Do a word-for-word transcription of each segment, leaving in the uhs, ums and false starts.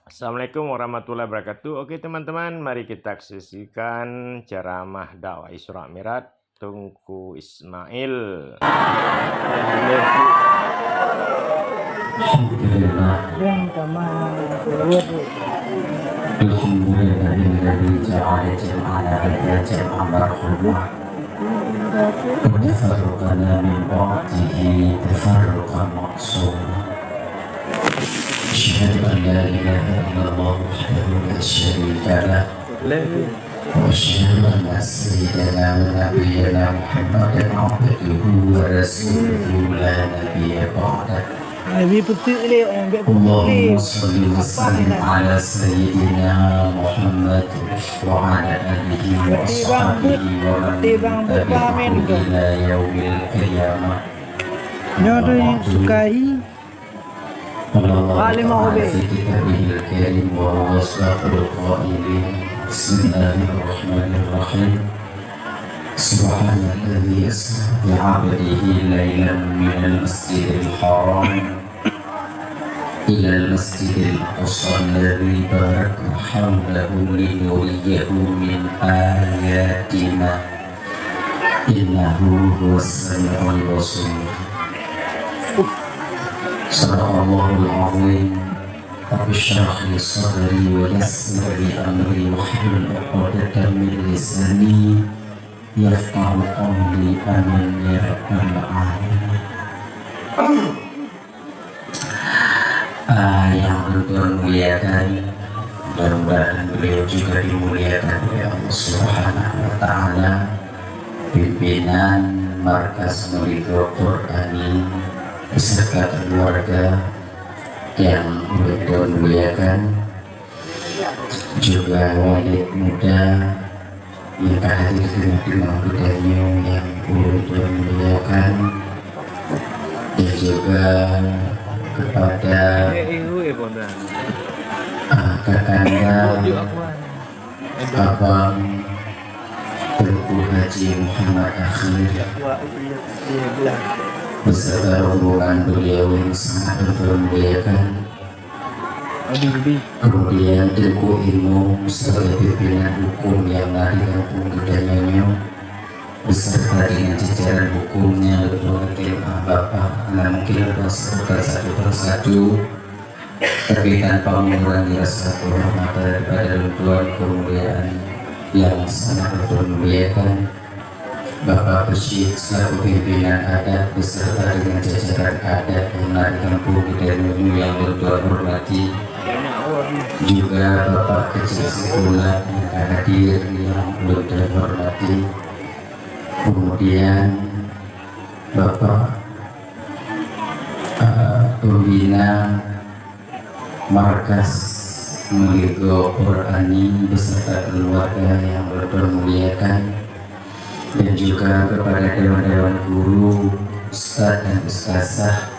Assalamualaikum warahmatullahi wabarakatuh. Oke, teman-teman, mari kita saksikan ceramah dakwah Isra Mi'raj Teungku Ismail. Alhamdulillah. Alhamdulillahilladzi ja'ala jam'ana hadza jam'an marhumah. Wa tafarraqana min ba'dihi tafarraqan ma'suma. Asyhadu an la ilaha illallah wahdahu la syarika lah. Wa asyhadu anna sayyidana wa nabiyyana Muhammadan abduhu wa rasuluhu la nabiyya ba'dah. Nabi peuteuk lé, eh, bèk peuteuk lé. Allahumma shalli wa sallim ala sayyidina Muhammad wa ala alihi wa ashabihi wa man tabi'ahum ila yaumil qiyamah. Nyoe tu sukai. Qala Allahu ta'ala fi kitabihil karim wa huwa asdaqul qailin. Bismillahirrahmanirrahim. Subhanalladzi asra bi 'abdihi lailan minal masjidil haram ilal masjidil aqsa alladzi barakna haulahu linuriyahu min ayatina. Innahu huwas sami'ul basir. Sadaqallahul azim. Rabbi shrah li sadri wa yassir li amri wahlul 'uqdatam min lisani yafqahu qawli. Amin ya rabbal alamin. Ah, yang ulôn muliakan, mudah-mudahan beliau juga dimuliakan oleh Allah Subhanahu wa Ta'ala, pimpinan Markas Meuligoe Qur'ani beserta keluarga yang ulôn muliakan, juga Walid Muda yang ka hadir di tengah-tengah geutanyoe yang ulôn tuan muliakan, dan juga kepada, ah, kakanda, abang Teungku Haji Muhammad Akhir beserta rombongan beliau yang sangat ulôn muliakan. Kemudian Teungku Imum sebagai pimpinan hukum yang na di kampung geutanyoe nyoe, beserta dengan jajaran hukumnya, betul-betul Bapak, nah, mungkin Bapak sebutkan satu persatu, tapi tanpa mengurangi rasa kehormatan daripada ulôn tuan kemuliaan yang sangat ulôn muliakan. Bapak Keuchik selaku pimpinan adat beserta dengan jajaran adat yang na di kampung geutanyoe nyoe yang ulôn tuan hormati. Juga Bapak Keuchik Sikula yang ka hadir yang ulôn tuan hormati. Kemudian Bapak, eh, pembina Markas Meuligoe Qur'ani beserta keluarga yang ulôn muliakan, dan juga kepada dewan-dewan guru, ustaz dan ustazah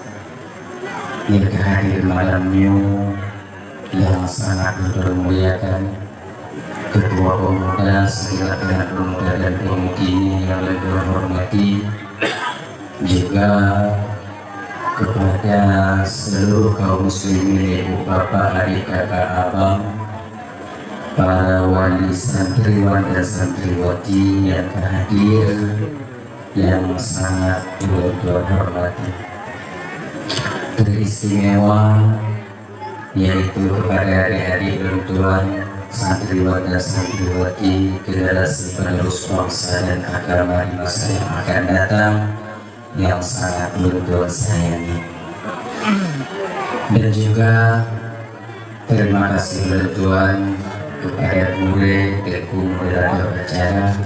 yang ka hadir malam nyoe yang sangat ulôn muliakan, Ketua Pemuda, segenap anak pemuda dan pemudi yang ulôn hormati, juga kepada seluruh kaum muslimin, ibu, bapak, adik, kakak, abang, para wali santriwan dan santriwati yang ka hadir, yang sangat ulôn tuan hormati. Teristimewa yaitu kepada adik-adik ulôn tuan, santriwan dan santriwati, generasi penerus bangsa dan agama di masa yang akan datang, yang sangat ulôn tuan sayangi. Dan juga terima kasih ulôn tuan kepada gurèe, teungku moderator acara,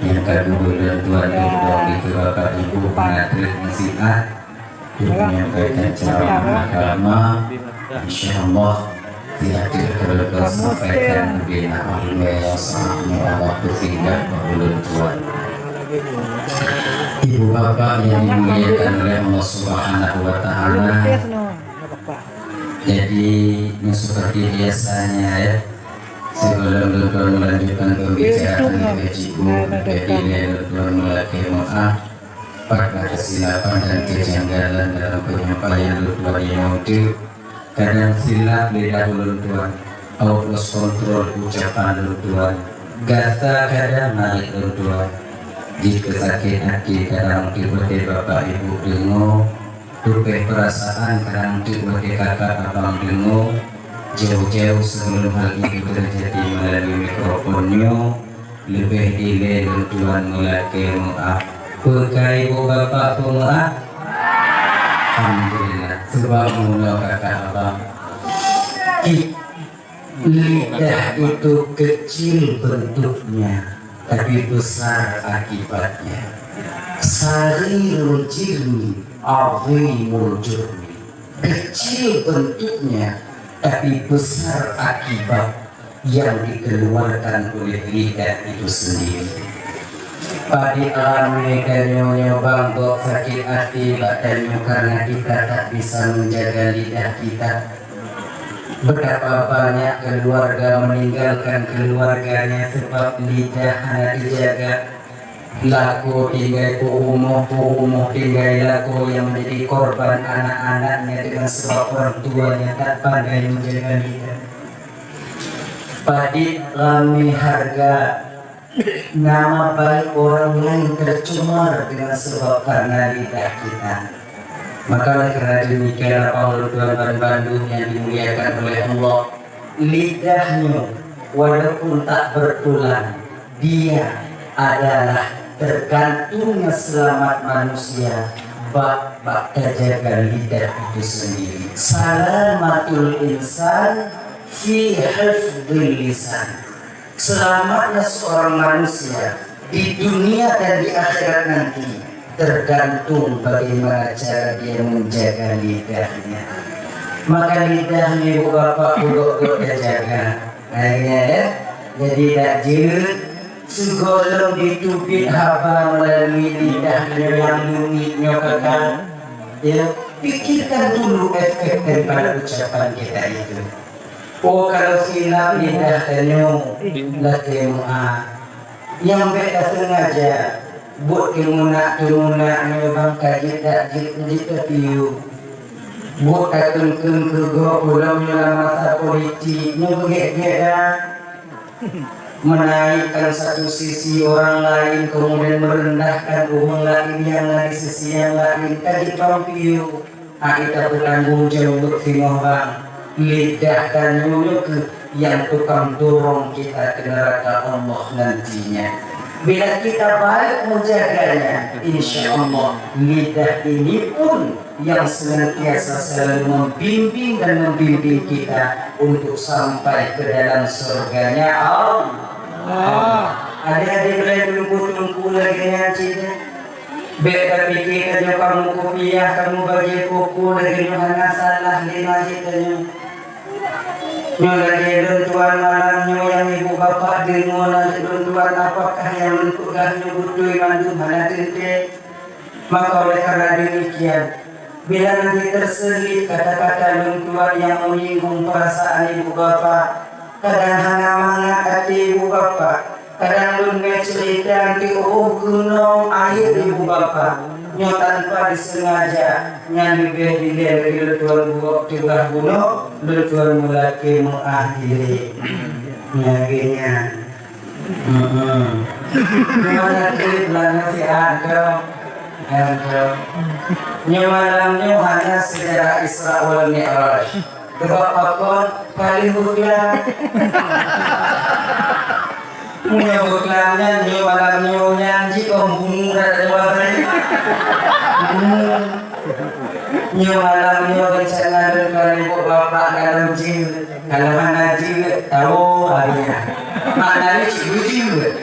yang ka gurèe ulôn tuan, dan juga Bapak Ibu penatrek nasihat, untuk menyampaikan ceramah agama, insyaallah tidak terkelupa sampaikan bina ilmu yang sangat mulia waktu tinggal ulôn tuan. Ibu bapak yang dimuliakan oleh Allah Subhanahu wa Ta'ala, jadi, seperti biasanya, ya, sebelum ulôn tuan melanjutkan pembicaraan yang kecil, jadi, ulôn tuan meulakèe maaf, pada kesilapan dan kejanggalan dalam penyampaian ulôn tuan nyang nyoe. Kadang silap lidah ulôn tuan, awak lost control ucapan lôn tuan. Gata kadang narit lôn tuan. Jih keusakét até kadang teuk watée bapak ibu deungoe, tupéh peurasaan kadang teuk watée kakak abang deungoe. Jauh-jauh sebelum hal itu terjadi melalui mikrofon nyoe, leubeh dilée lôn tuan meulakée meuáh. Peue ka ibu bapak peumeuáh? Alhamdulillah, sebab meunoe kakak abang. Ki-, lidah itu kecil bentuknya, tapi besar akibatnya. Saghirul jirmi, azimul jurmi. Kecil bentuknya, tapi besar akibat yang dikeluarkan oleh lidah itu sendiri. Padit ramé tanyoe nyoe bang gob sakét até bak tanyoe karena kita tak bisa menjaga lidah kita. Betapa banyak keluarga meninggalkan keluarganya sebab lidah hana dijaga. Lakoe tinggai keu rumoh, keu rumoh tinggai lakoe yang menjadi korban anak-anaknya dengan sebab orang tuanya tak pandai menjaga lidah. Padit ramé hareuga, nama baik orang lain tercemar dengan sebab karena lidah kita. Maka oleh karena demikian, Bapak Ibu tuan bandum yang dimuliakan oleh Allah, lidah nyoe walaupun tak bertulang, dia adalah tergantungnya selamat manusia bak, bak terjaga lidah itu sendiri. Salamatul insan fi hifdzil lisan. Selamatnya seorang manusia di dunia dan di akhirat nanti tergantung bagaimana cara dia menjaga lidahnya. Maka lidah ni, ibu bapak, peugot-got tajaga. Akhirnya, ya, jadi tak jeuet sigohlom jiteubiet haba melalui lidah nyang leumit nyoe kakak. Ya, pikirkan dulu efek daripada ucapan kita itu. Oh, kalau silap lidah tanyoe, lakée meuáh. Nyang bék tasengaja, buet keumunak-keumunak nyoe bang ka jeuet dak jeuet jeuet tapiôh. Buet takheun-kheun keu gob ulôn nyoe lam masa politik nyoe beugét-gét dak. Menaikkan satu sisi orang lain, kemudian merendahkan ureuëng lain yang lain di sisi yang lain, ka jeuet bang piôh. Hana tapeutanggung jaweueb singoh bang, lidah tanyoe nyoe kheueh nyang tukang dorong kita keu neuraka Allah nantinya. Bila kita baik menjaganya, insya Allah lidah ini pun yang senantiasa selalu membimbing dan membimbing kita untuk sampai ke dalam surganya Allah. Adik-adik, beurai teungku-teungku lagée nyan cit. Bék tapike tanyoe kamoe kupiah, kamoe bajée koko lagée nyoe hana salah lé majikanyoe. Nyoe lagée lôn tuan malam nyoe nyang ibu bapak deungoe nanggroe lôn tuan, apakah nyang lôn peugah nyoe beutôi mandum hana teuntée? Maka oleh karena demikian, bila nanti terselip kata-kata lôn tuan nyang menyinggung perasaan ibu bapak, kadang hana mangat até ibu bapak, kadang lôn meucurita di óh gunong ayeueb ibu bapak, nyoe tanpa disengaja, nyan leubeh dilée lagée lôn tuan buok teugah bunoe, lôn tuan meulakée meuáh ilée. Lagée nyan. Hmm. Nyoe lagée bulan nasihat keu, keu. Nyoe malam nyoe hana sejarah Isra wal Mi'raj. Sebab pakon paléng beuklam. Meunyoe beuklam nyan nyoe malam nyoe nyan jikong bumu dan ada wabai. Bumu. Nyoe malam nyoe rencana lôn keu ibu bapak dalam jeuet. Kalau hana jeuet, tahu harinya. Maknanya cik bujeuet.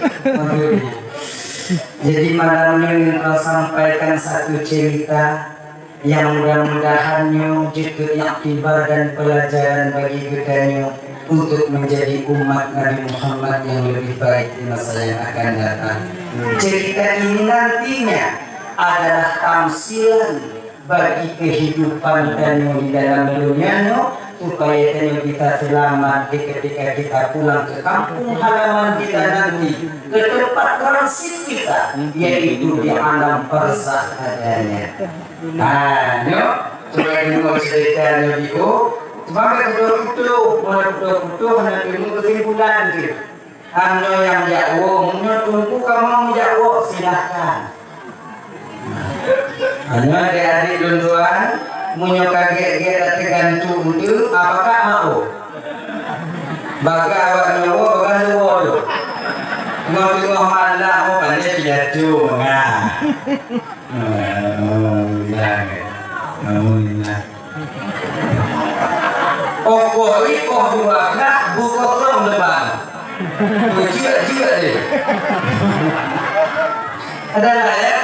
Jadi malam nyoe ingin kau sampaikan satu cerita. Yang mudah-mudahan nyoe jeuet keu iktibar dan pelajaran bagi geutanyoe untuk menjadi umat Nabi Muhammad yang lebih baik di masa yang akan datang. Cerita ini nantinya adalah tamsilan bagi kehidupan tanyoe di dalam dunia nyoe, supaya tanyoe bisa selamat di ketika kita pulang ke kampung halaman kita nanti, ke tempat transit kita, yaitu di alam barzakh adanya. Nah, nyoe, sudah dengar cerita Nabi, oh, Sebagai beutôi-beutôi, mulai beutôi-beutôi hana teurimong keusimpulan jih. Hana nyang jak woe, meunyoe teungku kamoe jak woe, silahkan. Hana adik-adik lôn tuan, meunyoe ka gét-gét dak teugantung tu, apakah mau? Bagaih awak nyoe woe, bagaih lôn woe tu. Teungoh-teungoh malam, oh, pandai pidato, mengah. Alhamdulillah. Alhamdulillah. Poh-poh ipoh dua belas, bu kosong depan. Jeuet-jeuet deh. Adalah ya.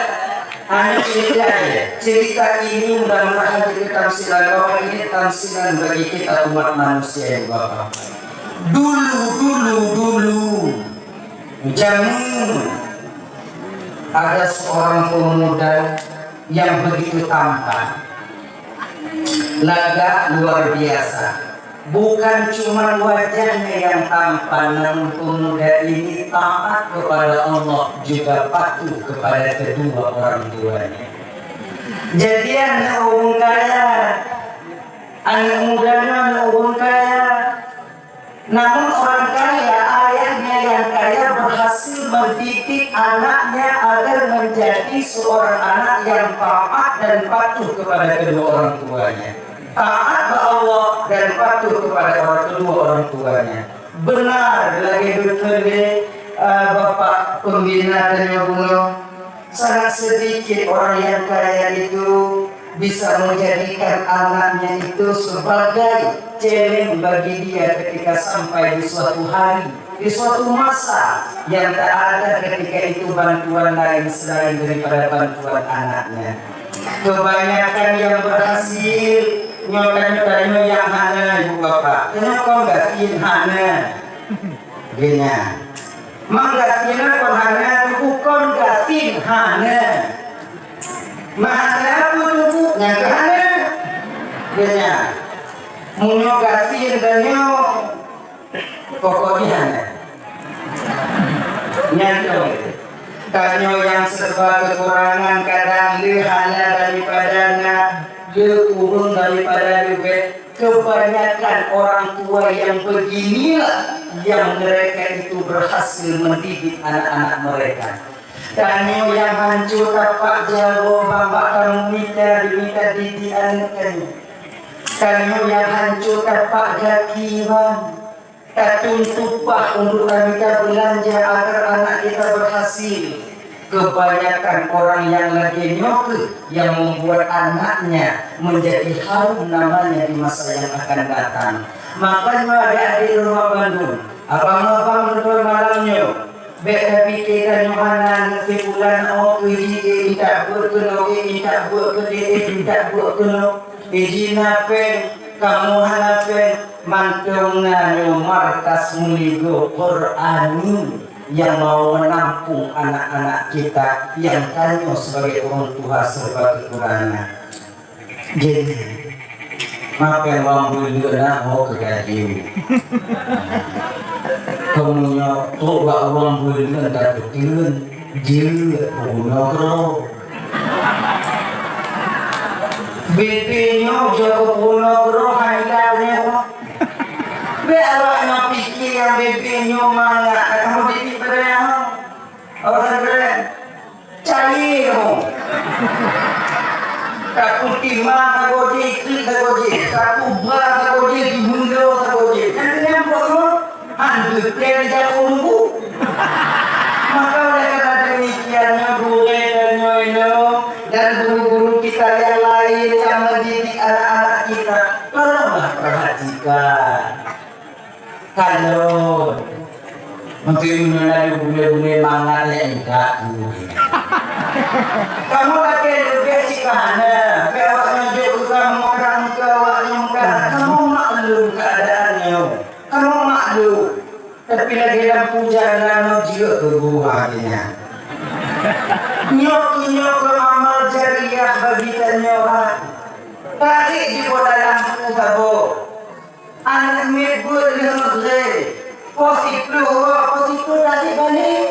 Hanya cerita ya. Cerita ini mudah-mudahan jadi tamsilan, bahwa ini tamsilan bagi kita umat manusia yang Bapak. Dulu, dulu, dulu. Jameun ada seorang pemuda yang begitu tampan, lagak luar biasa. Bukan cuma wajahnya yang tampan, namun pemuda ini taat kepada Allah, juga patuh kepada kedua orang tuanya. Jadi, aneuk ureueng kaya, aneuk muda nyoe aneuk ureueng kaya. Namun orang kaya, ayahnya yang kaya berhasil mendidik anaknya agar menjadi seorang anak yang taat dan patuh kepada kedua orang tuanya. Taat bak Allah dan patuh kepada orang, kedua orang tuanya. Benar lagi beutôi lé, eh, Bapak Pembina tanyoe bunoe. Sangat sedikit orang yang kaya itu bisa menjadikan anaknya itu sebagai celeng bagi dia ketika sampai di suatu hari, di suatu masa yang tak ada ketika itu bantuan lain selain daripada bantuan anaknya. Kebanyakan yang berhasil, nyoe tanyoe-tanyoe nyang hana, Ibu Bapak. Tanyoe kon gasien hana. Geunya. Mang gasien kon hana, bukon gasien hana. Mah hana pun tubuh nyang hana. Geunya. Meunyoe gasien tanyoe, pokok jih hana. Nyan tu. Tanyoe nyang serba kekurangan, kadang le hana daripada na, le kureueng daripada leubeh. Kebanyakan orang tua yang beginilah yang mereka itu berhasil mendidik anak-anak mereka. Tanyoe nyang hanco tapak jaroe bang bak tamita, mita didik aneuk tanyoe. Tanyoe nyang hanco tapak gaki bang. Tatung tupah untuk tamita beulanja agar anak kita berhasil. Kebanyakan orang yang lagèe nyoe kheueh yang membuat anaknya menjadi harum namanya di masa yang akan datang. Makanya adik-adik rumah bandung, abang-abang nonton malam nyoe, bèk tapike tanyoe hana aneuk si fulan, oh, keu ji, eh, intat beuet keunoe, eh, intat beuet keudeh, eh, intat beuet keunoe. Eh, ji na péng, kamoe hana péng, mantong na nyoe markas meuligoe Qurani nyang mau menampung anak-anak kita nyang tanyoe sebagai ureueng tuha serba kekurangan. Jadi, makai wang buleuen na ho keu gaji. Kamoe nyoe trok bak wang buleuen ka teuteun, jeuet peubunoe keudroe. Bebe nyoe jok keu peunoh roh hai lam nyoe. Bèk awak nyoe pike nyang bebe nyoe mangat, kamoe didik beureang. Awak beureang. Cari kamoe. Taku tima sagoe jih, iklik sagoe jih. Taku ba sagoe jih, jimulo sagoe jih. Nyan, nyan buet nyoe. Han geutém jak u ruku. Maka oleh karena demikian, nyoe gurèe tanyoe nyoe dan guru-guru kita yang lain yang mendidik anak-anak kita, tolonglah perhatikan. Kalau mungkin meunyoe na gurèe-gurèe mangat lé enggak gurèe. Kamoe lakèe leubeh cit ka hana, tapi awak nyoe jok keu kamoe, orang keu awak nyoe ka, kamoe maklum keadaan nyoe. Kamoe maklum, tapi lagèe lampu jalan nyoe jeuet keu buah geuh nyan. Nyoe keuh, nyoe keuh amal jariah bagi tanyoe, ha. Tarék jiboh dalam lampu saboh. Aneuk miet beuet lheueh meugré. Poh siplôh uroe, poh siplôh tarék balik.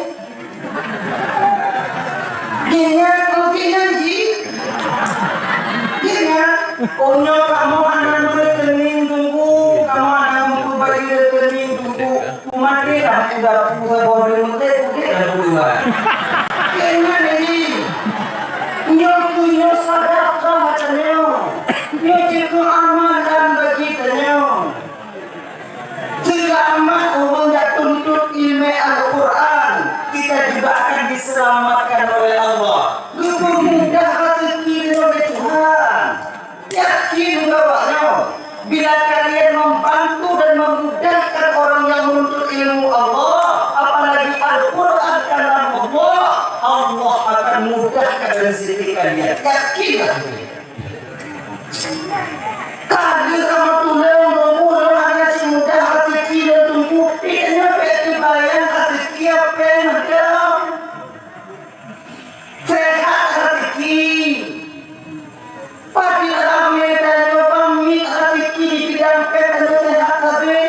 Ingat, oh, ingat jih. Ingat, oh, nyoe kamoe hana meureukening tunggu. Udah pura bodoh muté, muté dah pura. Kena ni. Nyoe tu nyoe sadaka tanyoe. Nyoe jeuet keu amalan bagi tanyoe. Seulamat ureueng jak tuntut ileumèe Al-Quran, kita juga akan diselamatkan oleh Allah. Geupeumudah rezeki lé Tuhan. Yakin bahwa nyoe, bila kalian membantu dan memudahkan orang yang menuntut ilmu Allah, apalagi Al-Quran kalam Allah, Allah akan mudahkan rezeki kalian. Yakinlah. Ka lheueh kamoe tulông, lôn hana simudah rezeki lôn teumpu, pih nyoe bèk teubayang rezeki apa nyang mantong. Sehat rezeki. Padahai ramé tanyoe bang miet rezeki di bidang péng tanyoe sehat sabe.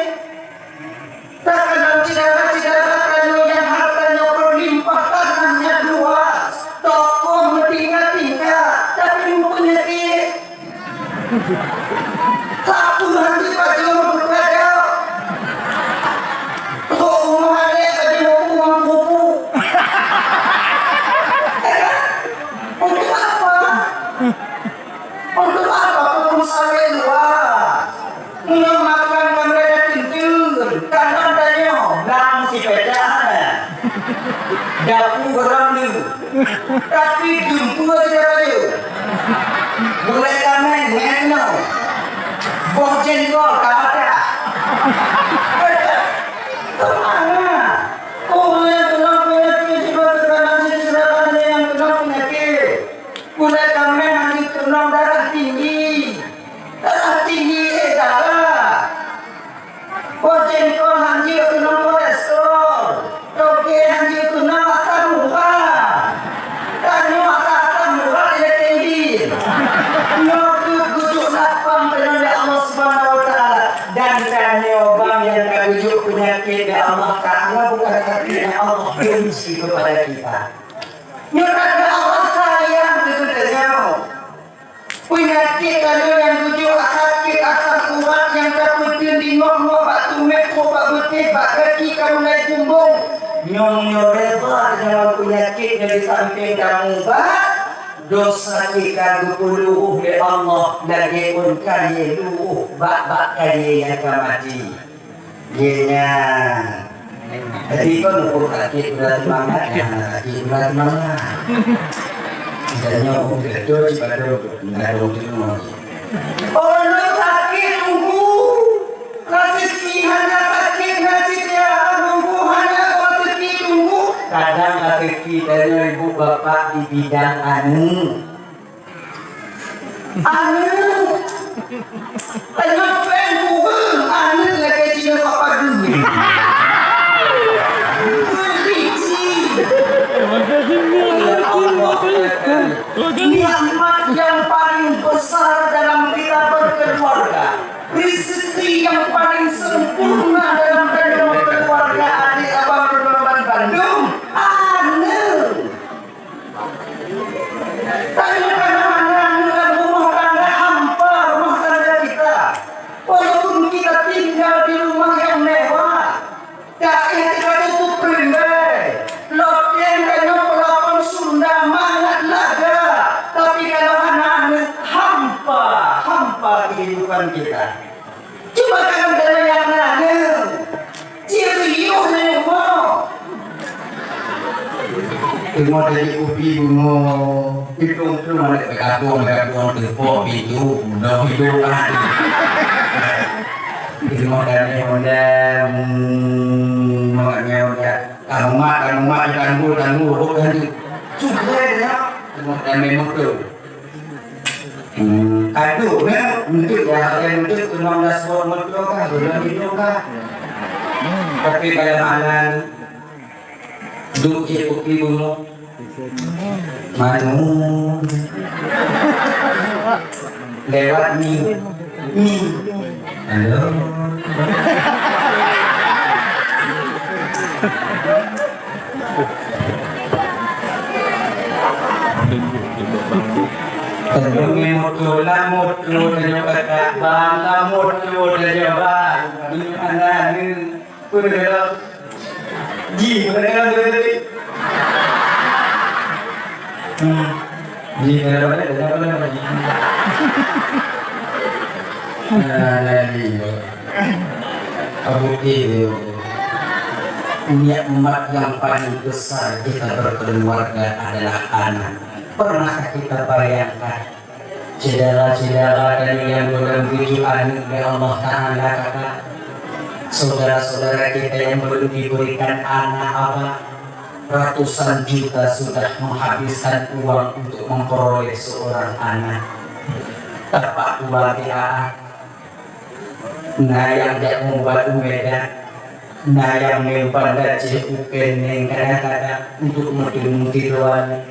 Takalon syedara-syedara tanyoe nyang hartanyoe berlimpah, tanahnya luas, toko meutingkat-tingkat, tapi mupeunyakét. Sapeue hana jipajoh meukeurajok. Trok rumoh aneuk ka jimeupuang pupu. Untuk apa? Untuk apa pupuk sawét luas? Meunyoe makan kamoe dak teuntèe, kadang tanyoe blang sipècah hana. Dapu barang deuh. Tapi dumpeue sida bayeue. Gulai kaméng ngen nyoe. Boh jengkol ka patah. Keumaha? Ureueng nyang keunong peunyakét jiba teuka nasi, seudangkan nyang keunong peunyakét. Gulai kaméng hana jeuet keunong darah tinggi. Darah tinggi, eh, darah. Boh jengkol hana jeuet keunong kolesterol. Toge hana jeuet keunong asam urat. Tanyoe ata-ata murah ilèe tinggi. Nyoe keuh geujok lapang tanyoe lé Allah Subhanahu wa Taala. Dan tanyoe bang nyang ka geujok peunyakét lé Allah Taala bukan, tapi Allah benci kepada kita. Nyoe tanda Allah sayang keu geutanyoe. Peunyakét tanyoe nyang tujoh sakét asam urat nyang tapeuteun di ngok-ngok, bak tumét, bak beutéh, bak gaki ka mulai kumbong. Nyoe, nyoe reba nyoe peunyakét nyang di sampéng tamubat, dosa kita geupeuluh lé Allah lagèe ôn kayèe luh bak-bak kayèe nyang ka maté. Iya nyan. Jadi kon ukur sakét udah semangat, ya, sakét udah semangat. Misalnya ukur betul, betul, betul, betul. Oh, lu sakét, tunggu. Rezeki hana sakét, rezeki hana tunggu, hana rezeki tunggu. Kadang rezeki dari ibu bapak di bidang anu. Aneuk. Aneuk péng kureueng, aneuk lagèe jihnyan papa geuh. Beulici. Ya Allah. Nikmat yang paling besar dalam kita berkeluarga. Rezeki yang paling sempurna dalam kita berkeluarga, adik abang, teman-teman bandum, aneuk. Tapi kadang-kadang dalam rumah tangga hampa rumah tangga kita. Walaupun kita tinggal di rumah yang mewah, tapi hati kita tutup rimbai. Loteng tanyoe peulapon sunda mangat laga, tapi kalau hana aneuk, hampa, hampa kehidupan kita. Cuba kadang-kadang nyang na, neu. Ciriuh neu mo. Teuma dari kupi bungo, pitung tu mana tergantung, tergantung tepok pintu, mudah pintu kan. Teuma dari Honda, hmm, maknya udah. Tanumat, tanumat, tanggul, tanggul, rot kan tu. Cuba ya, teuma dari motor. Hmm, kadok, ya, untuk ya, yang untuk lima belas watt motor kah, bulan itu kah? Tapi kalau malam, duk je kopi bungo. Manu. Lewat ni. Ni. Halo. Tanyong moto lah moto, tanyong kakak bang lah moto, tanyong bang. Ini anak ni. Pun dalam Ji, mereka yang berhenti. Hmm. Ji, mereka yang berhenti. Nah, nah, iya. Abu Tiri. Nikmat yang paling besar kita berkeluarga adalah anak. Pernahkah kita bayangkan, syedara-syedara dan yang belum diberi aneuk lé Allah Ta'ala, kakak, saudara-saudara kita yang belum diberikan anak, abang, ratusan juta sudah menghabiskan uang untuk memperoleh seorang anak. Tepat uang di aat. Na nyang jak meubat u Medan, na nyang meubat Aceh u Penang kadang-kadang untuk meuteumèe tidoe.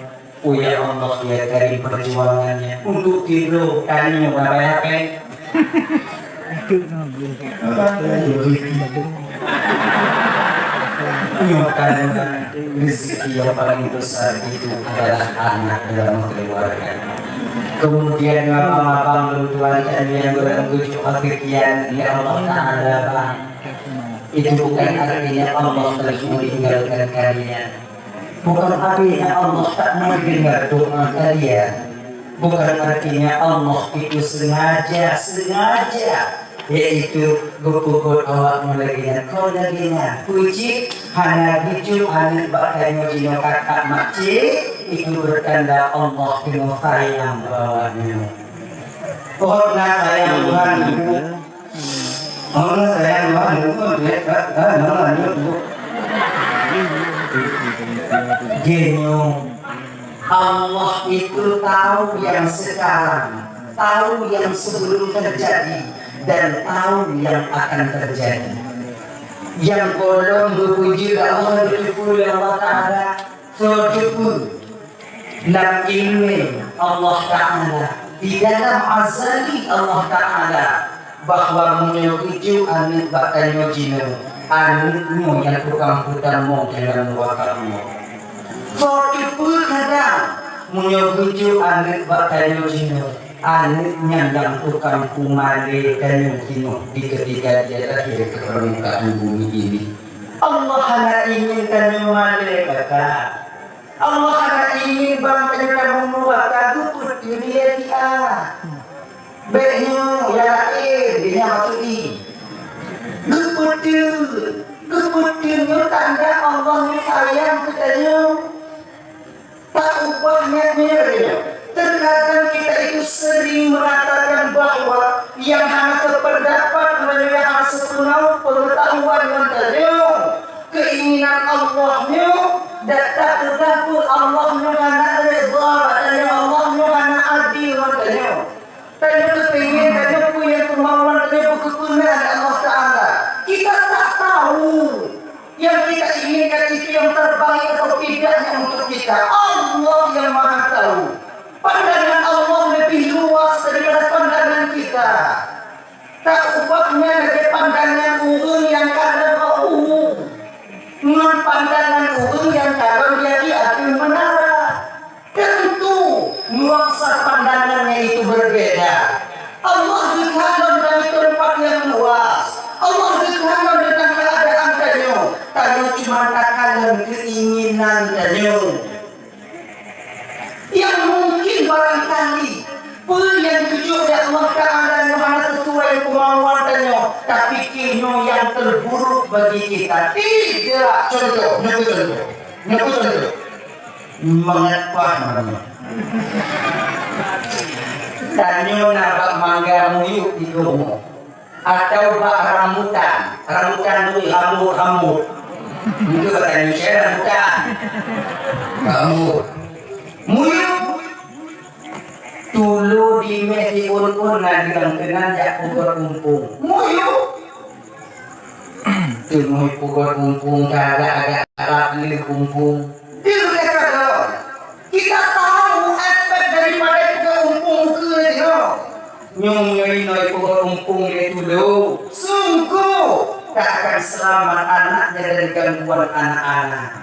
Oh ya Allah, ya Karim, perjuangannya untuk tidur tanya bayar. Nyoe kan rezeki yang paling besar itu adalah anak dalam keluarga. Kemudian abang-abang lôn tuan tadi yang berangkat pikiran, ya Allah Ta'ala, Bang. Itu bukan artinya Allah telah meninggalkan kalian. Bukan artinya Allah tak mendengar doa kalian. Bukan artinya Allah itu sengaja, sengaja, yaitu geupeubuet awak meulagèe nyan. Kon lagèe nyan, puji hana geucok aneuk bak tanyoe jinoe kakak makcik, itu bertanda Allah teungoh sayang bak awak nyoe. Kon na sayang Tuhan. Geunyong, Allah itu tahu yang sekarang, tahu yang sebelum terjadi, dan tahu yang akan terjadi. Nyang gohlom geupuji Allah, geusyukur lé Allah Ta'ala, soe teupeu lam ileumèe Allah Ta'ala, di dalam azali Allah Ta'ala, bahwa meunyoe geucok aneuk bak tanyoe jinoe, aneuk nyoe nyang tukang peutamong dalam nuraka Allah. Soe teupeu kadang meunyoe geucok aneuk bak tanyoe jinoe, aneuk nyan nyang tukang peumalèe tanyoe jinoe di ketika dia lahir ke permukaan bumi ini. Allah hana ingin tanyoe malèe, kakak. Allah hana ingin bang tanyoe tameumuat ka geupeuteubiet dia. Bèk nyoe, ya laén, dia maksud i. Geupeuteubiet, geupeuteubiet nyoe tanda Allah nyoe sayang keu tanyoe. Tak ubah niat nyoe. Terkadang kita itu sering mengatakan bahwa yang hana sependapat, yang hana sepengaruh pengetahuan ngon tanyoe, keinginan Allah nyoe, dan tak teutabeuet Allah nyoe hana redha, dan Allah nyoe hana adil ngon tanyoe. Tanyoe teupingin, tanyoe peue nyang kemauan tanyoe beukeupeuna lé Allah Ta'ala. Kita tak tahu yang kita inginkan itu yang terbaik atau tidaknya untuk kita. Allah yang Maha Tahu. Pandangan Allah lebih luas daripada pandangan kita. Tak ubahnya lagèe pandangan ureueng nyang ka reuôh, ngon pandangan ureueng nyang ka rhom di ateueh menara. Tentu nuansa pandangannya itu berbeda. Allah geukalon dari tempat yang luas. Allah geukalon tentang keadaan tanyoe. Tanyoe cuma takalon keinginan tanyoe. Yang mungkin barangkali peue nyang geujok lé Allah Ta'ala nyoe hana sesuai kemauan tanyoe, tapi keunoe yang terburuk bagi kita. Tidak. Contoh, nyoe contoh. Nyoe contoh. Mangat paih meunan. Tanyoe na bak mangga muyueb di rumoh. Atau bak rambutan. Rambutan tu rambut-rambut. Itu kata Indonesia rambutan. Rambut. Muyueb. Tulo di meh di un-un na dilang keunan jak pukul umpung. Muyueb. Teungoh pukul umpung ka agak-agak rab lé umpung. Di lé ka lom. Kita tahu efek daripada kita umpung ukeue nyoe. Nyoe meunyoe inoe pukul umpung lé tulo. Sungguh tak akan selamat anaknya dari gangguan anak-anak.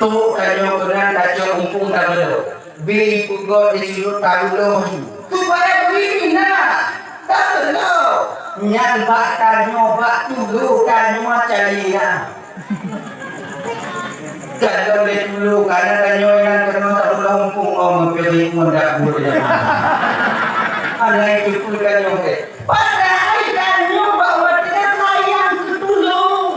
Tok tanyoe keunan tacok umpung tabeudôh. Bi peugot di silut tabeudôh. Supaya bui pina. Tabeudôh. Nyan bak tanyoe bak tulo tanyoe caliak. Kadang lé dulu, kadang tanyoe nyang keunoe tak pula mumpung oh, meupiring pun dak buet ya. Hana itu pun tanyoe deh. Padahai tanyoe bak watèe sayang keu tulông.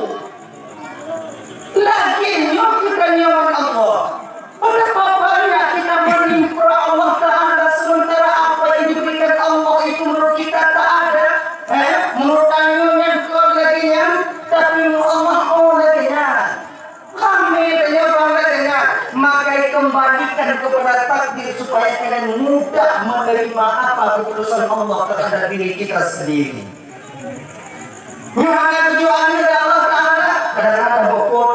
Lagèe nyoe keu tanyoe Allah. Betapa banyak kita menimpa Allah Ta'ala sementara apa yang diberikan Allah itu menurut kita tak ada. Eh, menurut tanyoe nyan kon lagèe nyan, tapi menurut Allah kon lagèe nyan. Ramé tanyoe bangga dengan, maka kembalikan kepada takdir supaya kalian mudah menerima apa keputusan Allah terhadap diri kita sendiri. Nyoe hana tujuan dari Allah Ta'ala, kadang-kadang bokot.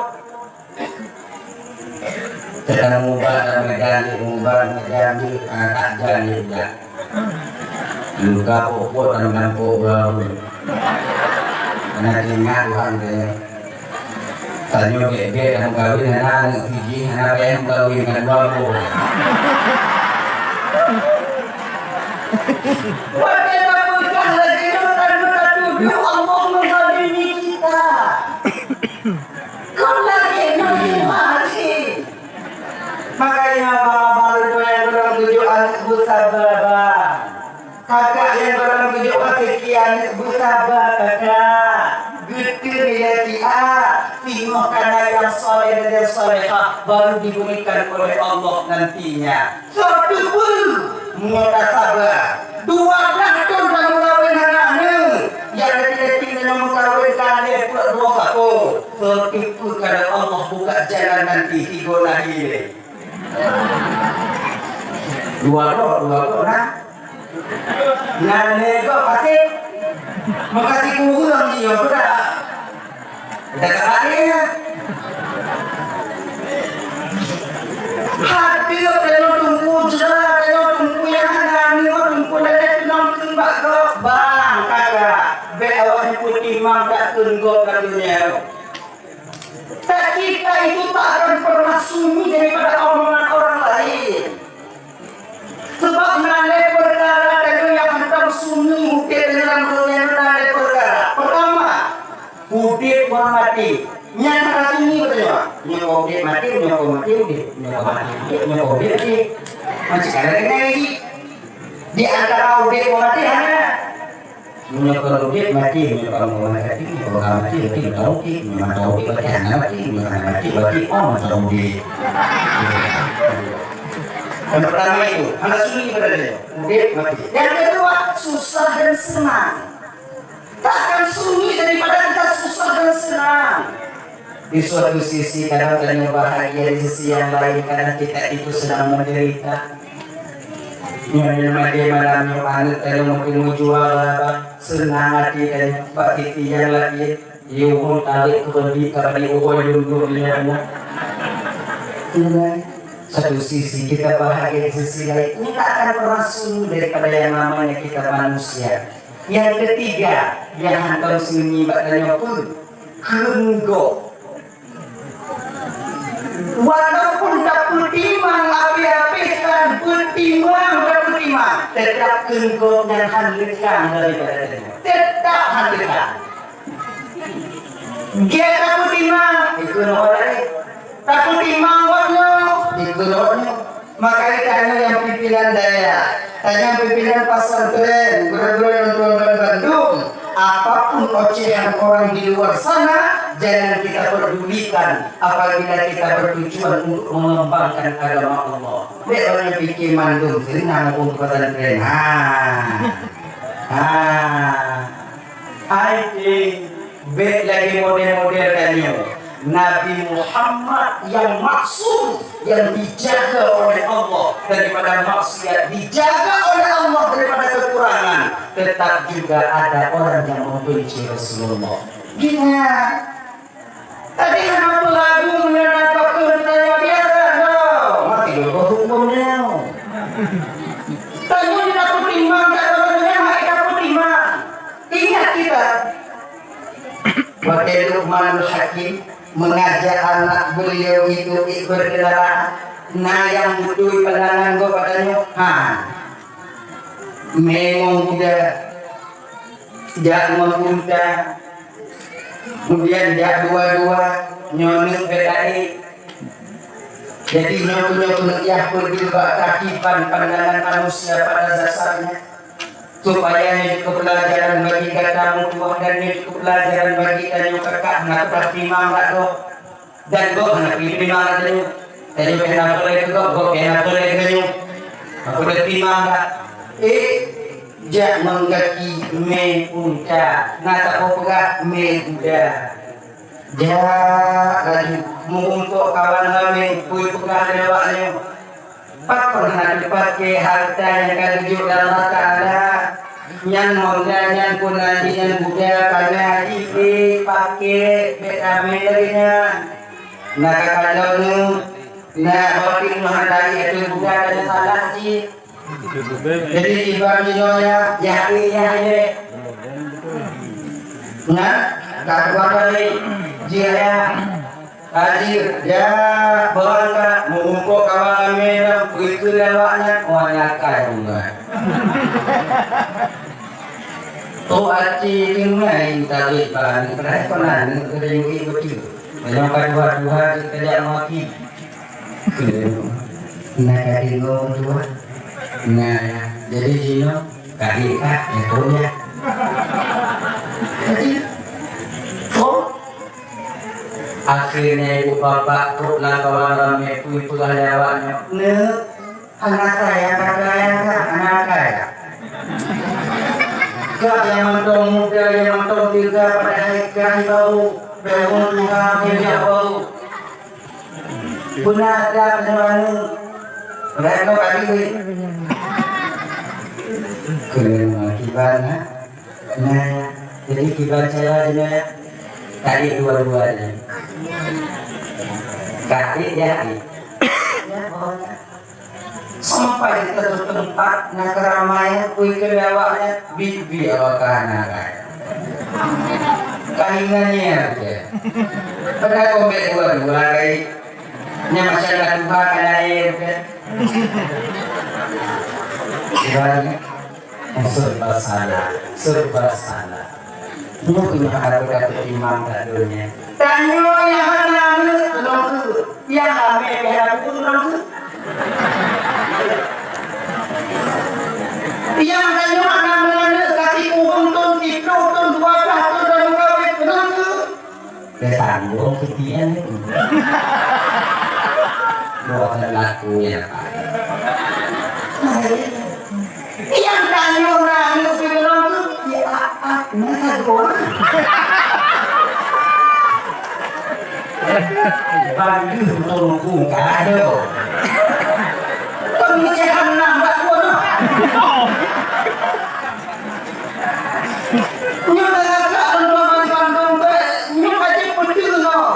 Kadang mubat dan medan, mubat medan, anak jadi dah. Luka pokok dan nampok baru. Anak ingat Tuhan dia. Tanyoe gét-gét lam kawin, hana aneuk siji, hana payah meukawen ngon dua boh. Watèe tapeugah lagèe nyoe, tanyoe tatuduh Allah meuzalimi kita. Kon lagèe nyoe meuhadé. Makanya, mama baru nyang ureueng tujoh aneuk beusaba. Kakak nyang barang tujoh pasti kian beusaba, kakak. Geuteurimong ilati a, singoh kana nyang saleh dan nyang salehah baru diberikan oleh Allah nantinya. Soe teupeu meunyoe tasaba. Dua blah thon lam meukawen hana aneuk, nyang leuti-leuti nyoe meukawen ka lhèe peuet dua sapo. Soe teupeu kadang Allah buka jalan nanti sigoe lahé. Dua gob, dua gob na. Nyan lé gob pasti. Makasih kureueng jih, ya, beutôi. Dah tak ada. Hati tanyoe teungku jeulaih, tanyoe teungku nyang hana nyoe, teungku lagèe teunong keu bak gob. Bang, kakak, bèk awak peutimang takheun gob lam dunia. Kita itu tak akan pernah sunyi daripada omongan orang lain. Sebab na lé peukara tanyoe nyang hantom sunyi udép dalam donya nyoe, na lé peukara. Pertama, udép ngon maté. Nyan hana sunyi, beutôi nyoe? Nyoe udép maté, nyoe maté udép, nyoe maté udép, nyoe udép maté. Macam mana dengan ini? Di antara udép ngon maté hana. Meunyoe kon udép maté, meunyoe kon maté, meunyoe kon maté, berarti meunan udép, meunyoe mantong udép, berarti hana maté, meunyoe hana maté, berarti oh mantong udép. Yang pertama itu, hana sunyi pada dia, udép maté. Yang kedua, susah dan senang. Takkan sunyi daripada kita susah dan senang. Di suatu sisi kadang tanyoe bahagia, di sisi yang lain kadang kita itu sedang menderita. Nyoe lagèe malam nyoe aneuk tanyoe mungkin meujuara, bang, seunang até tanyoe bak tipi nyang laén, yue hom taleuek keu beudi ka bri uroe lôn-lôn lé Allah. Satu sisi kita bahagia, di sisi lain kita akan pernah sunyi daripada yang namanya kita manusia. Yang ketiga, yang hantom sunyi bak tanyoe pun kheun gob. Walaupun tapeutimang habéh-habéh, tapeutimang, tapeutimang, tetap kheun gob nyan han leukang daripada tanyoe. Tetap han leukang. Gét tapeutimang, ikheun gob laén. Tapeutimang gob nyoe, ikheun gob nyoe. Makanya tanyoe nyang pimpinan daerah, tanyoe nyang pimpinan pesantren, gurèe-gurèe nyang tuan-tuan bandum, apapun ocehan orang di luar sana, jangan kita pedulikan apabila kita bertujuan untuk mengembangkan agama Allah. Bèk ureueng pikir mandum seunang ureueng pesantren. Ha. Ha. Hai, bèk lagèe model-model tanyoe. Nabi Muhammad yang maksum, yang dijaga oleh Allah daripada maksiat, dijaga oleh Allah daripada kekurangan, tetap juga ada orang yang membenci Rasulullah. Ingat, tadi hana peulagu meunyoe na tokoh tanyoe biasa, no. Mati dulu hukum nyoe. Tanyoe tapeutimang, tak tahu nyoe, hai tapeutimang. Ingat kita, watèe Luqmanul Hakim mengajak anak beliau itu ikut berkendara, na nyang beutôi pandangan gob bak tanyoe, ha, mé ngon kuda, jak ngon unta, kemudian jak dua-dua, nyoe neuk beda. Jadi, nyoe, nyoe keuneuk yah peudeuh bak kaki pan pandangan manusia pada dasarnya, supaya nyoe jeuet keu peulajaran bagi gata meutuwah dan nyoe jeuet keu peulajaran bagi tanyoe kakak na peurah timang dak gob. Dan gob hana peutimang dak tanyoe. Tanyoe pih hana peurah keu gob, gob pih hana peurah keu tanyoe. Maka peutimang dak. Eh, jak meugaki mé unta, na tapeugah mé guda. Jak laju meuumpok kawan ramé, peue peugah lé awaknyoe, "Pat kon hana teupaké hareuta nyang ka geujok lé Allah Taala? Nyan honda, nyan pun na jih, nyan guda, ka na jih, eh, paké, bèk ramé lagèe nyan. Na ka kalon neuh, na roti meuhadai ateueh guda, ka na salah jih." Jadi, kiban jinoe ya, ya, ya, ya. Nah, tak kuat lagi. Jih ya. Haji, ya, beurangkat, meuumpok kawan ramé nyan, beukeuh lé awaknyan, oh, nyakai Allah. Oh, aci tinggai tabek ban, padahai pernah ni, kita yui betul. Banyak kat dua-dua, kita jak maki. Nah, ka deungoe meutuah. Nah, jadi jinoe ka ikat, ya, tu, ya. Jadi, oh, akhirnya ibu bapak trok lam kawan ramé pui peugah lé awaknyoe, "Neuk, anak saya, anak saya, anak saya." Kak yang mantong muda, yang mantong tiga, padahai kai bau, daun tuha, minyak bau. Beuna ada peneurang. Mereka bagi duit. Kena kiban, ha? Nah, jadi kiban cara je, ya. Tadi dua-duanya. Tadi ya. Sampai di satu tempat, na keramaian, kui keu awaknya, bibi awak kana, kan. Kaingannya, ya. Padahai kau ambil dua-dua, kai. Nya macam dah tuha kana, ya, kan. Dua-duanya. Serba salah, serba salah. Nyoe keuneuk hareuta teutimang dak donya. Tanyoe nyang hana aneuk, lôn keu. Nyang hamé pih hana peuet, lôn keu. Nyang tanyoe hana meuaneuk, ka sikureueng thon, siplôh thon, dua blaih thon, dan meukawén, lôn keu. Kesanggong sekian itu. Bukan laku ya, Pak. Yang tanya orang itu bilang tu, ya, apa? Masa gua? Bagi tunggu kado. Pemikiran nambah gua. Nyoe lagak bantuan-bantuan bèk, nyoe ka jeuet peudeuh nyoe.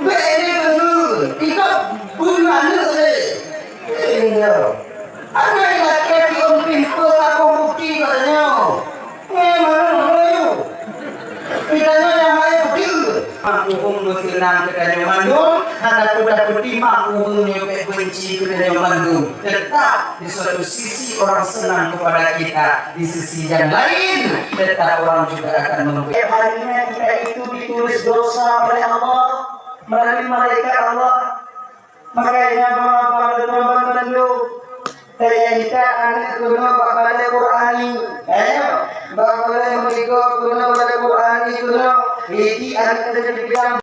Bèk lé beungeue, ikot beuna neuk lé. Inyo. Aneuk lakèe di umpih peue saboh bukti geutanyoe. Nyoe manöng meulayu. Geutanyoe nyang laén peudeuh. Mak muphom meuseunang geutanyoe mandum, hana peue tapeutimang ureueng nyoe bèk beunci geutanyoe mandum. Teutap di satu sisi orang senang kepada kita, di sisi yang lain tetap orang juga akan memberi. Setiap harinya kita itu ditulis dosa oleh Allah melalui malaikat Allah. Makanya, bang-abang, teman-teman, saya minta anak keunoe bak balai Qur'ani. Ayo, bak balai meuligoe keunoe balai Qur'ani keunoe. Jadi anak kita dibilang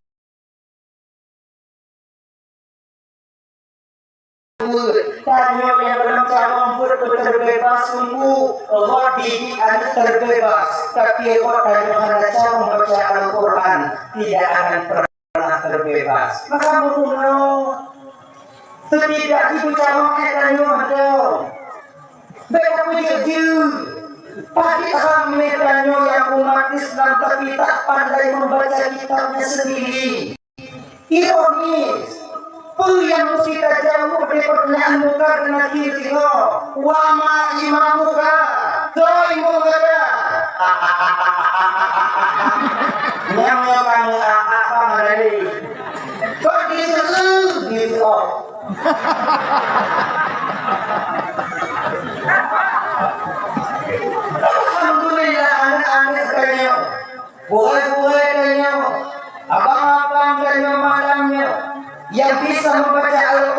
Tanyoe nyang dalam cabang buet teubeubaih sungguh, rot didik aneuk teubeubaih, tapi rot tanyoe hana cabang baca Al-Qur'an, tidak akan pernah teubeubaih. Maka meurunoe, setidak ibu cabang ayat tanyoe mantong. Bèk tapeujeuet-jeuet. Padit ramé tanyoe nyang umat Islam, tapi tak pandai membaca kitabnya sendiri. Ironis, peue nyang meusti tajaweueb di pertanyaan Mungkar dan Nakir singoh? Wa ma imamuka? Soe imum gata? Nyang nyoe kamoe apa-apa meudali. Kok diseueu, diseuoh. Alhamdulillah, aneuk-aneuk tanyoe. Buhai-buhai tanyoe, abang-abang tanyoe malam nyoe, nyang bisa membaca Al-,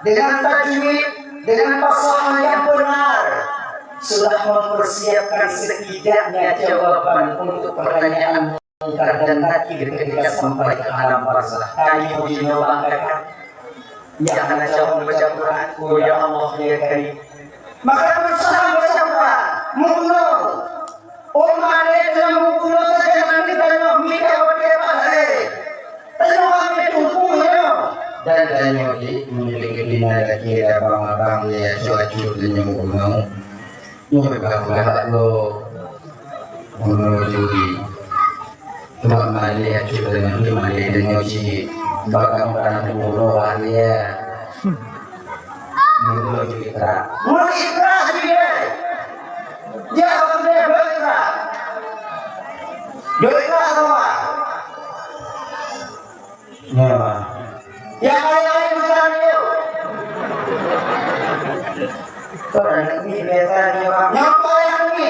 Dengan tajwid, dengan fasahah yang benar, sudah mempersiapkan setidaknya jawaban untuk pertanyaan Mungkar dan Nakir ketika sampai ke alam barzakh. Tadi puji nyoba angkat. Ya hana jawab baca Quran. Oh ya Allah, ya Karim. Maka berusaha baca Quran. Meugunoe. Oh, malée nyang meugunoe sajan nanti tanyoe mita watée pahlée. Tanyoe hana tumpôk nyoe. Dan tanyoe di mungkin keubinan lagi abang-abang ya cuacut tanyoe meugunoe. Nyoe bah-bah lo. Meugunoe juri. Tuan malée cuacut tanyoe di malée tanyoe cit. Bak kamu tanah tumpôk lo wah dia. Nyoe jeuet ikra. Nyoe ikra sibidai. Dia beutôi ikra. Jeuet ikra sama. Nyoe. Yang lain-lain bukan dia. Kau dah nak ni biasa dia, Bang. Nyoe kau yang ni.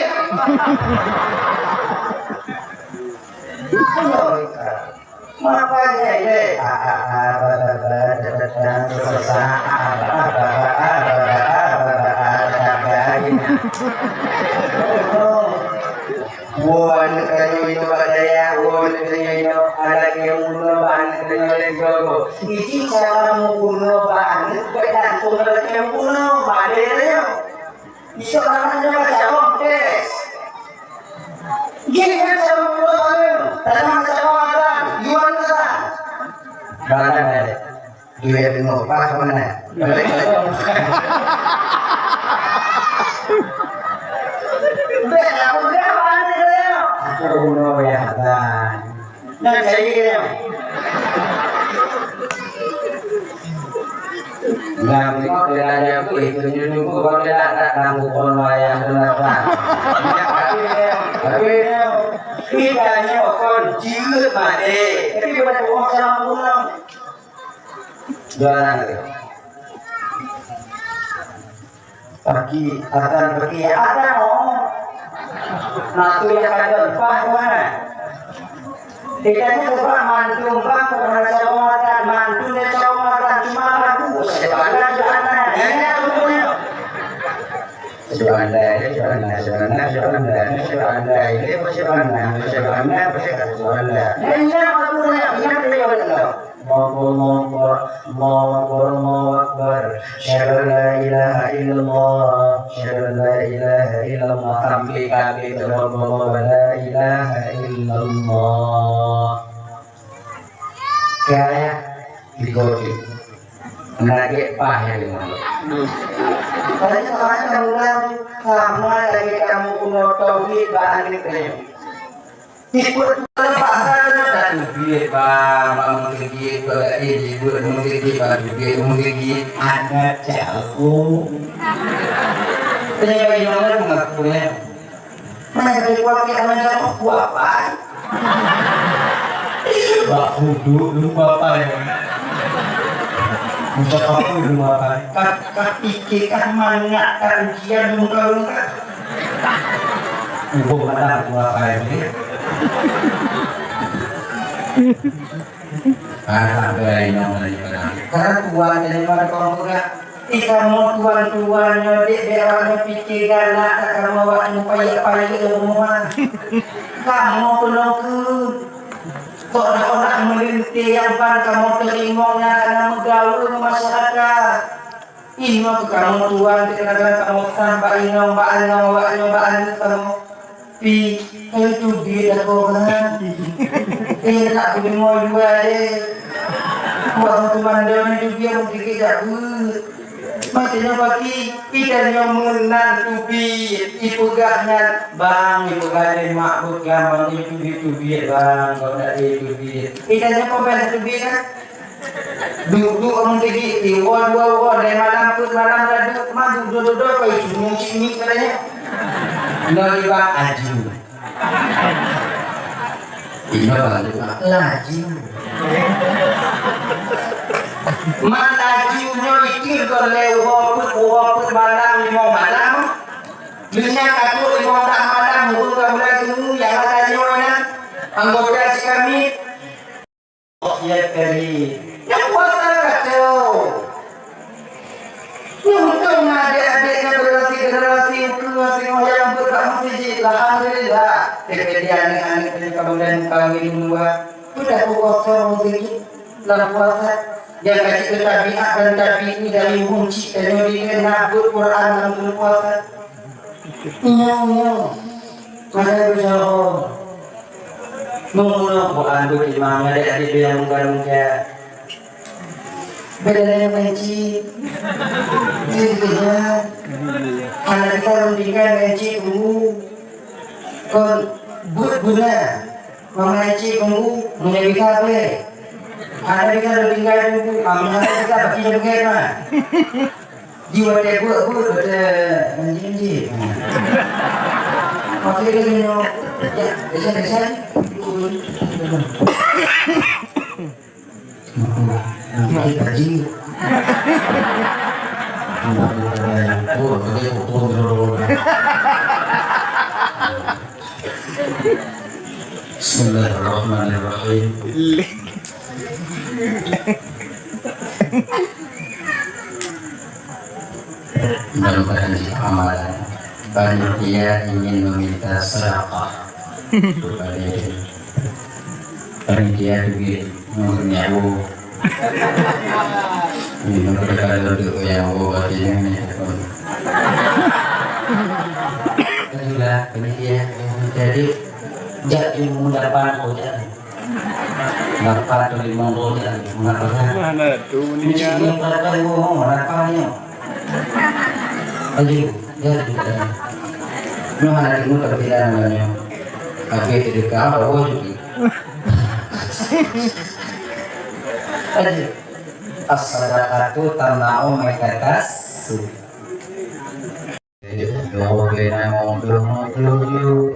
Nyoe ikra. Mapa jai lé? A, a, a, ba, ba, ba, da, da, da, da, da, da, a, ba, ba, ba, a, ba, ba, a, ba, ba, a, da, da, da, da, da. Woe aneuk tanyoe inoe bak dayah, woe aneuk tanyoe inoe, adak nyang meugunoe bak aneuk tanyoe lé gogo. Iji cara meugunoe bak aneuk bèk tantu adak nyang meugunoe bak dayah tanyoe. Isok lam nyoe macam tes. Gini kan cara meugunoe bak aneuk, tanyoe macam orang, yuan kan. Barang ada. Duit deungoe, paih meunan. Bèk lah, udah, bang, udah. Aku bunuh ya, bang. Nah, jadi ya. Nah, tengok dia aja aku itu, dia tunggu kau dia tak, tak, tak, aku bunuh ya, benar, bang. Tapi, tapi, kita nyoe kon jeuet maté. Tapi, bukan orang salah bunuh. Jalan tu. Pagi, azan pagi, azan, oh. Nah, tu yang ada lepas tu, kan? Kita ni sebab mantu, bang, pernah calon azan, mantu dia calon azan, cuma lagu, saya bangga, bangga. Ini aku punya. Subhanallah, subhanallah, subhanallah, subhanallah, subhanallah, ini apa subhanallah, subhanallah, apa subhanallah? Ini apa punya, ini apa punya? Allahu Akbar, Allahu Akbar, Allahu Akbar. Asyhadu an la ilaha illallah, asyhadu an la ilaha illallah. Sampai kami terhormat, la ilaha illallah. Kaya digoreng. Nagek pah ya. Tapi sekarang kamu lagi sama lagi kamu kuno tauhid bahasa Inggris. Tipe-tipe bahasa kan tubit, bang, bang, menggigit, pada ini, buat menggigit, bang, tubit, menggigit, anak jago. Ternyata yang lain mengakunya. Mana ada kuat, kayak orang jago, kuat, bang. Bak uduk lu, bapa ya. Macam apa lu, bapa? Kat, kat pikir, kat mangat, kat ujian, lu, kau, lu, kat. Ubung mana, bapa ya? Alhamdulillah, ini orang yang benar. Karena Tuhan dari mana kau enggak? Ih, kamoe tuan-tuan nyoe, dek, dek awak nyoe pike galak, ka kamoe awak nyoe payek-payek lam rumoh. Kamoe keunoe keuh. Kok na-, na meulintèe nyang ban kamoe teurimong nyang hana meugaweue ngon masyarakat. Inoe keuh kamoe tuan, teuka kamoe tan bak inong, bak anong, awak nyoe bak aneuk kamoe. Pi, eh, teubiet lakoe kan? Eh, nak peudeungoe jua, eh. Buat teumandong ni teubiet meukeugét jak beuet. Maksudnya paki, ikan nyoe meunan teubiet, ipeugah nyan, bang, ipeugah lé mak beuet gampang, eh, teubiet-teubiet, bang, kau nak, eh, teubiet. Ikan nyoe peuban teubiet kan? Duek-duek ureueng teubiet, iwoe dua woe, dari malam peuet malam ka duek, ma duek dua-dua, keu icumi-cumi katanya. Nyoe di bak aju. Inoe baru mak laju. Mak laju nyoe ikir kon lé uroe peuet, uroe peuet malam, limong malam. Meunyo ka duek limong malam, ureueng ka mulai temu, nyang ka tanyoe nyan, anggota si kami. Oh, ya Karim. Nyang kuasa kacau. Aneuk-aneuk dan kamoe dan kawin dua, peue dak kuasa rezeki lam puasa. Nyang ka cit tabiat dan tabiat dari muncik tanyoe di keunan buet Quran lam bulan puasa. Nyoe, nyoe. Maka beuseuôt. Meunyoe Quran beutimang, adik-adik yang muda-muda. Beda dengan Enci. Jadinya, anak kita lom tinggai Enci dulu. Kon buet guna. Mama Enci dulu, punya kita boleh. Anak kita lom tinggai dulu. Anak kita bagi juga mah. Jiwa dia buat, buat, buat, eh, Enci, Enci. Maksudnya, you know, ya, biasa, biasa. Bismillahirrahmanirrahim. Mudah-mudahan diamalkan. Panitia ingin meminta sedekah kepada panitia juga. Nyoe nyawa. Ini mereka duduk yang bawa batinnya ni. Itulah panitia. Jadi, jak ilmu dapat kau jak. Dapat tu limong kau jak. Mengapa? Mana tu ni? Ini yang dapat ilmu, mana apa ni? Ayo, jadi. Nyoe hana ilmu tapi dah namanya. Tapi tidak kau, oh, jadi. As-sadaqatu tamna'u maitatas su. Yo bena ngobrol-ngobrol yo.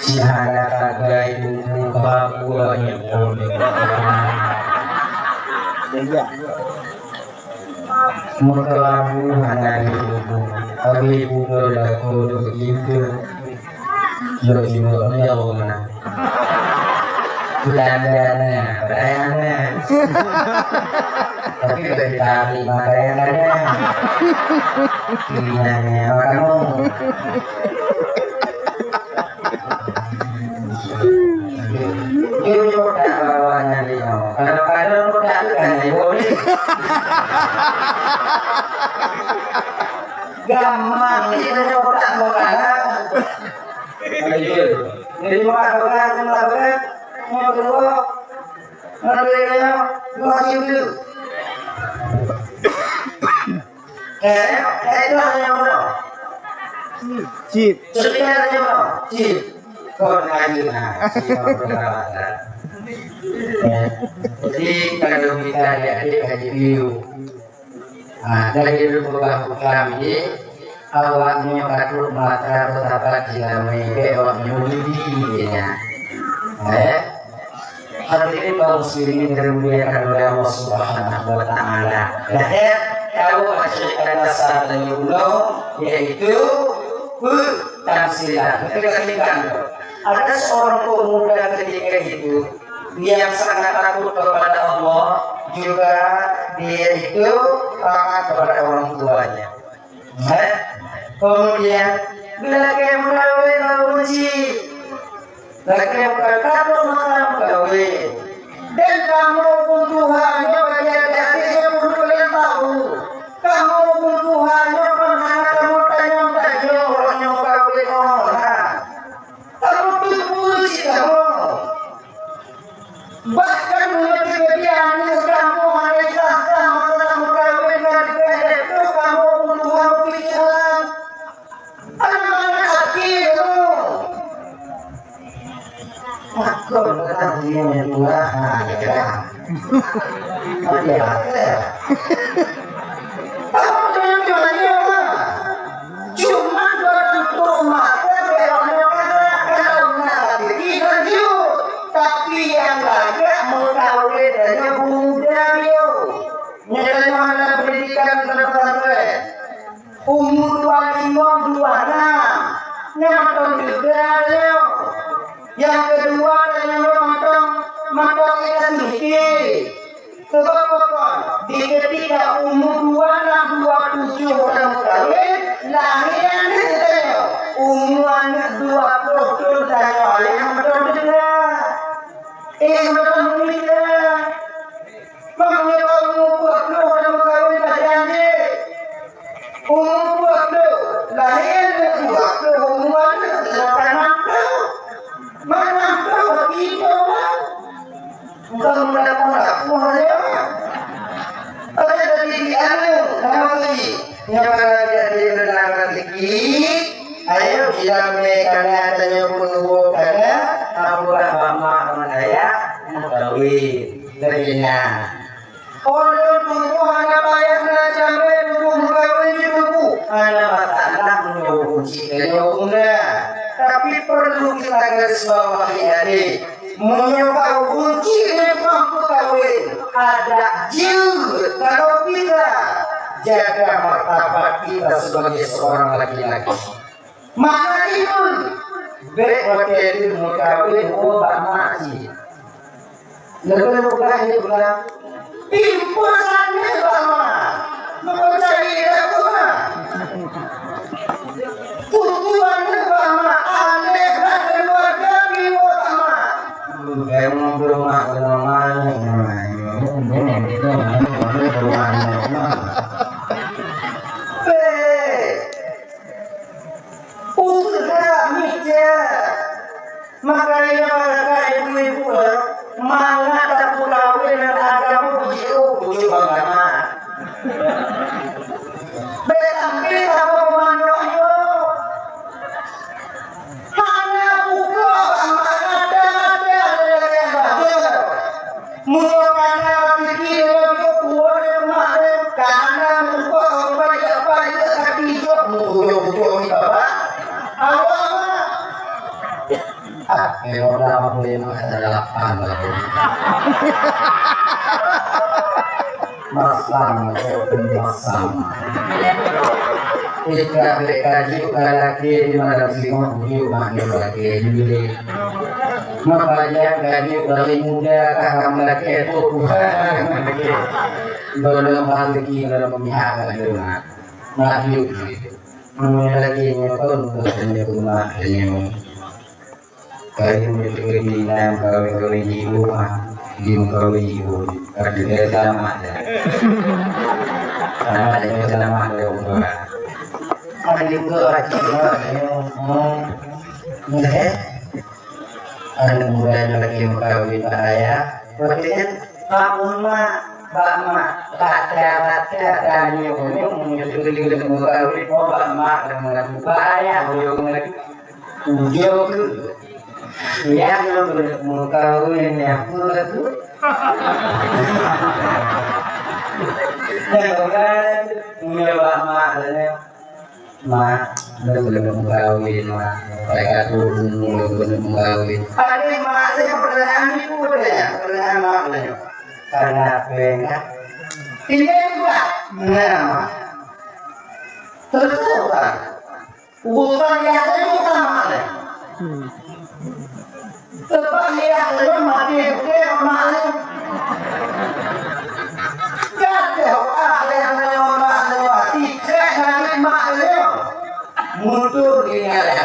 Si hana tagai buku baku banyak. Meukeulabu hana ditubu, habéh bunoe lakoe deuh jitu. Jok jiwoe nyoe na. Belanda na, Belanda. Tapi bagi kami, makanya ada. Pilihannya, makamu. Ini kotak bawahnya dia. Kalau ada kotak tu kan dia boleh. Gampang ni, ada kotak bawah. Jadi, maka berat, maka berat. Yang kedua, ngadainya dua juta. Eh, eh, itulah yang mana? Cit. Cerita yang mana? Cit. Kau ngaji, nah, cit, kau berkata. Ya. Jadi, kalau kita adik-adik kaji view, ah, dari dulu pegang-pegang ini, awaknya patut mata bersabar di dalam mimpi, awaknya mudi dia. Eh? Hadirin kaum muslimin yang dimuliakan oleh Allah Subhanahu wa Ta'ala. Lahir tahu cerita dasar dari gunung, yaitu pe-, tamsilan. Ketika ada seorang pemuda ketika itu yang sangat takut kepada Allah, juga dia itu taat kepada orang tuanya. Eh? Kemudian, bila kamu mengawin, Abu Ji, lagèe bukan kamoe meukawen. Dan kamoe pun Tuhan nyoe bagi até-até nyoe peuduek lé tahu. Kamoe pun Tuhan nyoe kon hana kamoe tanyong-tanyong uroe nyoe kawen ngon hana. Kamoe peupuji kamoe. Bahkan meunyoe teujadi aneuk kamoe hana sah-sah masa meukawen ngon até-até, kamoe pun Tuhan peupuji Tuhan. Aneuk-aneuk até nyoe. Makon kata dia yang tua, ha, ya dah. Oke, oke. Apa tujuannya, Mak? Cuma dalam rumah, kalau nak lagi lanjut. Tapi yang banyak mengkawin dan yang muda dia. Nyata mana pendidikan pesantren. Umu dua lima, dua enam. Nyan mantong juga nyoe. Nyang keudua, nyoe mantong, mantong S M P. Sebab apa? Di ketika umu dua enam, dua tujuh ureueng meukawen, lahé aneuk tanyoe. Umu aneuk dua ploh thon, Eh, orang mulia. Meunyoe umu peuet ploh dan meukawen ka janji. Umu peuet ploh, lahé aneuk dua ploh, umu aneuk lima ploh. Mana ploh bagi itu, Bang? Bukan mudah-mudah, Bang, ya. Ada dari di aneuk, nama lagi? Nyang ka lheueh jeuet keu rezeki, ayo, jilame kana tanyoe peunuwoe kana, aburak bak mak ngon ayah meukawen. Lagèe nyan. Ulôn tuboh hana payah na jamé tuboh meukawen di tuboh. Hana masalah meunyoe kunci tanyoe guna. Tapi perlu kita garis bawahi, adik. Meunyoe bak kunci leupah meukawen, adat jeuet kalau kita jaga martabat kita sebagai seorang laki-laki. Makna itu, bèk watèe lheueh meukawen woe bak mak cit. Leubeh mudah lé bulan. Timpul saneuk bak mak. Meucari lagu mak. Tujuan bak mak, aneuk bak keluarga, miwoe bak mak. Bukan belum mak, belum mak. Bèk. Usaha mita. Makanya maka ibu-ibu, eh, mangat tapeukawen ngon agama, bujuk, bujuk agama. Bèk sampai saboh mandok nyoe. Hana bukok, mata-mata lagèe bagoe. Meunyoe kana pike lagèe buet mak lé, kana muphom palék-palék hati jok, meukucok-kucok mi baba. Awak mak. Ah, eh, orang apa yang ada lapan lagi. Masam, masam. Ika dek kaji laki di mana singok ujuk mak laki juli. Mapajak kaji dari muda kaham laki itu Tuhan. Belum rezeki dalam pihak lagi mak. Mak yuk. Mana lagi nyokon bukan nyoku mak nyoku. Kayu meuteukeudi inong kawé-kawé jiôh, di meukawen jiôh, ka teuka tamat dah. Tamat dah, tamat dah, umpama. Ada juga racik mak nyoe, hmm, nyoe, eh. Aneuk muda nyoe lagi meukawen bak ayah, berarti kan bak umak, bak mak, rata-rata tanyoe nyoe meuteukeudi meukawen, oh, bak mak dan bak ayah, ujong lagi. Ujong keuh. Nyang meukawen nyang peue tu? Nyang kan, meunyoe bak mak tanya, "Mak, lôn keuneuk meukawen, Mak. Ka trôk umu lôn keuneuk meukawen." Padahai mak tanya pertanyaan itu tanya, pertanyaan mak tanya. Karena pengen. Ini juga. Nah, Mak. Terus apa? Urusan yah lôn sama lé. Hmm. Sebab yah lôn maté buté mak lôn. Gadoh ah lé lôn mak lôn, tiket langét mak lôn. Mundur dunia lé.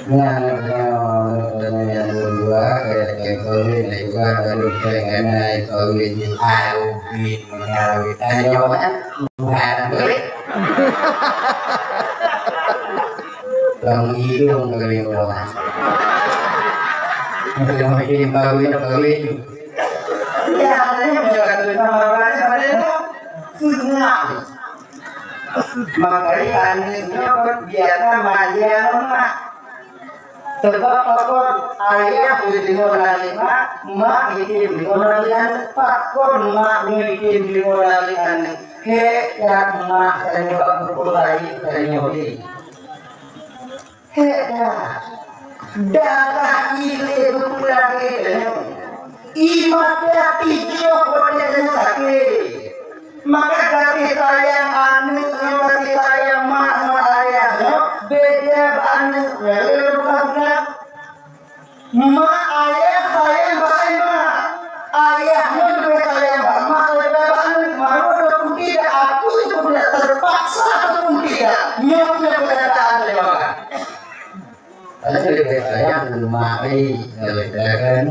Nah, nah, nah, nah, yang kedua, kayak kawin juga baru pengen naik kawin di Arab. Meukawen. Tanya awak, eh? Bukan. Bang idong kali orang. Mungkin kawin, kawin. Ya, ini bukan nama baca pada itu. Sunat. Makanya anaknya biasa manja mak. Sebab apa? Ayah geudeungoe naleueng mak, mak geudeungoe naleueng aneuk. Pakon mak geudeungoe naleueng aneuk? Hék that mak tanyoe bak peubuet baik tanyoe teuh. Hék that. Darah ilée geupeulagée tanyoe. Ié mata pijoh watée sakét. Maka gaséh sayang aneuk ngon gaséh sayang mak ngon ayah nyoe beda bak aneuk ngon leuka-leuka. Mak ayah sayang bak mak, ayah nyoe leubeh sayang bak mak daripada bak aneuk. Maka walaupun tidak, aku pun tidak terpaksa ataupun tidak, nyoe keuh kenyataan daripada. Ada leubeh sayang keu mak, eh, kalau kita kan.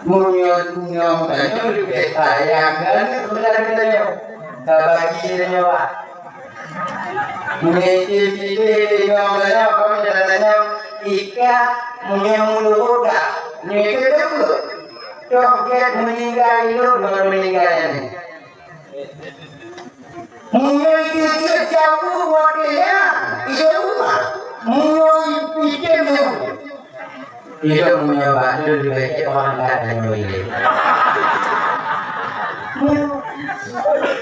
Meunyoe nyang tanyoe leubeh sayang kan, bukan tanyoe. Ka bagi tanyoe, Pak. Meunyoe ite pike nyang tanyoe, kon tanyoe, ika meunyoe meuluhut ka. Nyoe ite teupeue. Toh gét meuninggai ilôn, baru meuninggai nyan. Meunyoe jeuet jauh watée nyan, jauh mah. Meunyoe item nyoe, ilôn meunyoe bak lôn leubeh cit orang ka tanyoe ilée.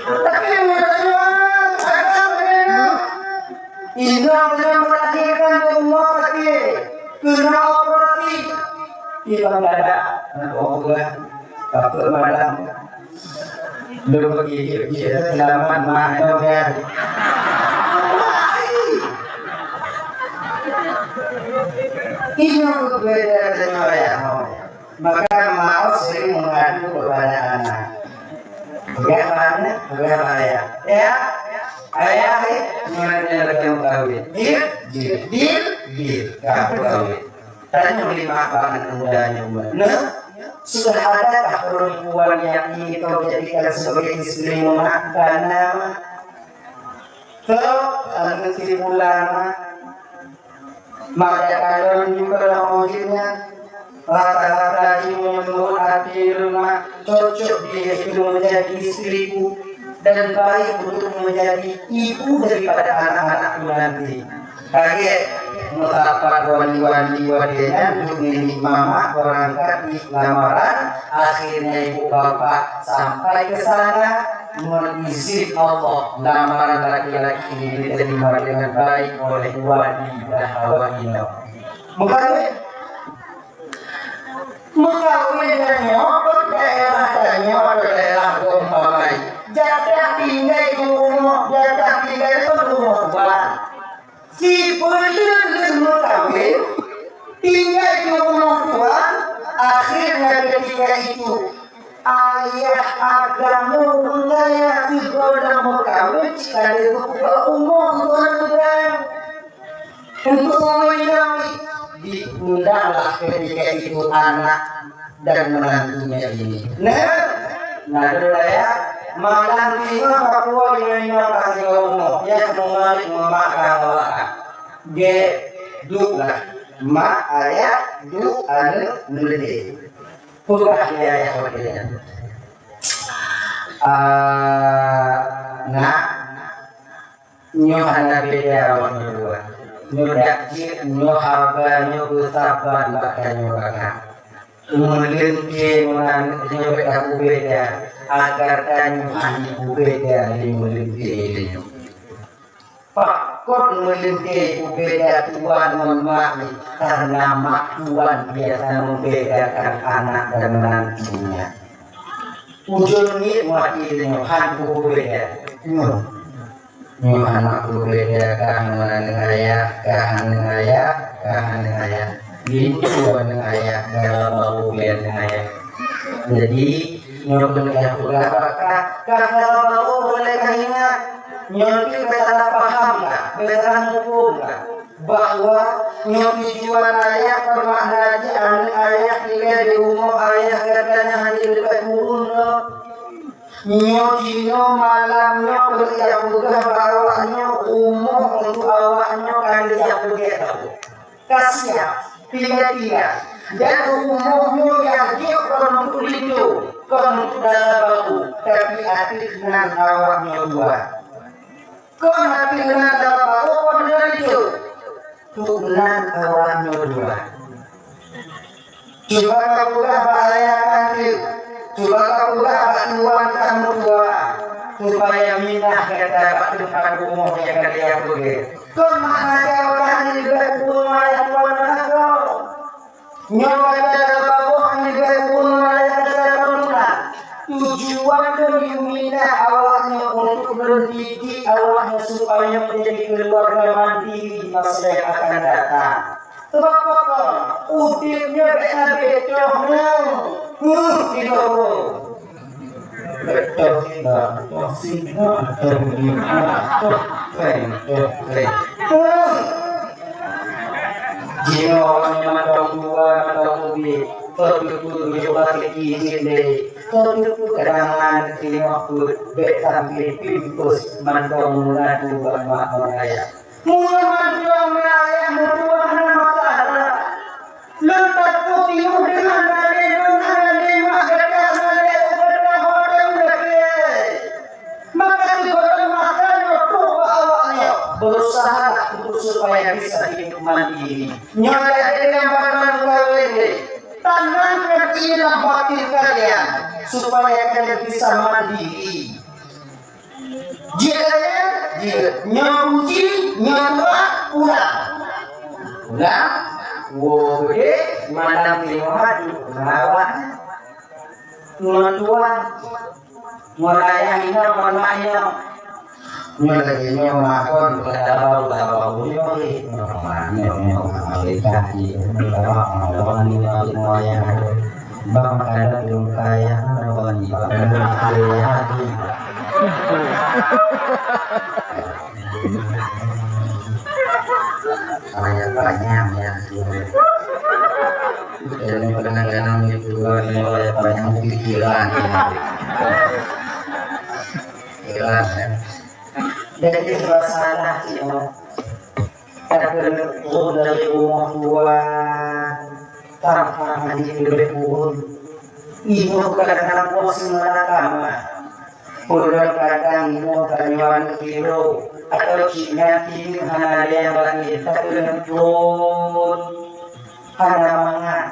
Tapi meunyoe tanyoe agam nyoe, inong nyoe melahirkan di rumah sakit, kena operasi. Di Bangladesh, aneuk ureueng, takot malam. Lôn bagi jeuet-jeuet seulamat mak nyoe kan. Ini berbeda dengan ayah. Maka mau sering mengadu kepada anak. Pegang anak, pegang ayah. Ya, ayah, eh, gimana dia kawin? Deal, deal, deal, deal. Kamu kawin. Tanyoe lima bangat muda nyoe. Nah, sudah adakah perempuan yang ingin kau jadikan sebagai istri, Muhammad? Karena kau anak kesimpulan, maka kalau juga mujiznya, rata-rata di menurut hati rumah cocok dia itu menjadi istriku dan baik untuk menjadi ibu daripada anak-anakku nanti. Kagét meusapat wali-wali watée nyan duek ngon mamak beurangkat di lamaran, akhirnya ibu bapak sampai ke sana. Ngon izin Allah, lamaran laki-laki ini diterima dengan baik oleh wali dahawat inong. Meukawen. Meukawen tanyoe, daerah tanyoe, daerah Gombamai. Jatah tinggai di rumah, jatah tinggai di rumah tuan. Sibeuleueng meukawen, tinggai di rumah tuan, akhirnya ketika itu, ayah agam ureueng kaya sigohlom meukawen, cit ka lheueh geupeugah umu tuan-tuan. Untuk menyambut, diundanglah ketika itu anak dan menantunya ini. Nah, nah, dulu ya, malam lima Papua lima lima kasih umur, ya, kembali memakan awak. Ge, duduklah, mak, ayah, duduk, anak, meledek. Peugah di ayah, peugah di ayah. Ah, nak, Nyoe hana beda awak nyoe dua. Nyoe dak jeuet, nyoe hareuga nyoe beusaban bak tanyoe kakak. Meuleueng keu meunan nyoe beda-beda, agar tanyoe hana beda lé meuleueng keu nyoe. Pakon meuleueng keu beda tuan ngon mak nyoe? Karena mak tuan biasa membedakan anak dan menantunya. Ujoe ngieng meuhati nyoe han bubeda. Nyoe. Nyoe hana bubeda, kah ngon aneuk ayah, kah aneuk ayah, kah aneuk ayah. Linto aneuk ayah, galak baro lé aneuk ayah. Jadi, nyoe keuneuk peugah bak kah, kah galak baro boleh kah ingat. Nyoe pih beu salah paham kah, beu salah muphom kah. Bahwa nyoe tujuan ayah, peumakna jih aneuk ayah tinggai di rumoh ayah gata nyang hana leubeh ureueng nyoe. Nyoe jinoe malam nyoe keuneuk jak peugah bak awak nyoe, umoh untuk awak nyoe ka lheueh jak peugét. Ka siap, tinggai-tinggai. Dan umoh nyoe nyang jeuet kon untuk linto, kon untuk dara baru, tapi ateueh nan awak nyoe dua. Kon hati meunan dalam baroe kon deungon linto. Tunan awak nyoe dua. Cuba kapeugah bak ayah kah, cuba kapeugah bak tuan kah meutuah, supaya minah gata bak teumpat rumoh nyang ka lheueh peugét. Kon makna jih awak nyoe leubeh kureueng ayah tuan ngon agoe. Nyoe gata lam baroe hana jibeuet ureueng laén gata lam rumoh. Tujuan lôn yue minah awak nyoe untuk lôn didik awak nyoe supaya menjadi keluarga mandiri di masa yang akan datang. Sebab apa? Udeb nyoe bèk sabe toh nyoe. Huh, di baroe. Toh singa, toh singa, toh lima, toh pèng, toh pèng. Huh. Jinoe awaknyan mantong dua, mantong ubit, kon teupeu geujok bak gaki jeuet lé, kon teupeu kadangan teungoh peuet, bék sampoe pimpus mantong meunatu bak mak ngon ayah. Meunyoe mantong ngon ayah meutuah na masalah, lôn takot teungoh deungon hana lé lôn, hana lé mak gata, hana lé ayah gata, ho teuh lakée. Maka sigohlom masa nyoe trok bak awaknyoe, berusahalah untuk supaya bisa hidup mandiri. Nyoe lagée nyang banmandum lagée nyoe, tanamkan ié lam batin kalian supaya kalian bisa mandiri. Jeuet lagée, jeuet. Nyoe kunci, nyoe tuah, pulang. Pulang, woe beudé, malam Jumat, rawat. Ngon tuan, ngon ayah inong, ngon mak inong. Nyoe lagée nyoe makon, bukan tabau, tabau nyoe, eh. Nyoe, nyoe, nyoe, eh, kaki, tabau, tabau, nyoe, nyoe, ayah. Bang kada tulung kaya, bang kada tulung kaya. Ayah panyang ya. Jadi kadang-kadang itu ayah panyang pikiran. Pikiran ya. Jadi masalah itu. Tapi dari rumah tua tanpa hanya lebih pun. Ibu kadang-kadang bosan malah kamar. Uroe kadang inoe tanyoe aneuk sidroe, atau cit nyan sidroe hana lé nyang bagi, takheun trôn, hana mangat,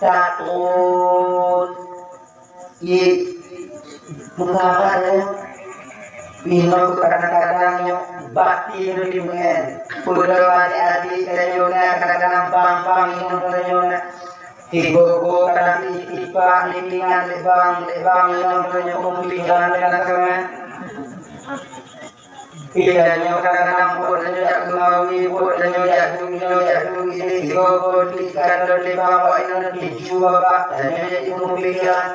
takot. Ye, meukawa lé. Inoe kadang-kadang nyoe batin lôn dimeungen. Uroe adik-adik tanyoe na kadang-kadang bang-bang inoe tanyoe na. Ibu-bu kadang istighfar, lipingan lé bang, lé bang, nyoe, nyoe, nyoe, pikiran lé bang, nyoe. Pikiran nyoe kadang-kadang buet nyoe jak keumawi, buet nyoe jak keu-, nyoe jak keu-, ini, ibu-bu pikiran lé bang, wak nyoe, nyoe, tuju babah, nyoe, nyoe, ibu pikiran.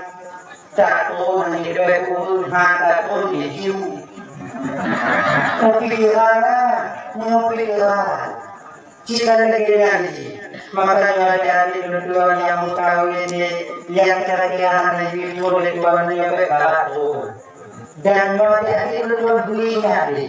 Tak pun, nyoe, ibu, ha, tak pun, tuju. Pikiran, nyoe, pikiran. Cit lagée nyan jih. Makanya adik-adik ulôn tuan nyang meukawen nyoe, nyang kira-kira hana jijue lé tuan nyoe bék galak tu. Dan nyoe adik-adik ulôn tuan beuingat deh,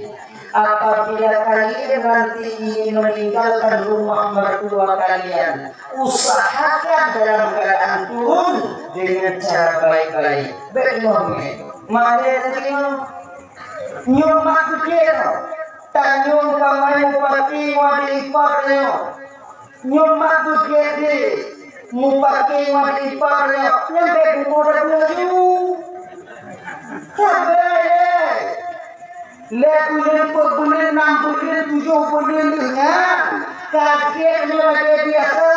apabila kalian nanti ingin meninggalkan rumah mertua kalian, usahakan dalam keadaan turun dengan cara baik-baik. Bék nyoe meuhe. Makna teurimong. Nyoe mak keukiek nyoe. Tanyoe ka meupaké ngon adik ipar nyoe. Nyoe mak keukiek deh. Mupaké ngon adik ipar nyoe. Nyan bèk bumoe laju. Sabe lé. Lhèe buleuen, peuet buleuen, nam buleuen, tujoh buleuen lheueh nyan. Ka gèt nyoe lagèe biasa,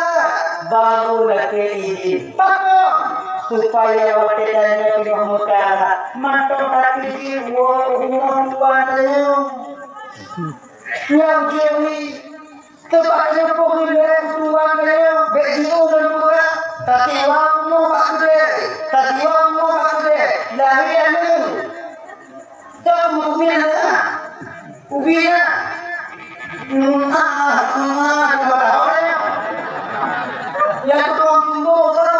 baru lakèe idhin. Pakon? Supaya watèe tanyoe teungoh meukarat, mantong takeujeuet woe u rumoh tuha tanyoe. Nyang jeuet, teuma nyoe peue geulhèe u tuha tanyoe, bèk jiôh ngon peugah, tatiwa rumoh bak keudè, tatiwa rumoh bak keudè, lahé aneuk. Ka mumin na, ubi na. Hmm, ah, ah, ah, ah, ah. Ya tukang timbul tu.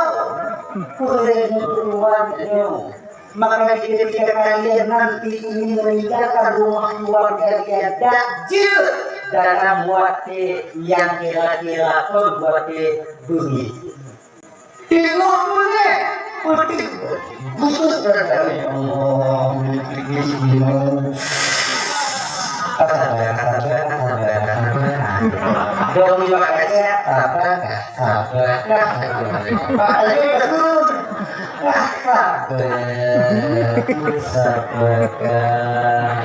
Kurang tuan nyoe. Maka ketika kalian nanti ingin meninggalkan rumah keluarga kalian, dak jeuet dalam watèe nyang kira-kira kon watèe beungèh. Teungoh beungèh, peuteuk. Geuteuk darah Allah, Allah, Allah. Sabar, sabar, sabar, sabar. Dong juga aja, sabar, sabar. Pak Ayu, sabar, sabar.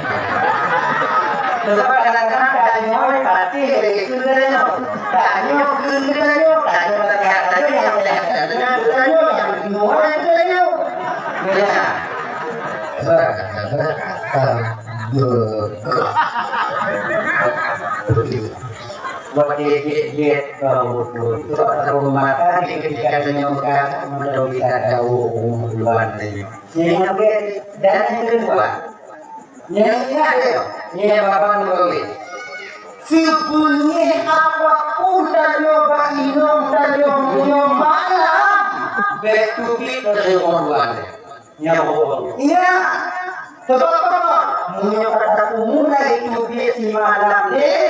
Sebab kadang-kadang tak nyoe, pasti dari itu dah nyoe. Tanyoe keu tanyoe, tanyoe lagèe tanyoe nyang lagèe tanyoe, tanyoe nyang dua tanyoe. Ya. Buat dia, dia, dia, kau, kau, kau, kau, maka dia ketika tanyoe ka, maka kita tahu umur duluan tanyoe. Nyang keu-, dan nyang keudua, nyang ingat lé, nyang babah nibak ulèe. Sibeungèh Apapun tanyoe bak inong tanyoe meunyoe malam, bèk teubiet dari rumoh tuan. Nyan Allah. Iya. Sebab apa? Meunyoe ka tapeumulai teubiet simalam deh,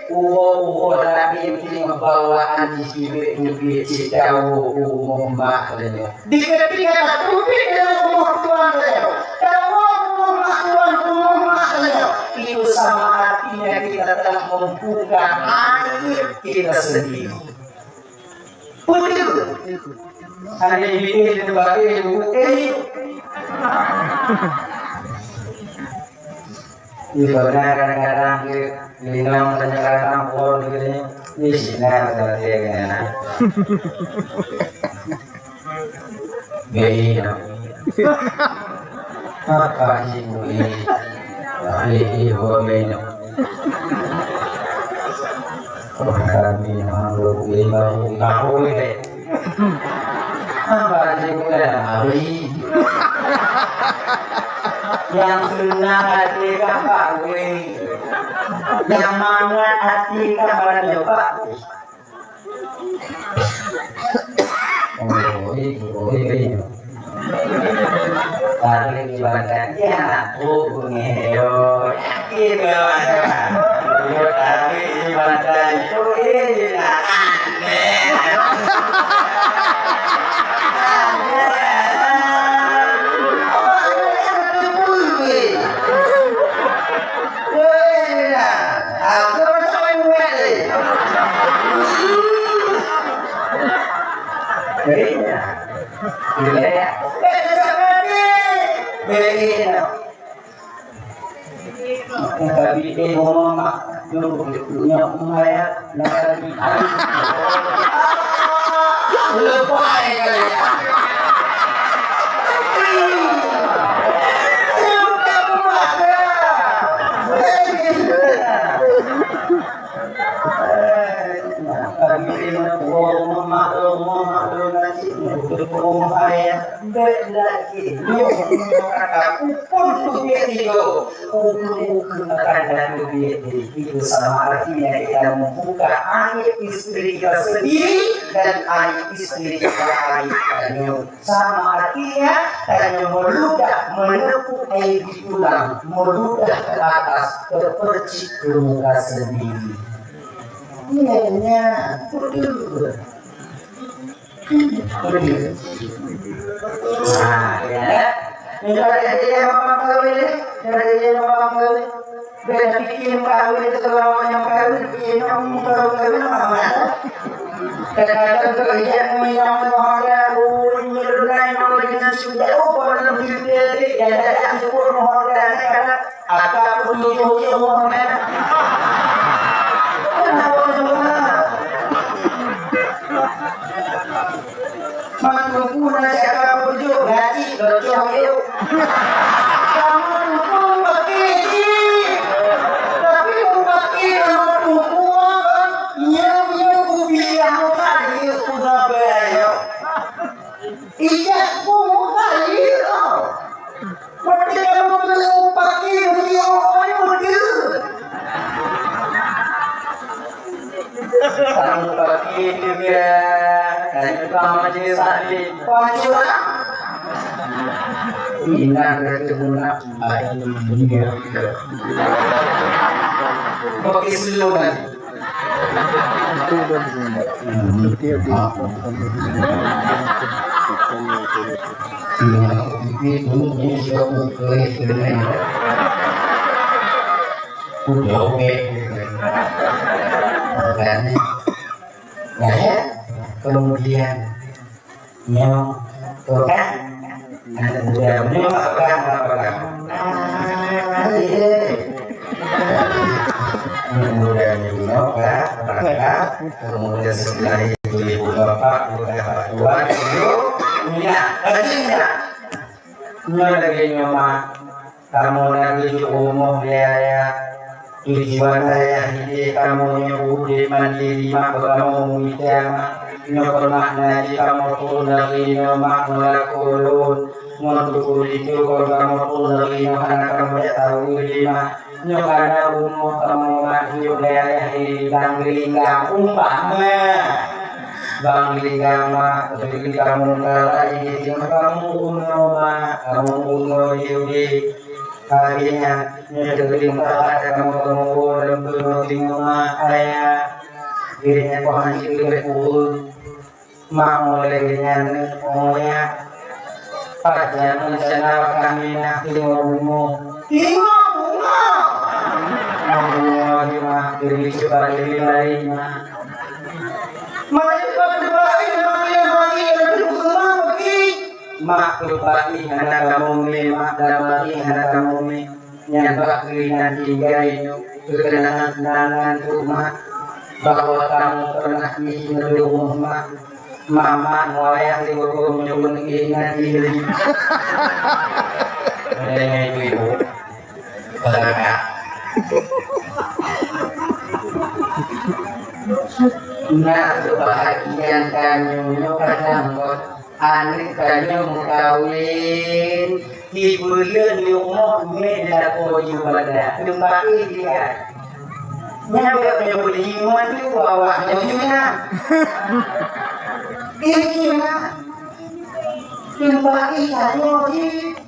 uroe-uroe laén pih bawaan jih teubiet-teubiet cit jaweueb u rumoh mak tanyoe. Di ketika tateubiet dari rumoh tuan tanyoe, tawoe rumoh mak tuan, rumoh mak tanyoe, itu sama artinya kita telah membuka aib kita sendiri. Betul. Ada yang bikin itu bagi ibu. Eh. Ibaratnya kadang-kadang ke, minum kadang-kadang pol gitu. Ini sinar berarti ya. Beda. Apa sih ini? Ini, ini buat beda. Oh, kami yang belum lima tahun deh. Apa sih bukan hari? Yang senang hati kan Pak Wei. Yang mangat hati kan pada Pak. Oh, itu, oh, itu. Tapi ibadah dia aku punya yo. Yakin yo. Tapi ibadah itu ini aneh. Weh, nah, aku rasa main buat ni. Beda. Beda. Beda. Tapi, eh, ngomong mak, nyok maya, nah, tapi, lepai kali ya. Itu sama artinya kita membuka aib istri kita sendiri dan aib istri kita, aib kita. Sama artinya, tanyoe meuludah meunepuk air di tulang, meuludah ke atas, teupercik keu muka sendiri. Iya, iya, betul. Nah, ya. Ini ada dia yang mampu kawin, ada dia yang mampu kawin. Beda pikir muka awet itu kalau orang yang kawin, pikir nak muka kawin apa mana? Kadang-kadang kalau dia punya muhara, oh, ini benar yang orang dengan sudah, oh, kalau lebih gede, ya, ada yang syukur muhara, kadang apa pun tujuh dia muhara. Kenapa muhara? Mantungku na cakap bujuk, gaji, bocor yuk. Kamu tumpang pakai cik. Tapi pakai nama tumpuan, nyam-nyam kubilang kali ku gabai. Ijak ku kali. Berarti kamu perlu pakai beli orang betul. Kamu pakai juga, kamu kamu majelis taklim. Pancura. Ingat kata guna, ada dunia. Pakai seluruh. Kemudian nyoe, tuh kan? Anak muda nyoe apa, apa, apa? Ah, iya. Anak muda nyoe apa, apa? Kemudian setelah itu ibu bapak udah tuan, ibu punya, rajin nggak? Nyoe lagi nyoe, Mak. Kamoe na geujok rumoh lé ayah. Tujuan ayah idéh kamoe nyoe udép mandiri, mak, bak kamoe mita, mak. Nyoe keumakna jih kamoe turun dari nyoe, mak, meulakoe lôn. Ngon tuku itu kon kamoe pun lagi nyoe hana kamoe jak tahu lima. Nyoe kana rumoh kamoe mak hidup di ayah di Bang Gelinggam umpama. Bang Gelinggam mak, jadi kamoe kalau lagi di sini kamoe unoe mak, kamoe unoe yudi. Akhirnya, nyoe jadi mak ada kamoe kamoe lembut di rumah ayah. Akhirnya kau hanci lebih kurung. Mak mulai nyan, oh ya, pajan rencana kami nak tengok bunga. Tengok bunga. Tengok bunga di mak, demi cepat demi lain mak. Mari cepat cepat ayo mari mari ada bunga pergi. Mak cepat ih anak kamu mi, mak dan mari anak kamu mi. Nyan bak keuinan tinggai nyoe keukenangan-kenangan keu mak, bahwa kamoe pernah misi meudurong mak. Mamak wayah di gurong nyoe keuinan tinggai. Adanya ibu-ibu. Baraka. Nah, kebahagiaan tanyoe nyoe kadang kot. Aneuk tanyoe meukawen, dibeuleuen rumoh mé lakoe jubada, teumpat éh lihat. Nyan bék nyoe beuliman tu bawah nyoe juna. Ini juna. Teumpat éh tanyoe jih.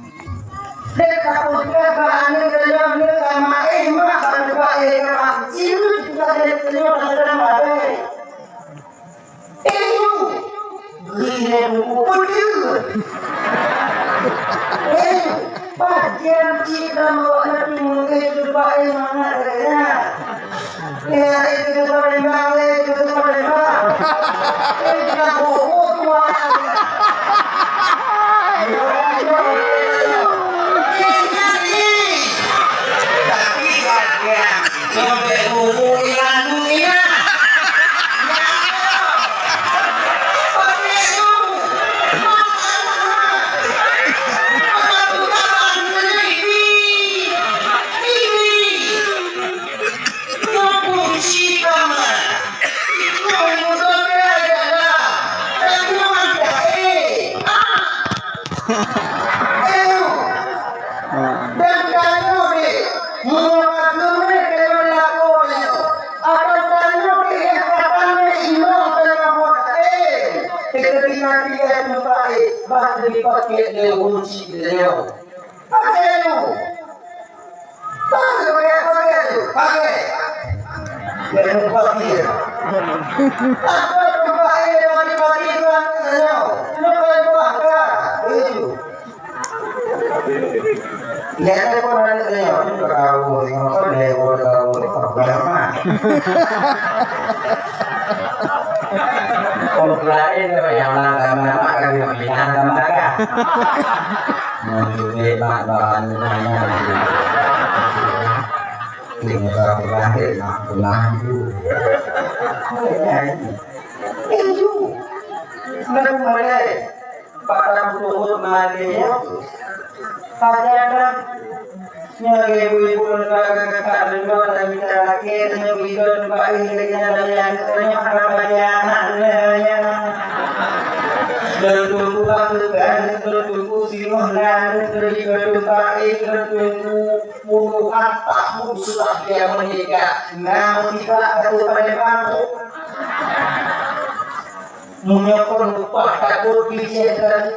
Dek takot ka aneuk tanyoe nyoe ka maén mak, ka teumpat éh ka mak. Ilu juga dek tanyoe ka sedang maén. Eh, yu! Gila buku peue? Eh, pajan cit lam awak Nabi Musa itu baik mangat ya. Ya, itu tu paling bang, itu tu paling bang. Eh, kita buku tua. Tapi pajan. Sampai umur ilan dunia. Dan tanyoe deh, meunyoe ka keuneuk deungon lakoe nyoe, atau tanyoe deh nyang ka tanyoe inoe atau nyang buet, eh, teukeudi Nabi Adam pakai, bah dipakai lé ureueng chik nyoe. Pakai nyoe. Pakai, pakai, pakai, pakai. Jangan lupa dia. Apa lupa dia, bagi-bagi Tuhan nyoe. Lupa, lupa, itu. Lihat pun anak saya, ini berkau, tengok kau, dia berkau, tengok kau, berapa? Orang lain yang makan nama kami bilang sama kan? Mencuci mak bahan nanya. Tinggal berangkat nak pulang tu. Itu. Nak mulai. Patang puluh malée. Pajan dah. Nyoe lagée ibu-ibu lembaga kakak deungon dan mita lakée, nyoe bidon bak lagée nyan dari aneuk nyoe hana banyak aneuk nyoe. Lôn tunggu bak keugan, lôn tunggu singoh na aneuk, lôn tunggu bak lôn tunggu puluhan tahun sudah dia menikah. Na musibah atau pada mampu. Meunyoe kon upah takot picék tadi.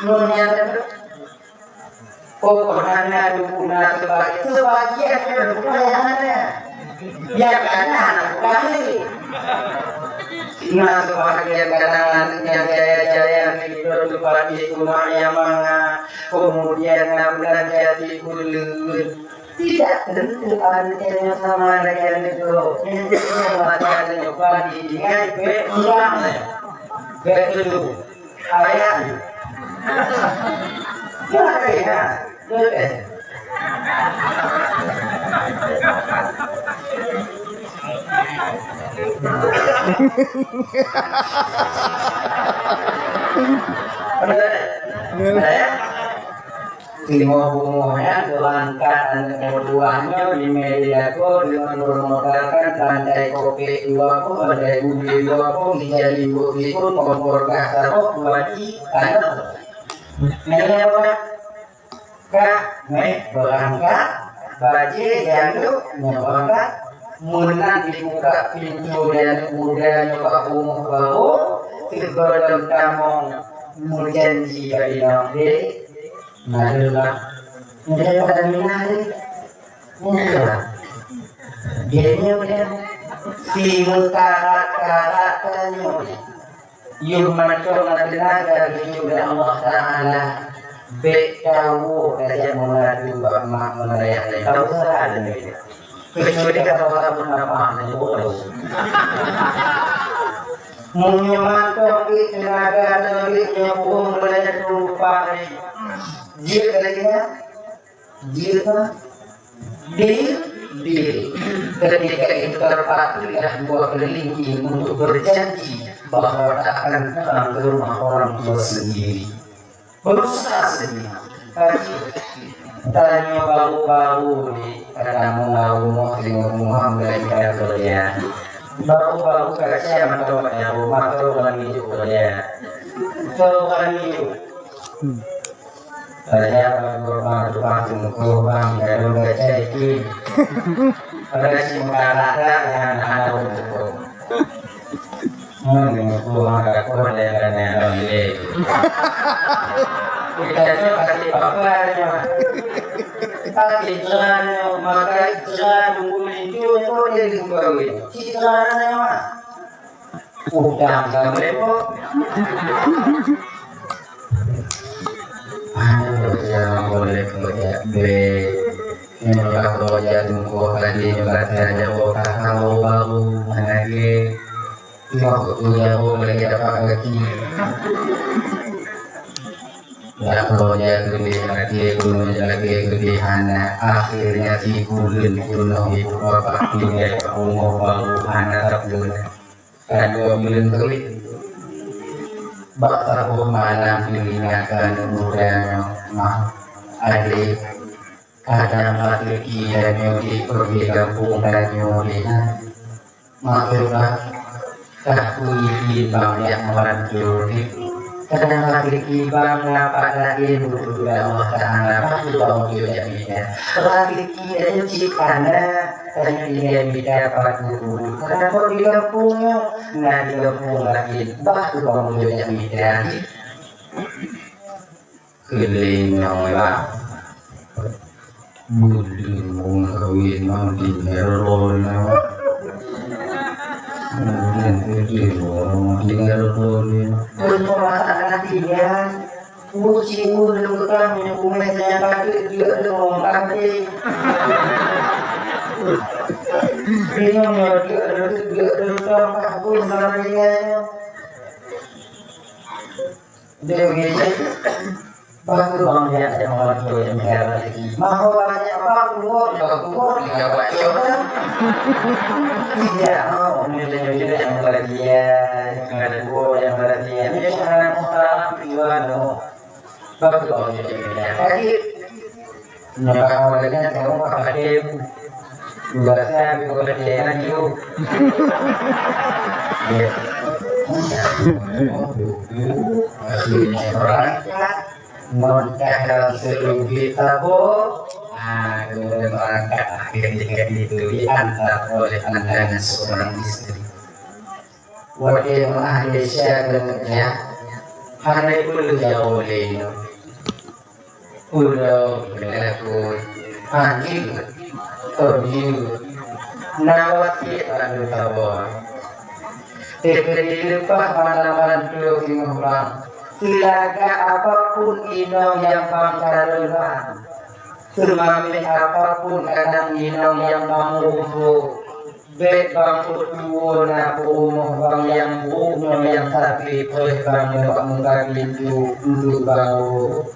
Ngon nyan, oh, kon hana tubuh na sebagian, sebagian nyan bukan hana. Nyang kana hana bukan. Na sebagian kadang nyang jaya-jaya ni, itu sebagai cuma yang manga, kemudian na belanja di buleuen. Tidak tentu aneuk nyoe sama dengan nyoe. Maka nyoe bagi dengan bek ulang. Bek dulu. Ayah. Maka ya. Bek. Bek. Timoh bumoh nyan geuangkat aneuk bumoh nyoe di Medan Lago deungon beureumotalkan pantai Kopek dua boh, pantai Bumi dua boh, dijadi buet likot, kompor gas saboh, dua ji, aneuk. Nyoe ka meh beurangkat, bajée janduk nyoe beurangkat. Meunan dibuka pintoe dan muda nyoe bak rumoh baru, sigohlom tamong meujanji bak inong deh. Madeulah. Nyoe pada minah deh. Nyoe. Dia nyoe dia. Si meukarat-karat tanyoe. Yôh mantong na teunaga geujok lé Allah Taala, bék tawoe tajak meungadu bak mak meunayah lé. Tawoe salah deungon. Keucuali ka sabar-sabar nafah nyoe boh tawoe. Meunyoe mantong di teunaga teunaga nyoe boh meunayah tumpah ni. Jeuet lagée nyan. Jeuet, deal, deal. Ketika itu terpatri dah dua kelingking untuk berjanji bahwa tak akan pulang ke rumah orang tua sendiri. Berusaha sendiri. Tapi, tanyoe baru-baru ni, kata mau rumoh tengok rumah mulai kita kerja. Baru-baru kerja mantap pada rumah tu orang hidup kerja. Tu orang hidup. Raja bang gurma tukang tungku bang garu gacai ki. Pada si muka rata dengan anak tungku. Mun tungku maka kode dengan yang lele. Kita tu pasti apa aja. Pasti terang maka terang tunggu lintu yang kau jadi kembali. Terang. Udang ka meureumpok. Aduh, jangan boleh kojak bèk. Nyoe kojak tungkôh tadi nyoe kata jago kakao baru lagi. Nyoe tu jago lagi dapat gaki. Dak kojak gede lagi, gunung lagi gede hana. Akhirnya si buleuen pun ibu bapak tinggal umur baru hana tak boleh. Ka dua buleuen teuh. Bak saboh malam teuingat keu aneuk muda nyoe, "Mak, adék, kadang raseuki tanyoe di peureulèe gampông tanyoe nyoe." Maksud bang, ka kuizin bang jak meurantu nyoe. Kadang raseuki bang na pat laén butuh lé Allah Taala, bah tu bang ujoe jak mita. Raseuki tanyoe cit hana, tanyoe tinggai mita pat guru. Kadang kok di gampông nyoe, na di gampông laén, bah tu bang ujoe jak mita. Keulinyueng lah. Buleuen meukawen ngon tinggai rot lom. Buleuen geude lom tinggai rot lom. Beutôi masalah tinggai. Buci ulôn tukang meunyoe kumé nyang ka teuk jeuet deungon até. Bingung nyoe jeuet deungon jeuet deungon tukang kahbun sama dengan nyoe. Dia begitu. Bagus bang dia ada orang tua yang biar lagi. Mau banyak bang keluar juga keluar juga buat dia orang. Tidak mau menyudah-nyudah yang bahagia, yang ada dua yang bahagia. Ini sekarang orang tuan tu. Bagus bang dia. Lagi. Nyata awalnya kamu pakai. Biasa aku pakai lagi tu. Ya. Akhirnya berangkat. Ngon dalam seluruh kita, Bu. Ah, kemudian berangkat akhirnya itu diantar oleh pandangan seorang istri. Watèe meu'ah desya keuneuk nyan, hana peuleueh jaroe lé nyoe. Ulôn keuneuk lakèe, han jeuet, kon jeuet, na wasiet laju saboh. Teukeudi leupah malam-malam tuwoe singoh bang, seulagak apapun inong nyang bang ka lôn bang. Seumameh apapun kadang inong nyang bang muphom, bèk bang peutuwoe na peurumoh bang nyang brôk nyoe nyang sabe preh bang nibak muka pintoe untuk bang brôk.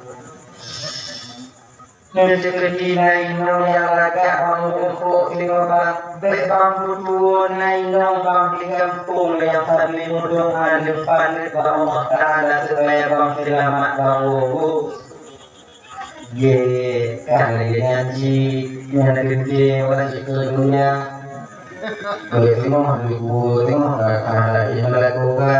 Nyoe teukeudi na inong nyang lagak bang muphom singoh bang, bèk bang peutuwoe na inong bang di gampông nyang sabe mudong aneuk paneuk bak Allah Taala supaya bang seulamat bang brôk. Ye, kan lagèe nyan cit, nyan lagèe nyan, ureueng cit keu dunia. Keu timoh, duku timoh, ka, ka lagèe nyan lakoe ka.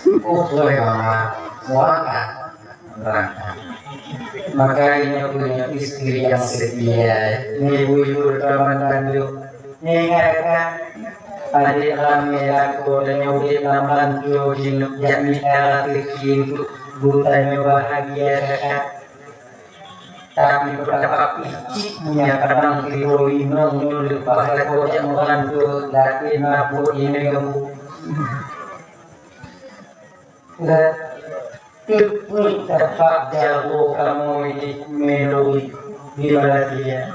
Oh, boleh, Mama. Muakat. Maka ini punya istri yang setia. Ibu-ibu rekaman tanjung. Ingat kan? Adik ramé lakoe dan udép lam ranco jineuk jak mita rezeki untuk geutanyoe bahagia, kan? Tapi beutapa pih cit nyan kadang tiroe inong nyoe leupah lakoe jak meuranto, lakée mabök inong. Dah teupeu tepat jaroe kamoe di Meluri di Malaysia.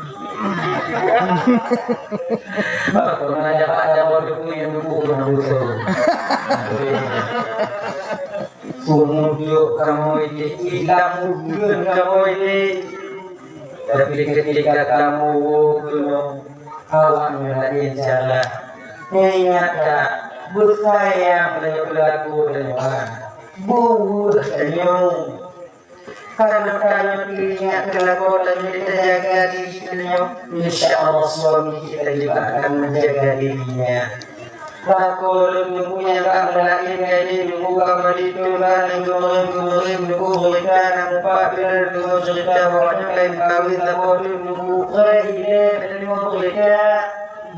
Bak pernah dapat jaroe teupeu nyang duku ureueng dusun. Peumudiek kamoe di, ilang ujeuen kamoe di. Tapi ketika kamoe woe keunoe, awak nyoe laén cara. Ingat tak, beusayang lé peulaku tanyoe. Buweuh tanyoe. Karena tanyoe ingat peulaku tanyoe, kita jaga diri tanyoe. Insya Allah suami kita juga akan menjaga dirinya. Lakoe lôn nyoe nyang ka meulaén ngon lé nyoe, ka meuditôi, ka lheueh geumeurim-geumeurim nyoe, beurita na mupat, bila lôn deungoe ceurita bahwa nyoe ka meukawen lakoe lôn nyoe, preh ilée lôn nyoe beurita.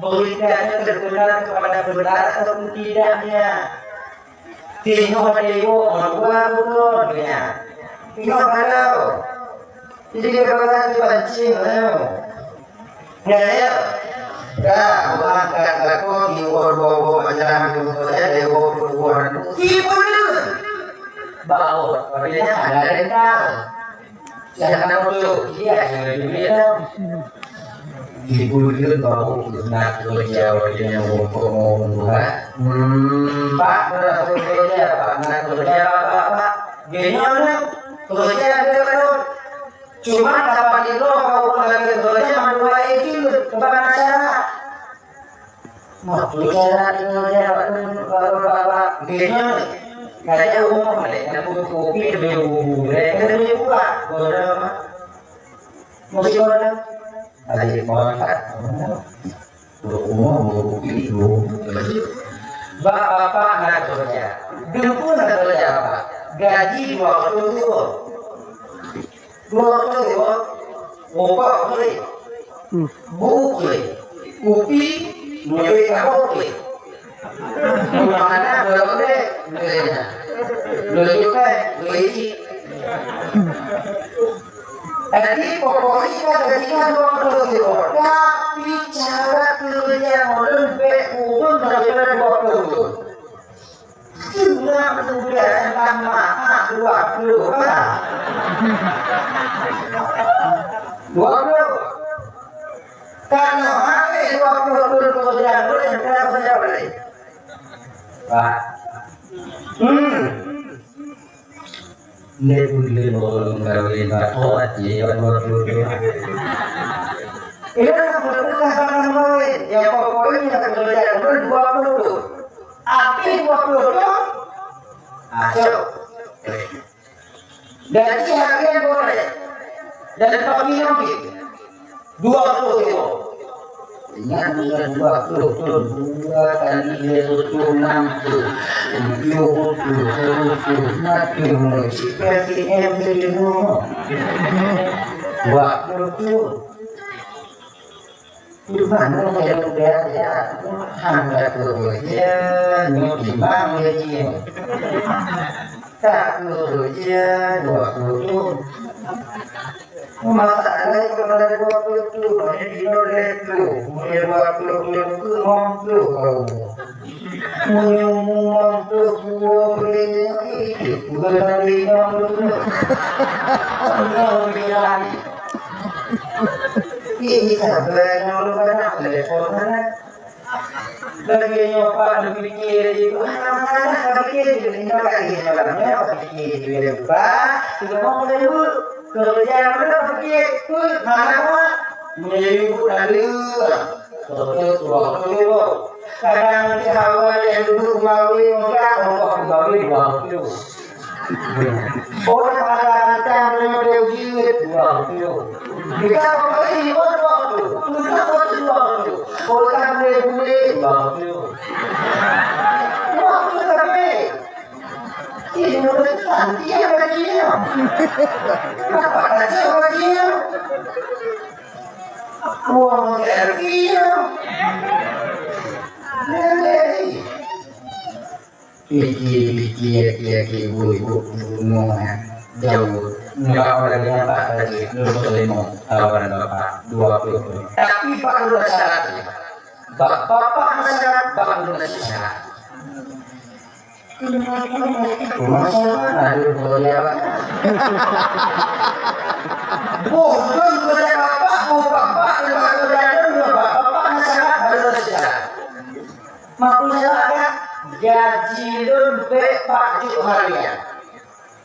Beurita nyoe terkenal kepada benar ataupun tidaknya. Tingoh deungoe, dua beutôi nyan. Tingoh kalau. Jadi, dia kata, "Dipancing, eh." Ya, ya. Dah, berangkat lakoe, di uroe dua uroe ajaran, di uroe dua uroe, di uroe dua uroe. Di mana? Bau, artinya ada rendah. Jangan betul. Iya, iya, iya. Di buleuen baru na keureuja, watée nyan muphom ngon Tuhan. Hmm, Pak, na keureuja, Pak, na keureuja, Pak, Pak, Pak. Geuhnyan na keureuja, dia kan. Cuma kapan itu kamu lagi bekerja mandua itu kepada masyarakat. Waktu cara itu dia waktu bapak-bapak gini, kayak umum deh, tapi kopi lebih umum deh, lebih kuat. Bodoh amat. Mesti bodoh. Ada yang mengangkat. Umum, umum, kopi, umum. Bapak-bapak nak kerja. Dulu pun nak kerja apa? Gaji dua puluh ribu. Dua puluh ribu. Rokok free. Hmm. Buku free. Kupi, mencuri kabur free. Mana dua puluh ribu. Dua juta, free. Jadi, pokoknya gaji kan dua puluh ribu. Tapi cara kerja orang lebih kurang daripada dua puluh ribu. Cuma sudah tambah dua puluh, Pak. Dua puluh. Kalau habis dua puluh pun kerja boleh, kerja boleh. Pak. Hmm. Nggak boleh orang kawin, Pak. Oh, iya, dua puluh. Ini kan sudah pernah kawin. Yang pokoknya kerja boleh dua puluh. Api dua puluh ton, masuk. Gaji harian boleh. Dan pagi nanti, dua puluh ribu. Ingat, ingat, dua puluh ton, dua kali lima puluh, enam puluh, tujuh puluh, seratus, mati mulai. Si P T M tu dulu. Dua puluh ton. Di mana saya udah ya, hana kerja, nyoe timbang gaji. Tak kerja, dua puluh ton. Masalah kalau ada dua puluh ton, hanya di nol tu. Punya dua puluh ton ke mampu kau. Punya mampu dua puluh ton, itu bukan lima puluh ton. Kalau bilang, Ih, sabar, nyoe lôn banyak telepon, mana? Lagi nyoe, Pak, lôn pikir, ibu, ah, mana, lôn pikir, ini lagi malam, nyoe lôn pikir, ibu, ya, Pak. Sudah mau, sudah, ibu. Kerja, mana, lôn pikir, ibu, mana, Pak? Menjadi ibu, lalu, ah. Betul, betul, betul, ibu. Kadang di awal yang duduk, mawi, enggak, Allah, mawi, waktu. Orang macam-macam punya ujian, dua puluh. Kita pakai lima puluh, kita pakai dua puluh. Orang boleh-boleh, dua puluh. Dua puluh sampai. Nanti apa dia? Apa aja apa dia? Uang R I ya. Nanti. Piki-piki aki-aki ibu-ibu bungoh jauh. Enggak ada yang tak tadi, lulus lima, tawaran bapak, dua puluh. Tapi baru syarat. Bapak, bapak syarat, baru syarat. Masya Allah, aduh, kalau dia apa? Bukan kerja bapak, bukan bapak, bukan kerja bapak, bapak syarat, baru syarat. Maklum salah kan? Gaji lôn bèk pajuk harian.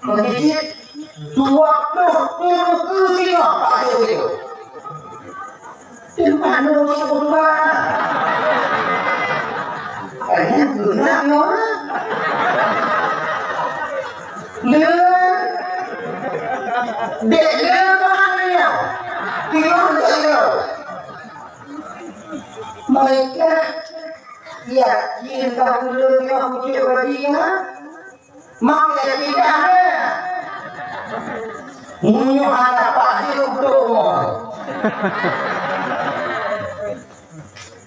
Meunyoe dua ploh teungku singoh pajuk itu. Di mana orang berubah? Kayaknya guna nyoe. Le, dek le mana ya? Tiang dek le. Mereka yakin bahwa ulôn nyoe pucuk bajingan? Mak yakin dah, eh? Meunyoe hana pasti untuk mo.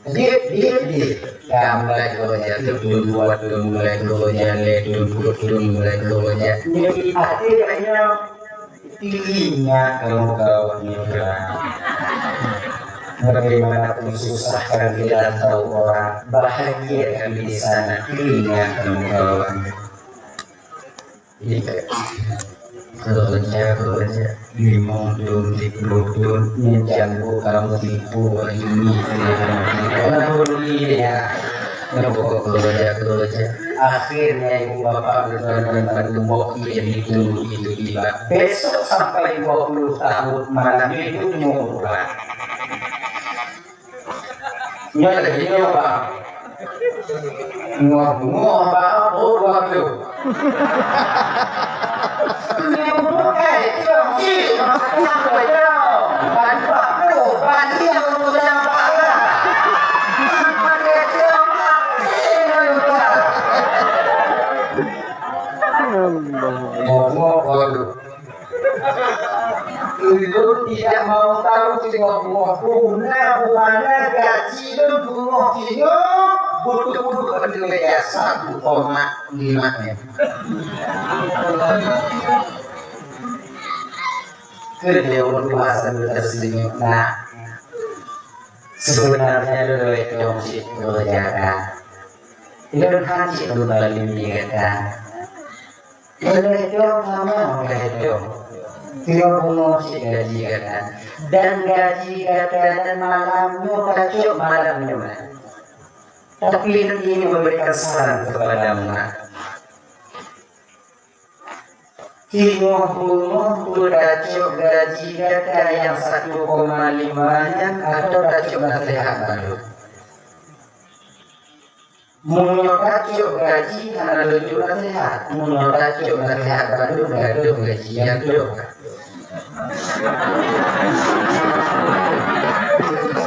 Dit, dit, dit. Ka mulai kerja, tu, tu, dua, tu, mulai kerja, le, tu, tu, tu, mulai kerja. Jadi, akhirnya, Telinga kamu kawat nyoe. Bagaimanapun susah kan di rantau orang, bahagia kami di sana. Telinga kamu kawat. Iya. Kerja, kerja. Limong thôn, tiga puluh thôn, mencanggu kamu tipu, ini, ini, ini. Kenapa rugi dia? Nyoe pokok keureuja-keureuja. Akhirnya ibu bapak geutanyoe bak geumbok ié ditunggu itu tiba. Besok sampai dua puluh tahun malam itu nyoe ulang. Nyoe lagèe nyoe, Pak. Ngoh-ngoh, Pak, oh, dua puluh. Ulôn tidak mau tahu singoh bungoh, buna bubana gaji lôn bungoh singoh, butuh-butuh keuneuk jasa bukomak lima M. Keu jaweueb masa tersinggung, nak. Sebenarnya lôn leucong cit beureujaga. Lôn han cit beubali gata. Lôn leucong sama leucong. Tiep bunoe cit gaji gata. Dan gaji gata dan malam nyoe tacok malam nyoe. Tapi lôn ingin memberikan saran kepadamu, nak. Singoh-singoh beutacok gaji gata nyang satu koma lima nyan atau tacok naseuhat baru? Meunyoe tacok gaji hana leucok naseuhat, meunyoe tacok naseuhat baru gadôh gaji nyang trok.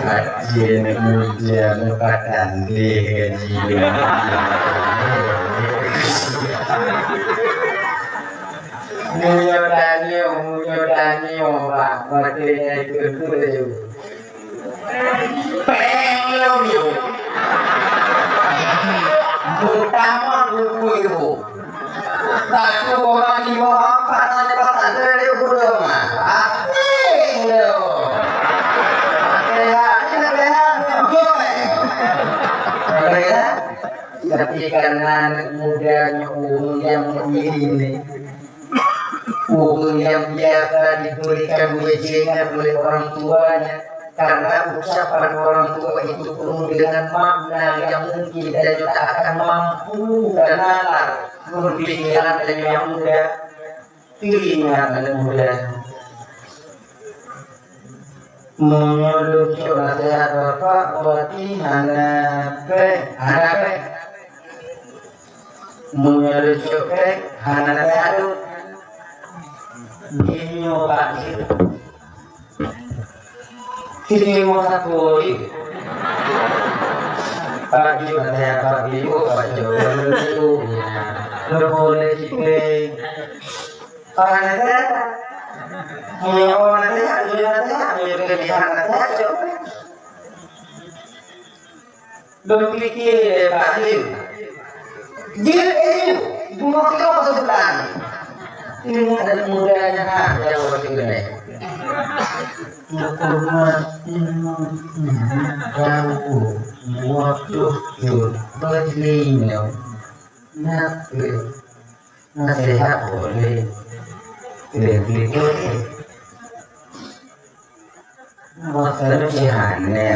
Até aneuk muda nyoe ka tandeh gaji nyoe. Meunyoe tanyoe, meunyoe tanyoe, Pak, watèe nyan keupeue? Péng lom yôh. Beutama buku itu. Satu koma lima empat sampai empat sampai dia udah mah. Asing dia. Sehat, sehat, sehat. Tapi karena anak mudanya umur yang ini, umur yang biasa diberikan wejangan oleh orang tuanya, karena ucapan orang tua itu penuh dengan makna yang mungkin dan tak akan mampu dan nalar berpikiran dan yang muda. Teuingat aneuk muda. Meunyoe lôn cok naseuhat bapak, berarti hana péng, hana péng. Meunyoe lôn cok péng, hana naseuhat lôn. Jinoe Pak Jeuet. Sini mau satu. Pak Jeuet, naseuhat Pak Jeuet, Pak Jeuet. Boleh cipeng. Orang ada. Punya orang ada, punya ada, punya kelebihan ada, cok. Berpikir, Pak Haji. Dia, eh, bunuh kita betul-betul. Ini ada mudanya, ha, jauh betul-betul. Hukuman, hmm, hmm, jauh, buat betul, berlindung. Nafeu, naseuhat boleh, kritik boleh. Masa lu si aneh,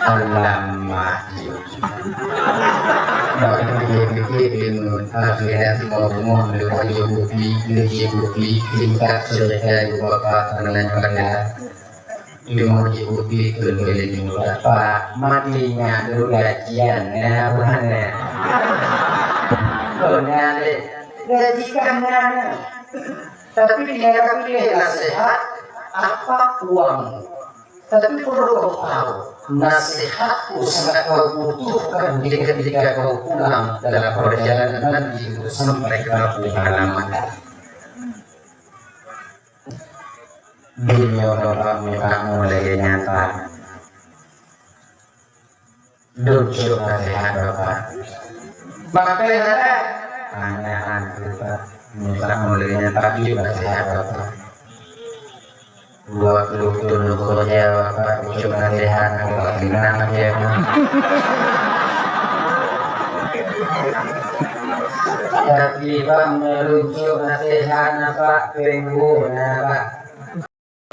Alamak. Bak pikir-pikir deungon akhirat, rumoh-rumoh leucok kupi, leucok kupi, tingkat syurga ibu bapak tangan pada. Leucok kupi keu leucok bapak, mati nyan leucok gajian, nah, bukan, nah. Kau nyan lé, gaji kan nyan. Tapi tinggal pilih nasihat apa uang. Tapi perlu kau tahu, nasihatku sangat kau butuhkan di ketika kau pulang dalam perjalanan nanti untuk sampai ke kampung halaman. Dunia bapak minta mulai nyata. Leucok naseuhat bapak. Pakai nada. Tanyaan kita. Minta mulainya tapi naseuhat bapak. Dua puluh tahun kerja bapak, leucok naseuhat, bapak tenang aja, Pak. Tapi, Pak, meuleucok naseuhat, Pak, penggu, nah, Pak.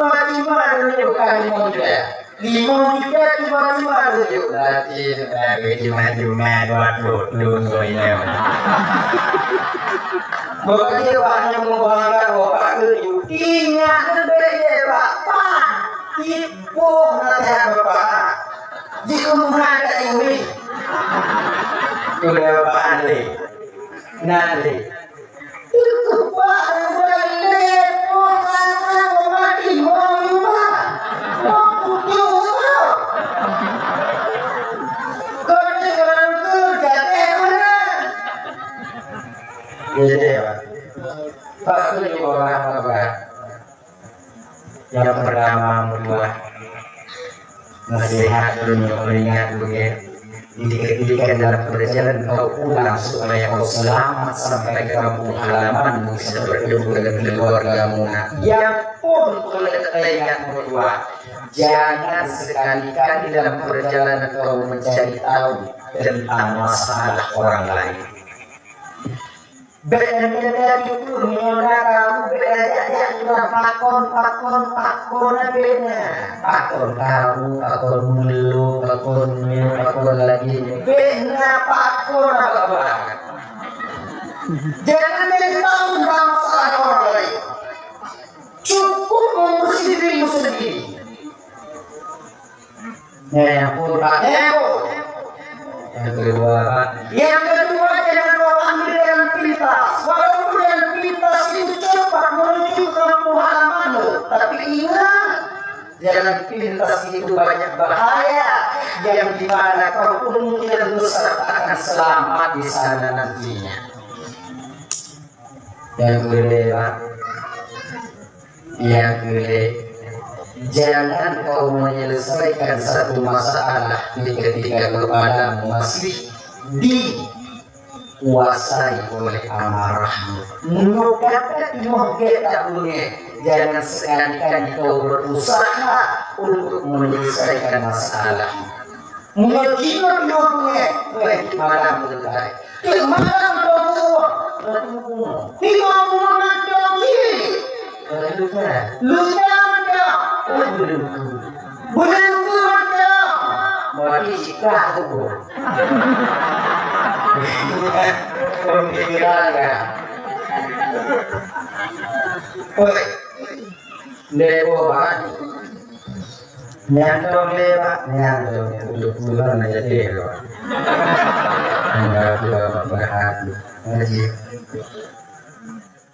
Cuma-cuma tunjuk ka limong juta. Limong juta cuma-cuma tunjuk. Berarti, eh, cuma-cuma dua puluh tahun kau ini. Bukan dia banyak membahagiakan bapak tunjuk. Ingat tu dari dia, Pak. Pak, tipu nasihat bapak. Di rumah tak ingat. Udah bapak Andri. Nanti. Itu Pak, udah lepoh tanah mati, mau lima. Mau tujuh. Kau ni orang tu, jatuh orang. Jadi, Pak. Pak tu juga orang apa, Pak? Yang pertama, meutuah, naseuhat lôn nyang peuingat lagèe, di ketika dalam perjalanan kau pulang supaya kau selamat sampai ke kampung halamanmu, bisa bertemu dengan keluargamu. Nah, yang pun perlu teuingat, meutuah, jangan sekali-kali dalam perjalanan kau mencari tahu tentang masalah orang lain. Bèk na mita jipeurunoe na karu, bèk na jak-jak nyan pakon, pakon, pakon na bèk na. Pakon karu, pakon meulô, pakon nyoe, pakon lagèe nyoe. Bèk na pakon apa-apa. Jangan jadi tahu tentang masalah orang lain. Cukup mengurus dirimu sendiri. Nyang keempat, nyang kedua, Pak. Yang kedua, jangan kau ambil jalan pintas. Walaupun jalan pintas itu cepat menuju ke kampung halamanmu, tapi ingat, jalan pintas itu banyak bahaya, yang di mana kau pun tidak bisa akan selamat di sana nantinya. Yang kedua, Pak. Yang kedua, jangan kau menyelesaikan satu masalah di ketika kepadamu masih dikuasai oleh amarahmu. Meunyoe gata timoh gét tak beungéh, jangan sekali-kali kau berusaha untuk menyelesaikan masalah. Meunyoe jinoe dua beungéh, malam teukai. Teuk malam dua buah, dua buah. Tiga buah mantong jih. Luka mantong. Buleuen luka mantong. Mati sikah tu. Pemikiran ya. Oi. Lé boh, Pak. Nyan dong lé, Pak. Nyan dong. Udah pulang aja deh, Pak. Enggak, udah, Pak. Berhati. Ngaji.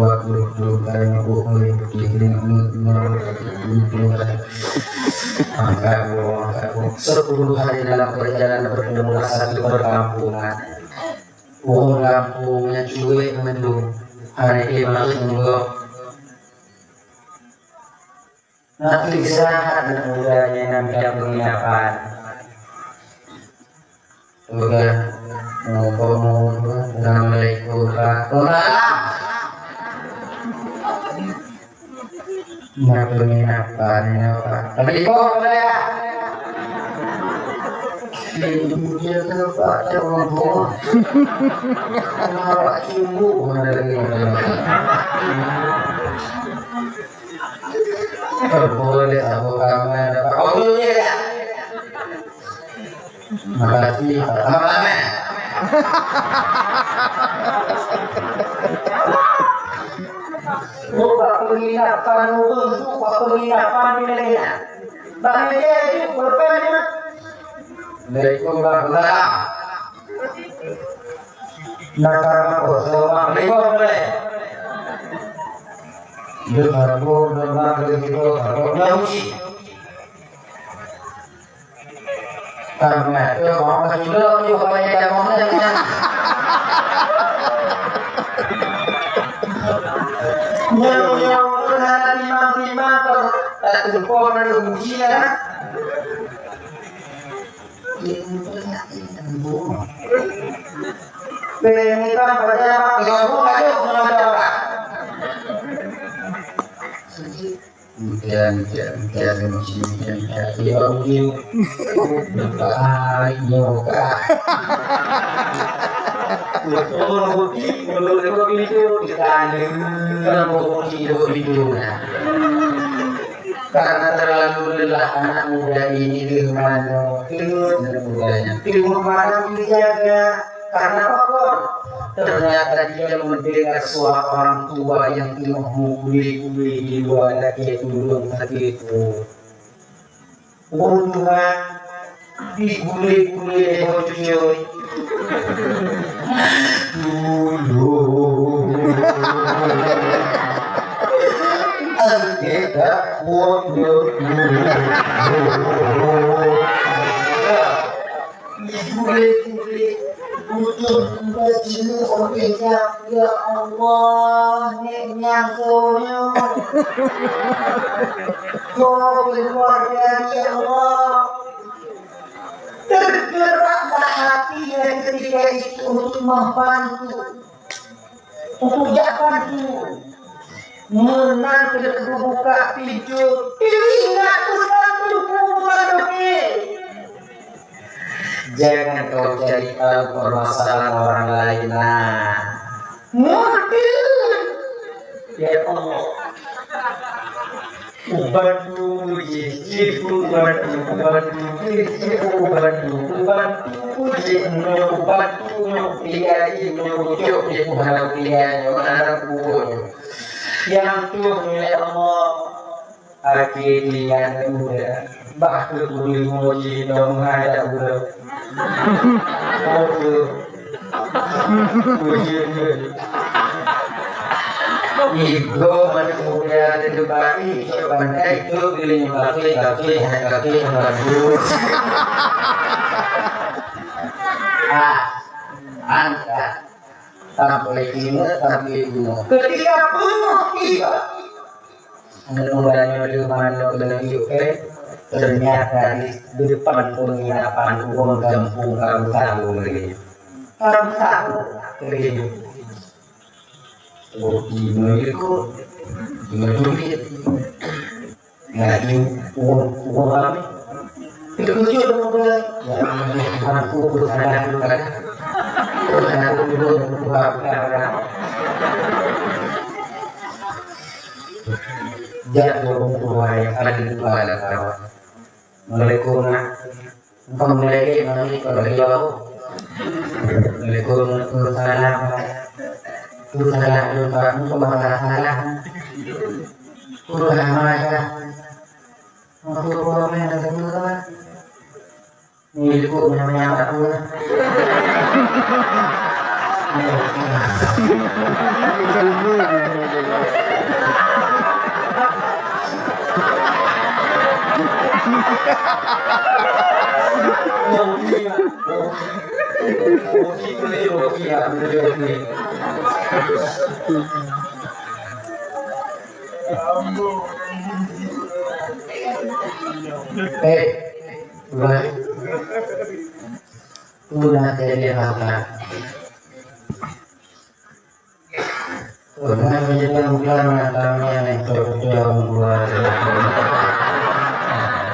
dua puluh tahun, bukan nyoe, bukan nyoe, bukan nyoe. Angkat gua, angkat gua. Sepuluh hari dalam perjalanan bertemu satu perkampungan. Ureueng gampông nyang cuek mandum, hana teurimong. Na istirahat aneuk muda nyang na bidang penginapan. Peugah, "Assalamualaikum, Pak." "Waalaikumsalam." Na penginapan nyoe, Pak. Tapi kok ada? Dia tu Pak, cuma buah. Awak cumbu mana lagi? Boleh aku kamu ada, Pak. Oh, iya, ya. Makasih, Pak. Sama-sama. Buka penginapan ureueng, buka penginapan di Medan. Bang Medan itu berapa ni, Mak? Assalamualaikum warahmatullahi. Nakar mako, assalamualaikum. Dia baru, dia baru, dia baru, dia uji. Karena itu mau kasih dulu juga banyak yang mau jangan. Nyau-nyau tu hana timang-timang tu, tak tumpah nak uji ya. Ini tu nak ini bu. Pengen kan pada mak jauh aja mengajar. Ujian, ujian, ujian, ujian, ujian, ujian. Ai, nyoka. Betul, bukti, menurut itu, kita bukti itu. Karena terlalu lelah anak muda ini, di mana, anak mudanya, di mana dijaga. Karena apa? Ternyata dia mendengar suara orang tua yang tengah menguli-uli di luar, lagi turun hati itu. Ureueng tuha diguli-guli lé boh cucui. Tulung. Di gulé-gulé bujur bajeueng óh lheueh nyan, ya Allah, nèk nyang soe nyoe. Soe keuluwarga, ya Allah. Tergeraklah hatinya ketika itu untuk membantu. Untuk jak bantu. Meunan keuneuk geubuka pintoe, teuingat pesan Teungku Musa Doké. Jangan kau cari tahu permasalahan orang lain, nah. Meuteun. Ya Allah. Ubantu jih, jih ubantu, ubantu jih, jih ubantu, ubantu jih, nyoe ubantu, nyoe pigai, nyoe ucok jih, hana pigai, nyoe aneuk bubuh nyoe. Nyang tueng, ya Allah, akhé teungoh muda, bah keu ureueng jih dong hai dak uroe. Oh, Igo manusia teudeuk bak ié, cok bantai, cok geulinyueng kaki, kaki, hai kaki, hai kaki. Ah, angkat. Sampai kini, sampai gunung. Ketika gunung tiba, Mula-mula nyoe di rumoh nyoe keuneuk jok, eh, ternyata di depan penginapan ureueng gampông Karu Sawo lagèe nyoe. Karu Sawo lagèe nyoe. Oh, inoe ikot, inoe duit. Laju ureueng, ureueng ramè. Teukeujot deungon bulan. Ya Allah, Tuhanku, peusalah lôn, peusalah lôn, peusalah lôn. Jak ureueng tuha nyang ada di luwa lam kawan. Assalamualaikum, nak. Engkau mulai lé, mami, kalau di bawah. Assalamualaikum, peusalah, Pak. Peusalah lôn, Pak. Engkau masalah salah. Peusalah, Pak. Engkau boleh nak kata apa? Ni ikut nyamai anak tu lah. Eh, Bah, peue na jadi haba? Peue na jadi haba na tamong nyang teuh-teuh dua.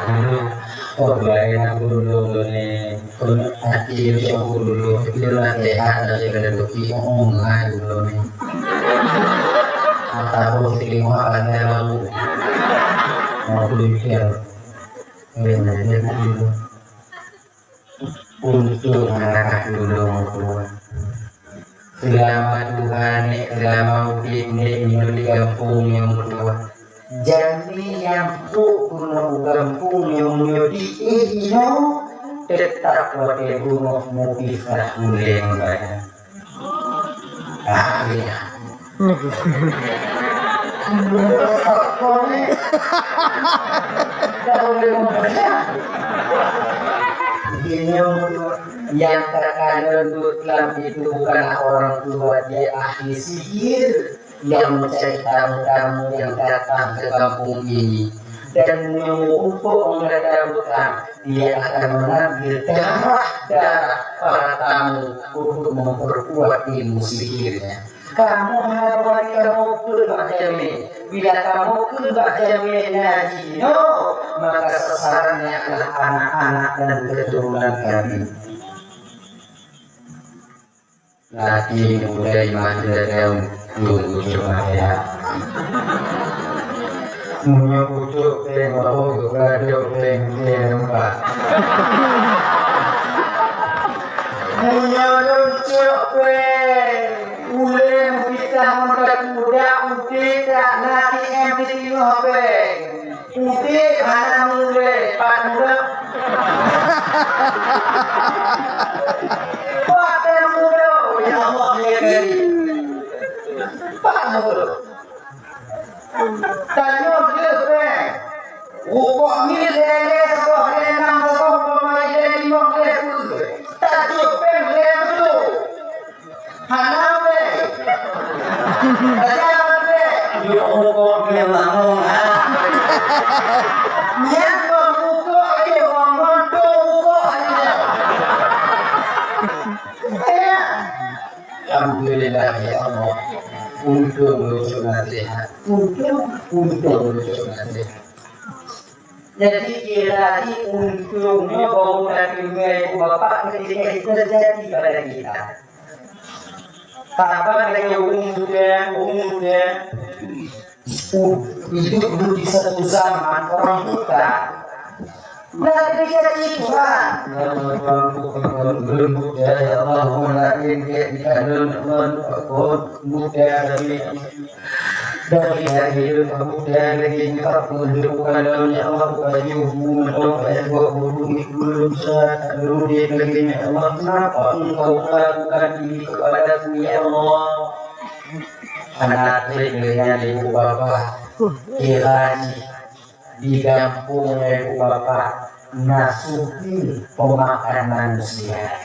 Dulu, oh, laén aku dulu ni. Kon hati cok dulu, dulu na sehat dari rezeki, oh, hai dulu ni. Mata aku sering makan dalam. Mau dulu mikir. Laén jadi dulu. Untuk aneuk dulu meutuah. Seulama Tuhan nèk, seulama udép nèk, meunyoe di gampông nyoe meutuah. Jamé nyang pok keunoe u gampông nyoe, meunyoe di éh inoe, teutap watèe beungoh mupisah ulèe ngon badan. Ah, iya. Nyang takalon buet lam itu bukanlah orang tua, dia ahli sihir yang mencari tamu-tamu yang datang ke kampung ini. Dan menyuruh untuk mendatangi dia akan mengambil darah-darah para tamu untuk memperkuat ilmu sihirnya. Kamoe hana bak kamoe kheun bak jamé. Bila kamoe kheun bak jamé na jinoe, maka sasarannya adalah anak-anak dan keturunan kami. Laki muda iman dan daun, tunggu cuma ya. Meunyoe pucôk péng, mabök geugadôk péng, péng lumpah. Meunyoe lôn cok péng, ulèe meupisah ngon teukuda, udép dak na T M siteungoh péng. Udép hana meulèe, pat murah. Pat murah, ya Allah, ya Karim. Pat murah. Tanyoe deuh Hana weh. Aja weh. Yo, rukok memang, ha. Nyan kok rukok aja, wong mondok rukok aja. Ya. Alhamdulillah, ya Allah. Untung lôn cok nasihat. Untung, untung lôn cok nasihat. Jadi, kira untungnya bahwa tadi ibu bapak ketika itu terjadi pada kita. Sahabat lagi umum muda, umum muda. Uh, hidup dulu di satu zaman orang buta. Nggak bisa tipu, Pak. Ya Allah, muda, ya Allah, muda, dari hari itu kamu jangan lagi minta pun bukan dalamnya Allah baju bukan dong ayah buat bulu itu belum sah tak dulu dia lagi Allah kenapa engkau lakukan ini kepadaku ya Allah. Anak trik dengan ibu bapa kira di gampông ibu bapa nasuhi pemakan manusia.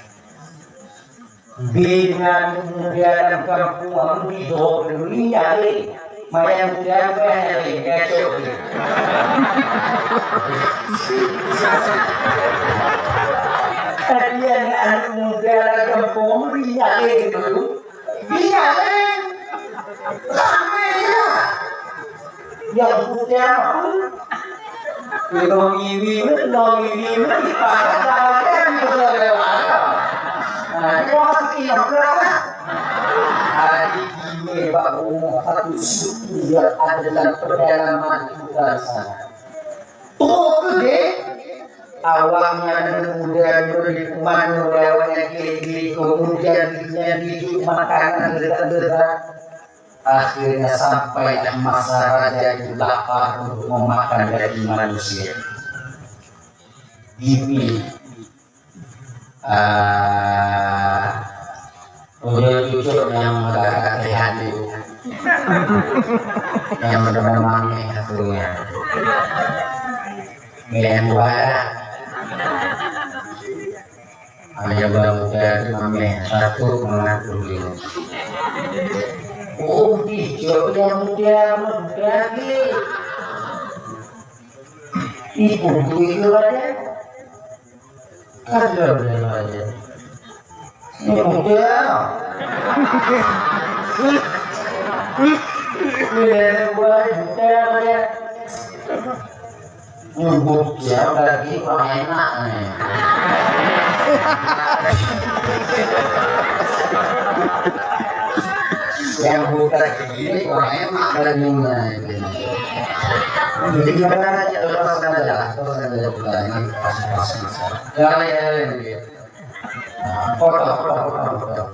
Bina muda lam gampông amri doh demi nyari. Maya muda nyari ngacok. Tapi anak muda lam gampông amri nyari tu. Bina nyari. Ramai ya. Nyang putih apa? Nong iwi, nong iwi, ipakat dalam kan bisa lewat. Nah, itu masih ingat lah. Hari ini Pak Umar satu suku yang ada dalam pedalaman hutan sana. Tuh gede, awaknya muda diberi mana lewatnya gili-gili, kemudian dijual makanan dekat-dekat. Akhirnya sampailah masa raja itu lapar untuk memakan daging manusia. Dipilih. Ah, udah cucuk yang agak sehat itu. Yang udah memang nih satunya. Yang buaya. Hanya bang muda tu ameh satu mengaku dulu. Oh, bijak yang muda, muda lagi. Ibu tu itu aja. Ada dia aja. Ini muda. Ini muda aja. Nyebut siapa lagi orang enak nih. Yang buta gini orang enak dan nyonya itu. Jadi jangan aja lepaskan aja lah, lepaskan aja buta ini pas-pas. Jangan ya, ya, ya. Potong, potong, potong, potong.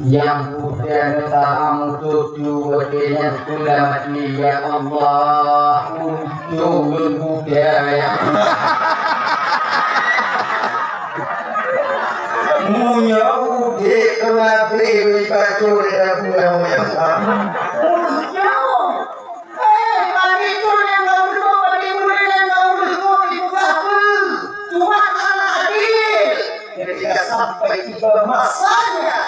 Yang putih tamu tutu watenya kula mati ya Allah untung muda ya. Munya udik kemati bacur ya buah ya. Munya. Eh, bagi tu yang kau dulu, bagi murid yang kau dulu, dibuka apa? Cuma anak adil. Ketika sampai tiba masanya,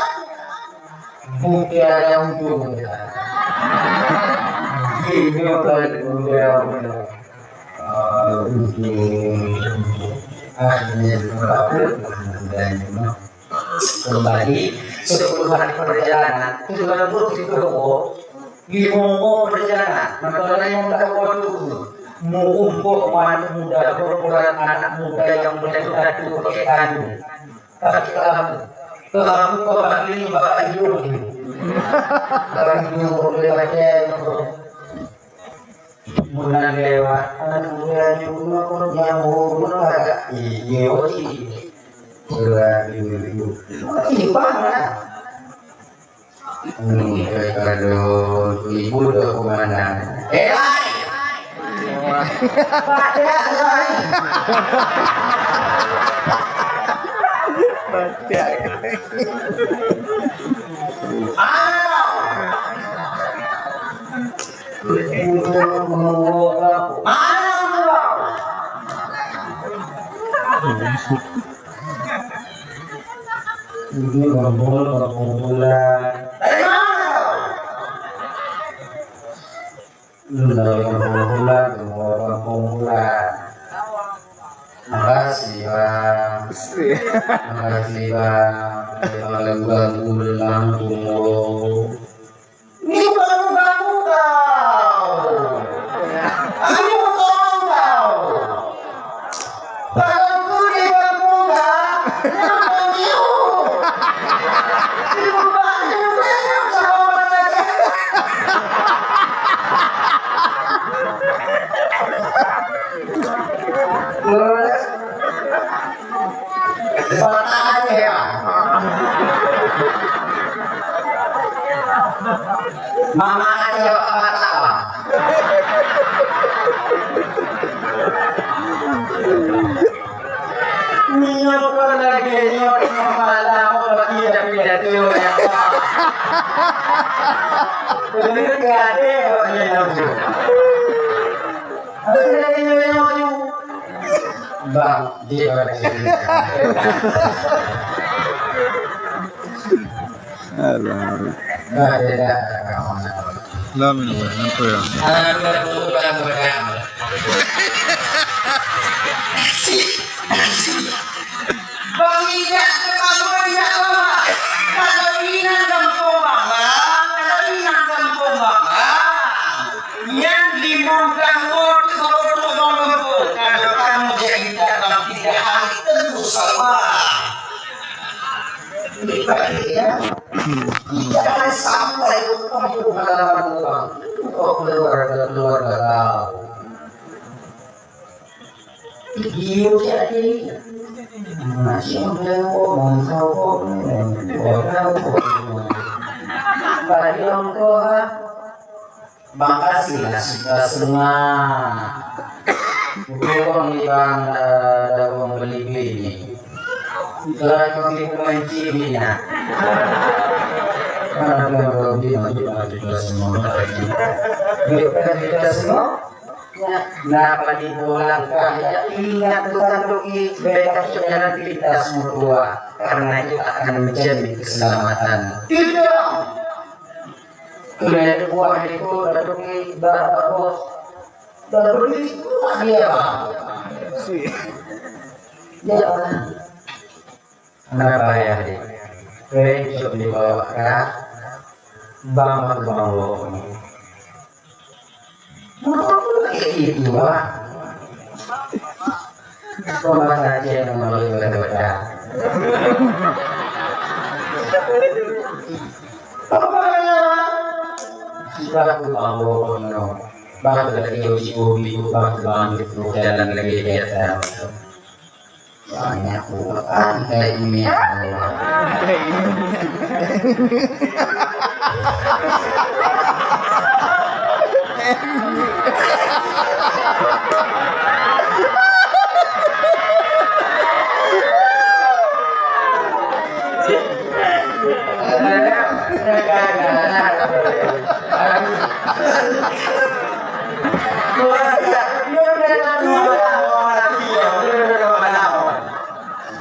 bukti ada ujung. Ini bukan muda-muda. Ah, ujung. Akhirnya dibuka apa? Kembali sepuluh hari perjalanan, itu dalam perut itu rokok. Lima orang perjalanan, maka yang tak waktu meurumpok manuk muda, berukuran anak muda yang betul-betul pakai kandung. Tapi kamu, kamu kau bagi bak hidup ni. Bagi hidup boleh baca. Meunan lewat aneuk muda nyoe keunoe nyang hureuem agak ié oti. Sira ibu-ibu. Simpang lah. Hmm, kado ibu tu komandan. Eh, lai! Baca, lai! Baca. Ah! Ini kampung, kampung bulan. Dari mana kau? Dari kampung bulan, kampung bulan. Makasih, Bang. Makasih, Bang. Jangan ganggu-ganggu dengan tunggu. Ini baru-baru kau. Ayo tolong kau. Kalau aku di kampung dah, nyampe biru. Di rumah juga sama macam Mama Aceh, Bapak Batak, Bang. Nyoe kon lagèe nyoe, malam bagi pidato, ya. Bener gak ada kok nyoe. Ada lagi nyoe, nyoe. Bang, dia pada cerita. Alah. Ada dah. Lah, minum, minum, ya. Ada bukan berang. Bang, tidak terlalu tidak lama. Kalau inang gampông bangai, kalau inang gampông bangai, nyan limong tahun seumur gampông. Kalau kamu jadi datang tiga hari, tentu salah. Jangan sampai ke kampung halaman orang. Kok keluarga-keluarga kau. Gigil jadi. Masih ada ngomong kau. Kau tahu. Bagi orang tua, makasih lah sudah semua. Bukan di bang, eh, ada orang beli bini. Kalau kau tipu mancing bina. Mana ada orang beli, maju, maju, kita semua. Yuk, kan kita semua. Napa di bolang kah, ya, ingat Tuhan doa, bèk kacok jalan pintas meutuah, karena itu akan menjamin keselamatan. Tidak. Kena buah itu, batu ki, batu bos. Batu ni, buah dia, Bang. Ya, Bang. Kenapa ya, Dik? Besok dibawa ke Bang Bang Bang. Kenapa pula kayak gitu, Bang? Pembaca aja yang melalui berbeda. Apa ya? Kita ke Bang Bang. Bang lagi uji ubi, Bang Bang jalan lagi biasa. Banyak bukan kayak ini ya Allah.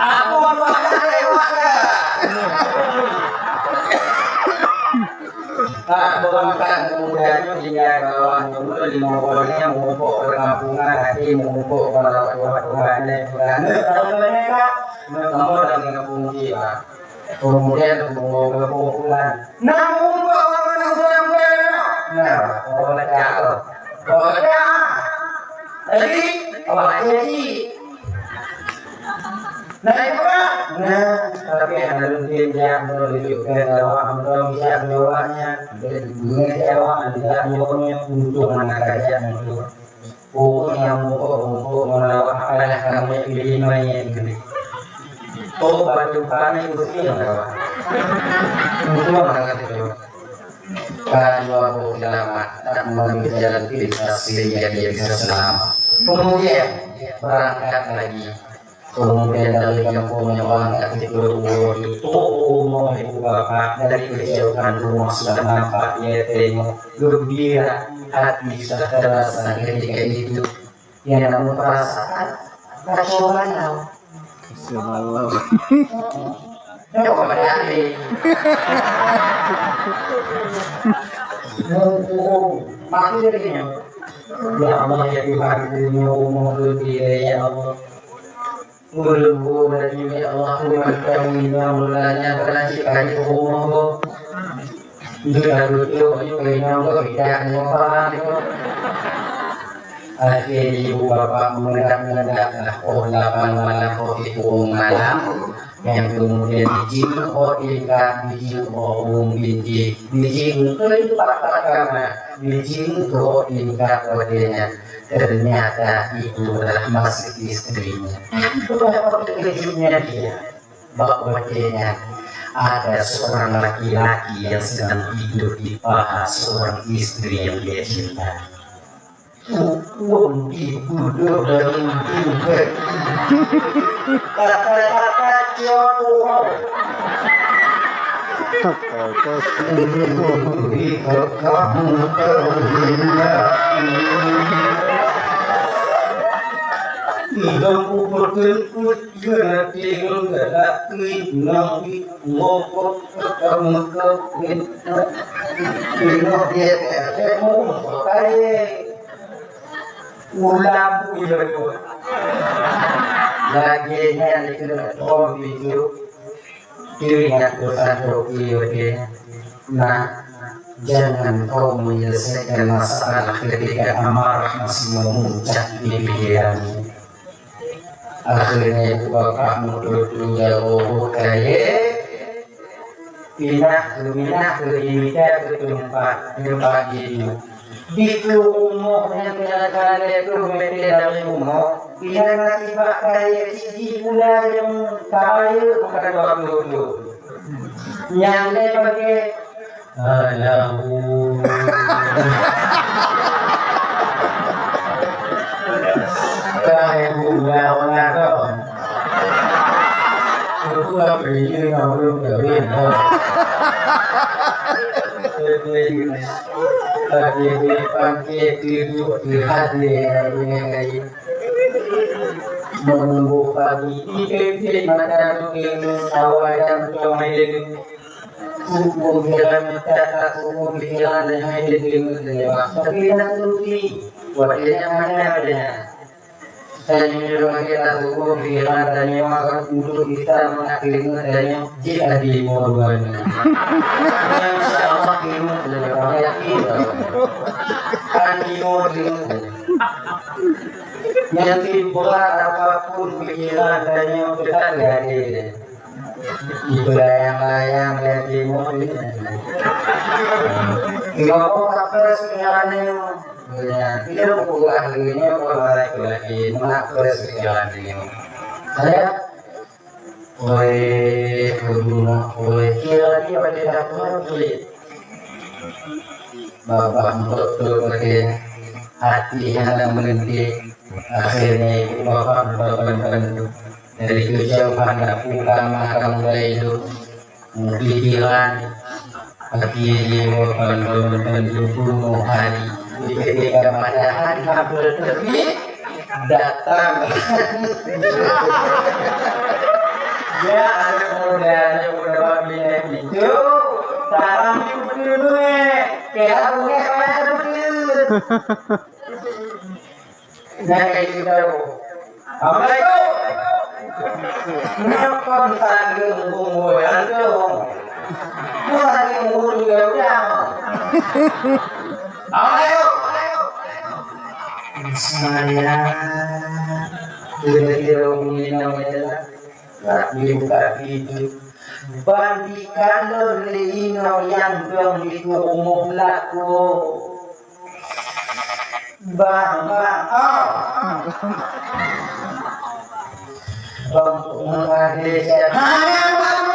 Aku apa ada lewat ke? Tak berangkat kemudian tinggal kawan dulu di Monggolia, mengumpul perkampungan, hati mengumpul para tua-tua, nenek, nenek, tahu mereka, kamu dari kampung kita. Kemudian, mengumpul kumpulan. Nah, mengumpul orang-orang yang kurang kaya. Nah, orang kaya. Orang kaya. Jadi, orang kaya. Nah, itu kan. Nah, tapi ada mungkin dia menunjukkan bahwa orang bisa mewahnya. Jadi, dunia Jawa tidak mewahnya untuk anak kerja itu. Pokoknya mupok-mupok meulawa apalah kamoe pilih manyét geuh. Oh, batu pané keusieng kawan. Untung bangat itu. Kedua boh selamat, tak mengambil jalan pintas sehingga dia bisa selamat. Kemudian berangkat lagi. Kemudian dari kampung yang orang tak dikeluar itu, oh, mau ibu bapak dari kejauhan rumah sudah nampak, ia tengok gembira, hati sudah terasa ketika itu. Yang namun perasaan kacau balau. Kacau balau. Nyoe kok bak akhé. Mumpung maté lagèe nyoe. Ya Allah, ya Tuhan, nyoe rumoh lôn dilèe, ya Allah. Ulôn hôi laju, ya Allah, ulôn kawin nyoe, ulôn lanyat, barang cit ka jeuet rumoh gob. Nyoe laju cok, nyoe keu nyoe gob, idak nyoe paha nyoe. Akhé ibu bapak meudak-meudak lah, poh lapan malam, poh sikureueng malam. Nyang keumudian jijingok tingkat, jijingok rumoh binti, jijingok keulimpah takana, jijingok tingkat watèe nyan. Ternyata itu adalah masih istrinya. Betapa terkejutnya dia. Bak watèe nyan, ada seorang laki-laki yang sedang tidur di paha seorang istri yang dia cintai. Wong ibu dua dari ujung ke. Kata-kata kios uang. Beri kakak muka. Idong ukur keunkut. Keuneuk tinggai galak keunoe, ngokok teuka meukeubit. Inoe dia teuka meukeubit. Ulam uyeue. Lagèe nyan dikeuneuk thon bijôh. Teuingat peusan Toki watèe nyan. Nah, jangan kau menyelesaikan masalah ketika amarah masih memuncak di pikiranmu. Akhirnya ibu bapak mutu-mutu jaroe buet kayèe, pinah keu, pinah keu, imita keu teumpat, teumpat jiduek. Dikeue rumoh nyang kira-kira lhèe plôh meter dari rumoh, pinah na sibak kayèe siji pula nyang kayèe meukadoe beutôi. Nyang lhèe bagi Alahu. Kahe gula-gula tu. Aku tak pergi nak urut kawin. Tapi di pangke tidur di hati yang lain. Menunggu pagi, titik-titik mata tu ilmu awal dan tuan ilmu. Hukum pikiran kita tak hukum pikiran dan hati deungoe teunyok. Tapi nak turuti, watèe nyan hana watèe nyan. Tanyoe lagèe tak hukum pikiran tanyoe akan untuk kita meunak deungoe tanyoe jih adi modua nyan. Insya Allah deungoe teunyok, yakin. Kan deungoe teunyok. Nyang berat apapun pikiran tanyoe tetap hadir. Ipeudayang-layang lé timu ini. Timu pun tak peres pikiran nyoe. Ya, tidak buku ahli nyoe, kalau mereka lagi nak peres pikiran nyoe. Saya, oi, kudu nak, oi, kira dia pada dapur, oi. Babah beutôi pakai hati hana meunanti. Akhirnya ibu bapak beutôi dari kejauhan dah pulang makam mulai itu. Pikiran hati jiwa pandai bunuh hari. Di ketika matahari hampir terbit, datang. Ya, anak muda, anak muda, bagi itu, tarang itu dulu, eh. Kira bunga kepala betul. Nah, kayak gitu. Assalamualaikum. Kenapa saling ngomong, ya, tuh? Kok saling ngomong juga udah? Assalamualaikum. Saya kira-kira minum ya. Tapi buka pintu. Bandi kalon lé inoe nyang dong di rumoh lakoe. Bang, bang, oh. Bang, mengadé saya. Hai, bang.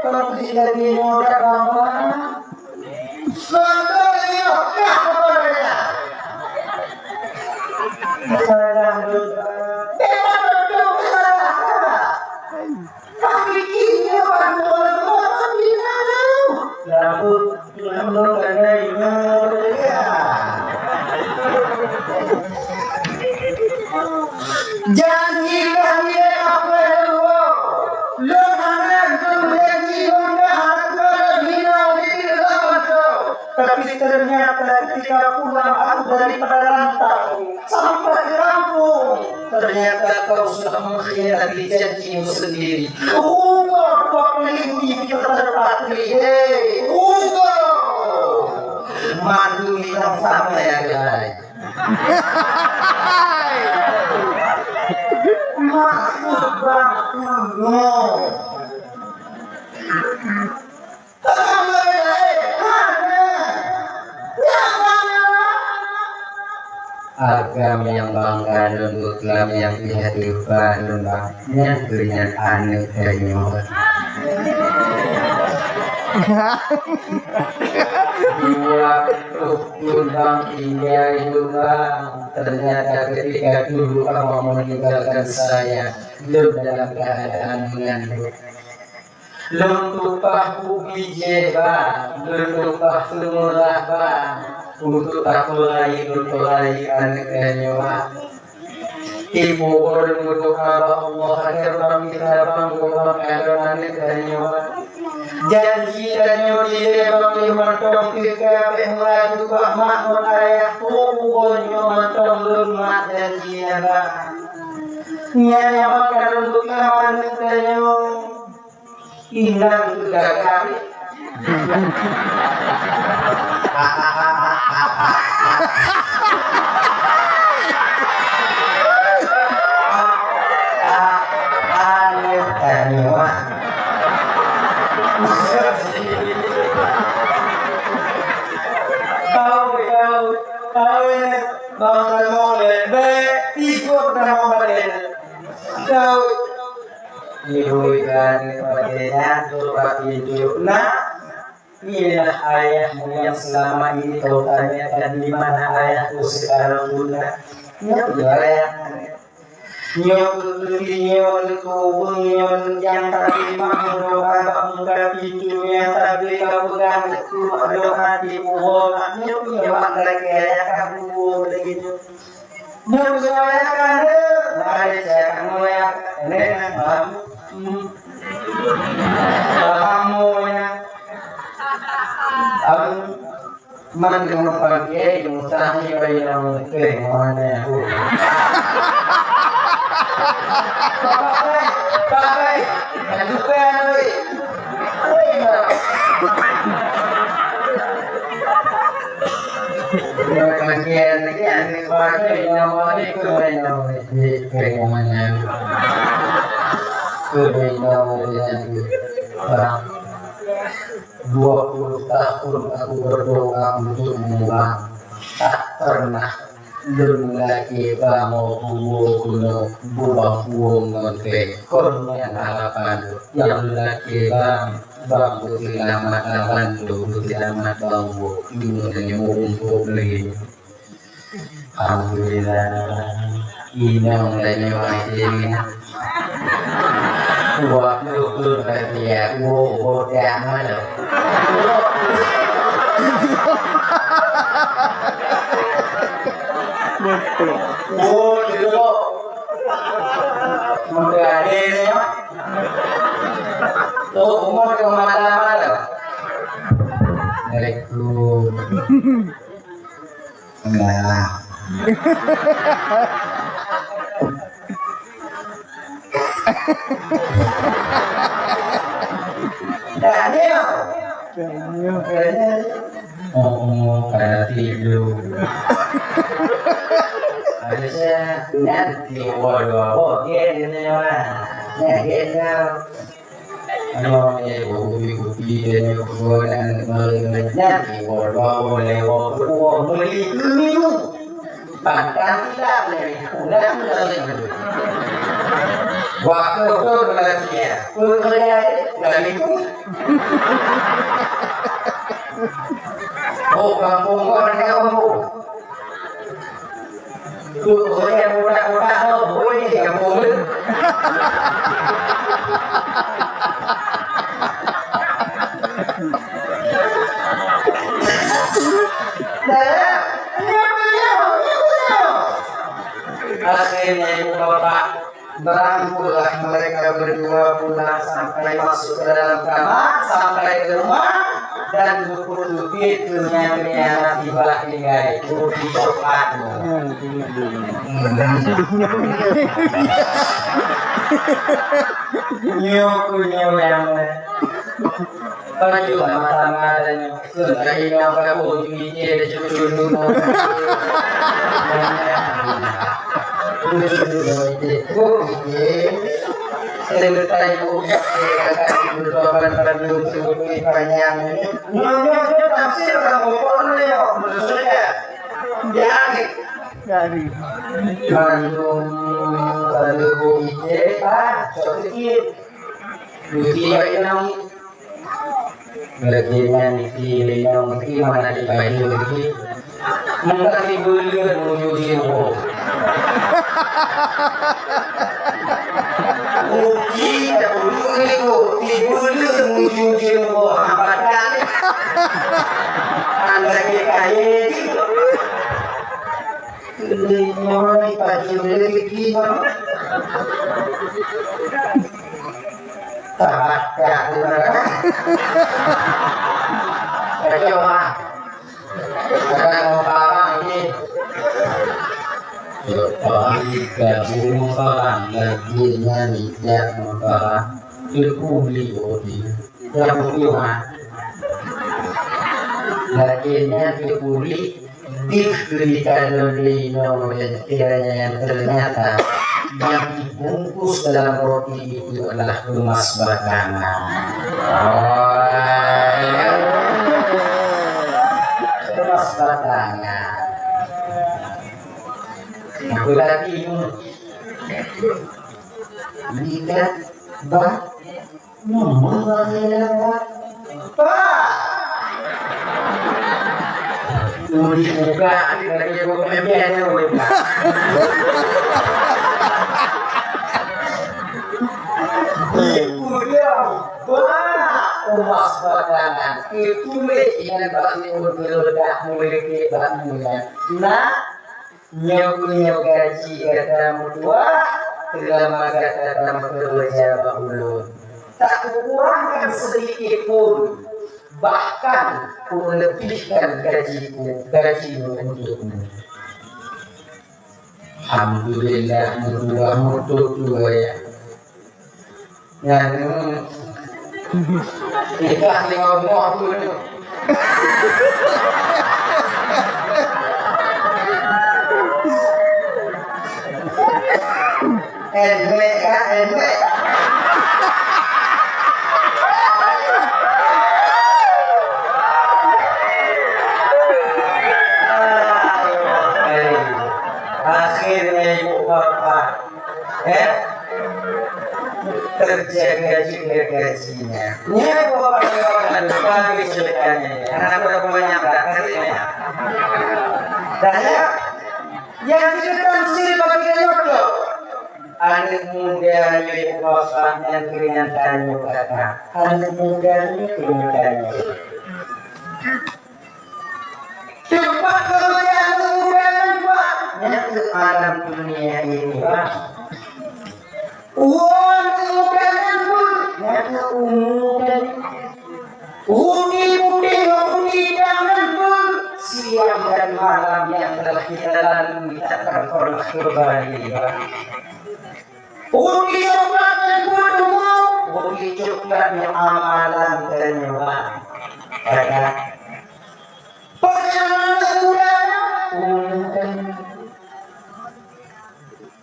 Kalau tidak di modal, bang, bang. Janji kami apa dulu? Lôn hana lôn janji lôn ka hana lôn hina diri lôn tu. Tapi ternyata ketika pulang aku daripada rantau sampai ke kampung, ternyata kau sudah mengkhianati janjimu sendiri. Rugoe paling tinggi kita terpatri, hei, rugoe! Malu hilang sama ya, guys. Maksud bang Kuno. Agam nyang bangga lôn beukelam nyang pih hati ba lôn bang, nyan keuh nyan aneuk tanyoe. Dua puluh thôn bang tinggai lôn bang, ternyata ketika dulu abang meninggalkan saya, lôn dalam keadaan mengandung. Lôn tumpah kubi jeh bang, lôn tumpah seumurah bang, untuk tapeulayi lôn peulayi aneuk tanyoe. Ibu ulôn meudoa bak Allah agar bang geutabang gobang aneuk tanyoe. Janji tanyoe dilèe bang lheuh mantong teuka bèk meulaju bak mak ngon ayah, peue uroe nyoe mantong lôn mat janji nyan bang. Nyan nyang bang ka lôn beukelam aneuk tanyoe. Inong teugagai. Aneuk tanyoe. Tahu, tahu, tahu ini bangsa molek, bèk ikut nama badan. Tahu. Ibu ikan pada nyan trok bak pintoe, "Nak, iélah ayahmu yang selama ini kau tanyakan di mana ayahku sekarang, Bunda?" Nyoe keuh ayah. Nyoe keuh geutanyoe keu ureueng nyoe nyang tabi mak meudoa bak muka pintoe, nyang tabi ka peugah keu mak doa di uroe mak. Nyoe keuh nyoe mak lagèe ayah ka bubuet lagèe nyoe. Nyoe keuh ayah ka lheueh, hai cak moyang, nenek, mamu. Hmm. Mamu nyan. Am, man deungon pangke, deungon sah ni bayi nang teng, mana aku. Pakai, pakai, lanjutkan, weh. Weh, nah. Deungon pangke, ni, ni, pakai, nama ni, kau main, nama ni, kau mana. Kau main, nama ni, barang. Dua puluh tahun aku berdoa untukmu, Bang. Tak pernah lôn lakèe Bang buwoe keunoe bubang puwông ngon bèe. Kon nyan harapan lôn. Nyang lôn lakèe Bang, Bang beuseulamat, laban lôn beuseulamat Bang woe. Inong tanyoe meurumpok lé. Alhamdulillah. Inong tanyoe akhé nyan. Dua puluh thôn ka dia, woe boh dak malu. Woe dulu. Muda adé nyoe. Tuh, umur keu mata malu. Assalamualaikum. Enggak. Enggak, dia. Oh, oh, kada tidur. Harusnya nanti, waduh, oke, gitu ya, Mas. Ya, gitu. Ano, eh, kupi-kupi dia ni, kupi aneuk malu ni. Nyan, iwoe dua, iwoe lewat, iwoe meuli keu minum. Pantang silap ni, udah meuli. Waktu tu berarti dia, pekerja dia, udah minum. Oh, kampung kau ada kampung. Tuh, saya mudah-mudah, oh, boleh, ya, boleh. Dah, ya? Ini apa dia? Ini apa dia? Akhirnya Ibu bapak, berangkutlah mereka berdua pulang sampai masuk ke dalam kamar, sampai ke rumah, dan beuteubiet keunya-keunya tiba tinggai. Ruti coklat. Nyoe ku nyoe yang Pajoh mata-mata nyoe. Keukai nyang ka boh jui jih cucu nyoe. Cucu nyoe jih. Boh jih. Seuleusai boh jih. Kakak ibu bapak bandum seubut panyang nyoe. Nyoe, nyoe, nyoe tafsir ureueng bukon nyoe. Maksudnya, jadi. Jadi. Bandum, bandum boh jih. Ah, sok sikit. Cuci bak inong. Lagèe nyan di inong di mana di baju di. Mungkin di buleuen menuju di rumah. Uji dahulu itu di buleuen menuju di rumah. Hambat kali. Anda kaya itu. Lima ni pagi rezeki mah. Tahat dah tu dah. Kacau ah. Ada mau parah ini. Parah ni dah burung parah lagi nyanyi dah mau parah. Dia kuli odi. Nyang peuet nyoe, ha. Lagèe nyan teupuléh, dikri kalon lé inong dan kiranya nyang ternyata yang dibungkus dalam roti itu adalah emas batangan. Oh, emas batangan. Nah, berarti ini, ini kan bah, Mama lewat. Pak! Udah buka, lagi buka M P N, Pak. Ibu dia, Pak, emas batangan. Itu leh ingat Pak Timur, kalau dah mulai ke Pak Mulia. Nak, Nyoe, nyoe gaji gata meutuah, seulama gata tameukeureuja bak ulôn. Tak kukurangkan sedikit pun, bahkan kulebihkan gajiku, gajimu untukmu. Alhamdulillah, meutuah, meutuah, ya. Nyan, ikhlas lima buah tu. Enek ka, enek. Akhirnya ibu bapak Eh? Terjaga juga gajinya. Nyan bapak-bapak, bagus sedekahnya. Anak udah banyak dah, kasih ya. Dah ya? Yang kita tafsir bagi nyoto. Anak muda nyoe bapak yang keringat tanyo kata. Anak muda nyoe keringat tanyo. Teumpat keumuliaan muda nyan, Pak, nyang keu alam dunia ini, Pak. Uang keumuliaan pun nyang keu umu dan uti putih, uti hitam dan pun siang dan malam yang telah kita lalui takkan pernah kembali, Pak. Uti coklat dan pun umu, uti coklat nyang amalan dan nyang Pak. Kata, Peureulèe aneuk muda nyan, umur dan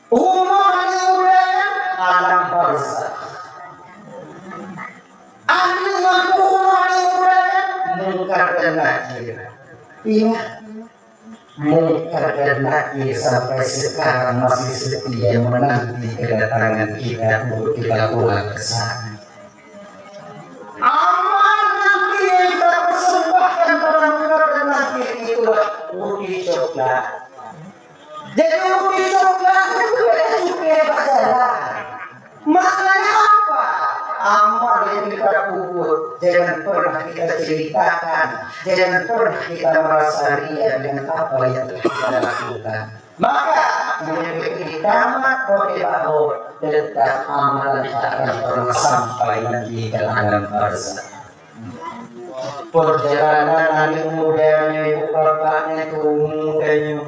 umur aneuk muda nyan alam barzakh. Aneuk mampu umur aneuk muda nyan Mungkar dan Nakir. Ingat, Mungkar dan Nakir sampai sekarang masih setia menanti kedatangan kita untuk kita pulang ke sana. Amal nanti yang kita persembahkan pada Mungkar dan Nakir itulah roti coklat. Jadi roti coklat itu ada juga pacaran. Maknanya apa? Amal yang kita perbuat jangan pernah kita ceritakan, jangan pernah kita merasa ria dengan apa yang telah kita lakukan. Maka Meunyoe tamat watée bak rot, teutap amalan akan pernah sampai nanti ke alam barzakh. Perjalanan aneuk muda nyoe, ibu bapak nyoe, keu umu tanyoe.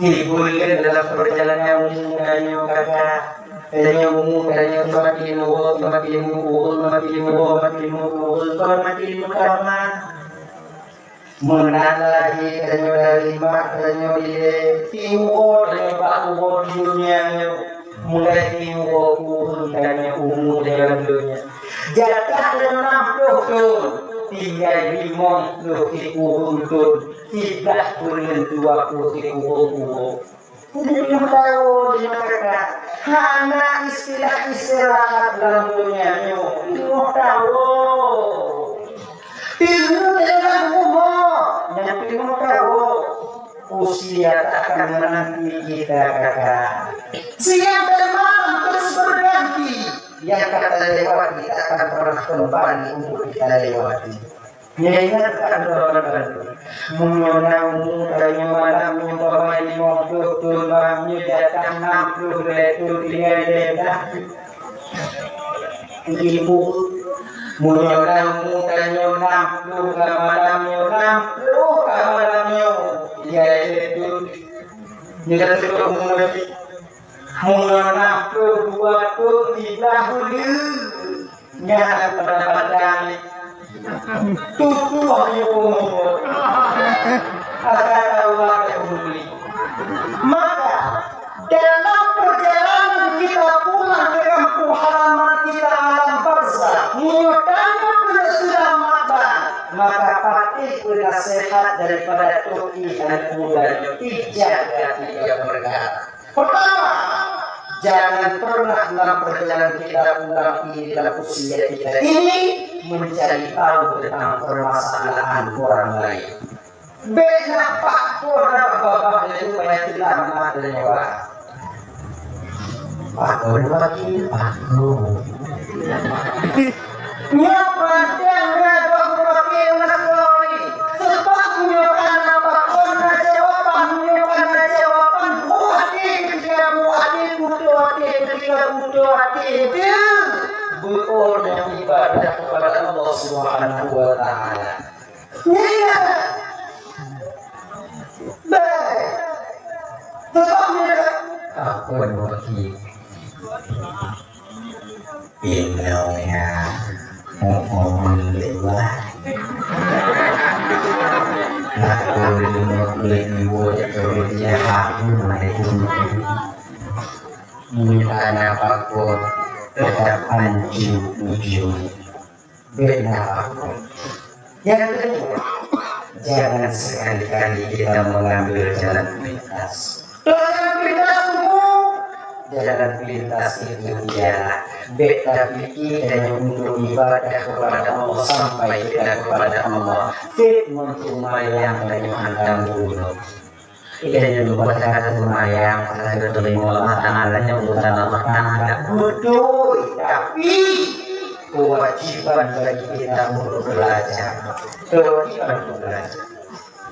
Timbul dalam perjalanan umu tanyoe, kakak. Tanyoe umu tanyoe semakin uroe, semakin meukureueng, semakin uroe, semakin meukureueng, semakin meutamah. Meunan lagée tanyoe dari mak tanyoe dilée, tiuroe tanyoe bak uroe di dunia nyoe, mulai tiuroe kureueng tanyoe umu tanyoe lam donya. Jatah tanyoe nam ploh thon, tinggai limong ploh sikureueng thon, siblaih peureuen dua ploh sikureueng uroe. Jadi, lima tahun, lima kakak. Hana istilah istirahat dalam dunia nyoe. Lima tahun. Tiga dalam umur. Yang lima tahun. Usia tak akan menanti kita, kakak. Siang dan malam terus berganti. Yang kita lewati tak akan pernah kembali untuk kita lewati. Nyoe ingat kan, teman-teman? Meunyoe na umu tanyoe malam nyoe umpama limong ploh thon, malam nyoe jatah nam ploh lhée thon, tinggai lhée blah. Ibu, meunyoe na umu tanyoe nam ploh ka malam nyoe, nam ploh ka malam nyoe, tinggai lhée thon. Nyoe dah teuka umu lagi. Meunyoe nam ploh dua thon, siblaih buleuen. Nyan pada-pada tutuh ibu mulut. Akan Allah yang peduli. Maka, dalam perjalanan kita pulang ke kampung halaman kita alam barzakh, meunyoe tanyoe keuneuk seulamat, maka patéh peunasihat daripada Toki Aneuk Muda, dijaga tiga perkara. Pertama, jangan pernah dalam perjalanan kita pulang ini, dalam usia kita ini, mencari tahu tentang permasalahan orang lain. Bék na pakon babah lé supaya seulamat nyawa. Pakon bagi pakon. Nyoe peunteng na dok meulakée meulakôi. Seubab nyoe kana pakon na jawaban, nyoe kana jawaban buet até, ketika buet até, kuto até, ketika kuto até, itu buet ibadah kepada Allah Subhanahu wa Taala. Nyoe ingat. Baik. Seubab nyoe. Pakon bagi. Inong ya, ngomong lewat. Aku lima puluh ribu terus ya, aku mana itu. Bukan apa pun, tetap ancu ujung. Beda apa pun. Yang kedua, jangan sekali-kali kita mengambil jalan pintas. Jalan pintas itu, jalan pintas itu ialah beta pikir dan untuk ibadah kepada Allah sampai kita kepada Allah. Fit untuk mayang dan hantam gunung. Kita yang lupa kata semayang, kata terima Allah Ta'ala, yang urusan Allah Ta'ala. Betul, tapi kewajiban bagi kita untuk belajar. Kewajiban untuk belajar.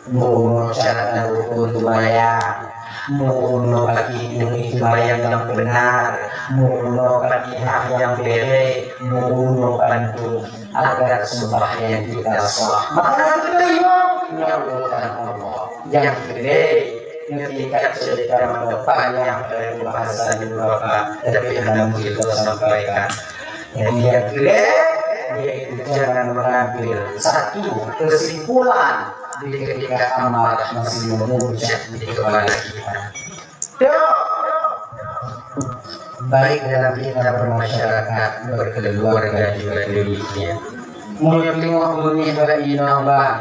Meurunoe syarat dan rukun seumayang, meurunoe bagi inong seumayang nyang beunar, meurunoe Fatihah nyang bèrèh, meurunoe pantun, agar seumayang kita sah. Maka teurimong nyang urusan Allah. Nyang keudua, neutingkat ceurita mantong panyang dari pembahasan Bapak, tapi hana mungkin sampaikan. Jadi, yang kedua, yaitu jangan mengambil satu kesimpulan di ketika amarah masih memuncak di kepala kita. Dok, baik dalam kita bermasyarakat, berkeluarga juga demikian. Meunyoe teungoh beungéh bak inong bang,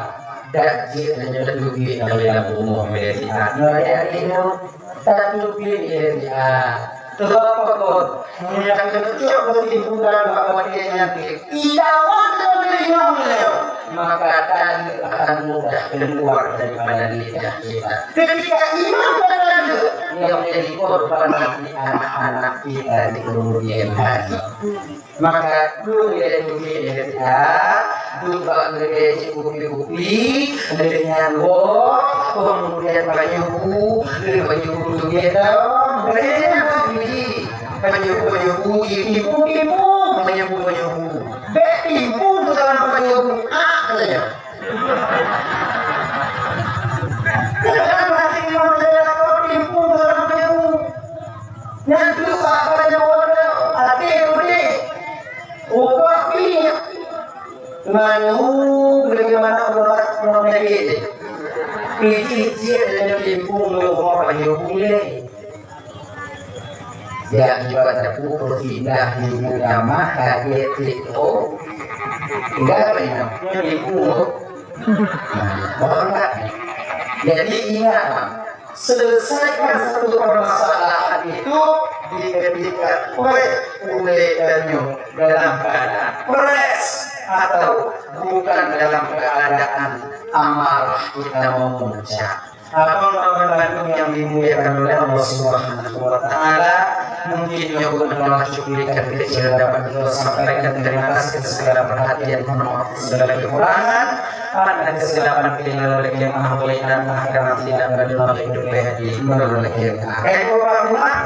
dak jeuet tanyoe teubiet lam rumoh dari aneuk-aneuk nyoe. Tateubiet lé dia. Sebab apa kon? Meunyoe keuneuk cok beutimpulan bak watèe nyan, idawan lé nyoe, maka tanyeueng akan mudah keluar daripada lidah kita. Ketika iman dan tanyeueng yang menjadi korban nanti anak-anak kita di kemudian hari. Maka dulu dia teubiet lé dia. Duek bak keudè cit kupi-kupi, lheueh nyan woe, keumudian panyöbu, lheueh panyöbu teubiet lom, lheueh nyan kupi. Panyöbu-panyöbu, tipu-tipu, panyöbu-panyöbu. Bèk tipu dalam panyöbu, ah, katanya. Kadang hati manusia tipu dalam panyöbu. Nyan tu apa yang orang hati udah. Ubah pih. Manu bagaimana orang orang lagi. Pih dia dan tipu orang panyöbu leh. Ya, ibarat aku berpindah di agama kaget itu. Enggak apa ini? Ibu. Nah, orang tak. Jadi ingat, selesaikan satu permasalahan itu di ketika oleh oleh dalam keadaan fresh atau bukan dalam keadaan amarah kita memuncak. Abang-abang bandum yang dimuliakan oleh Allah Subhanahu wa Ta'ala, mungkin nyoe pun adalah cuplikan kecil dapat kita sampaikan. Terima kasih atas segala perhatian, mohon maaf segala kekurangan. Pada kesempatan kita lagi yang maha baik dan maha karam tidak ada lagi hidup di melalui kita. Baik, Bapak Rumah.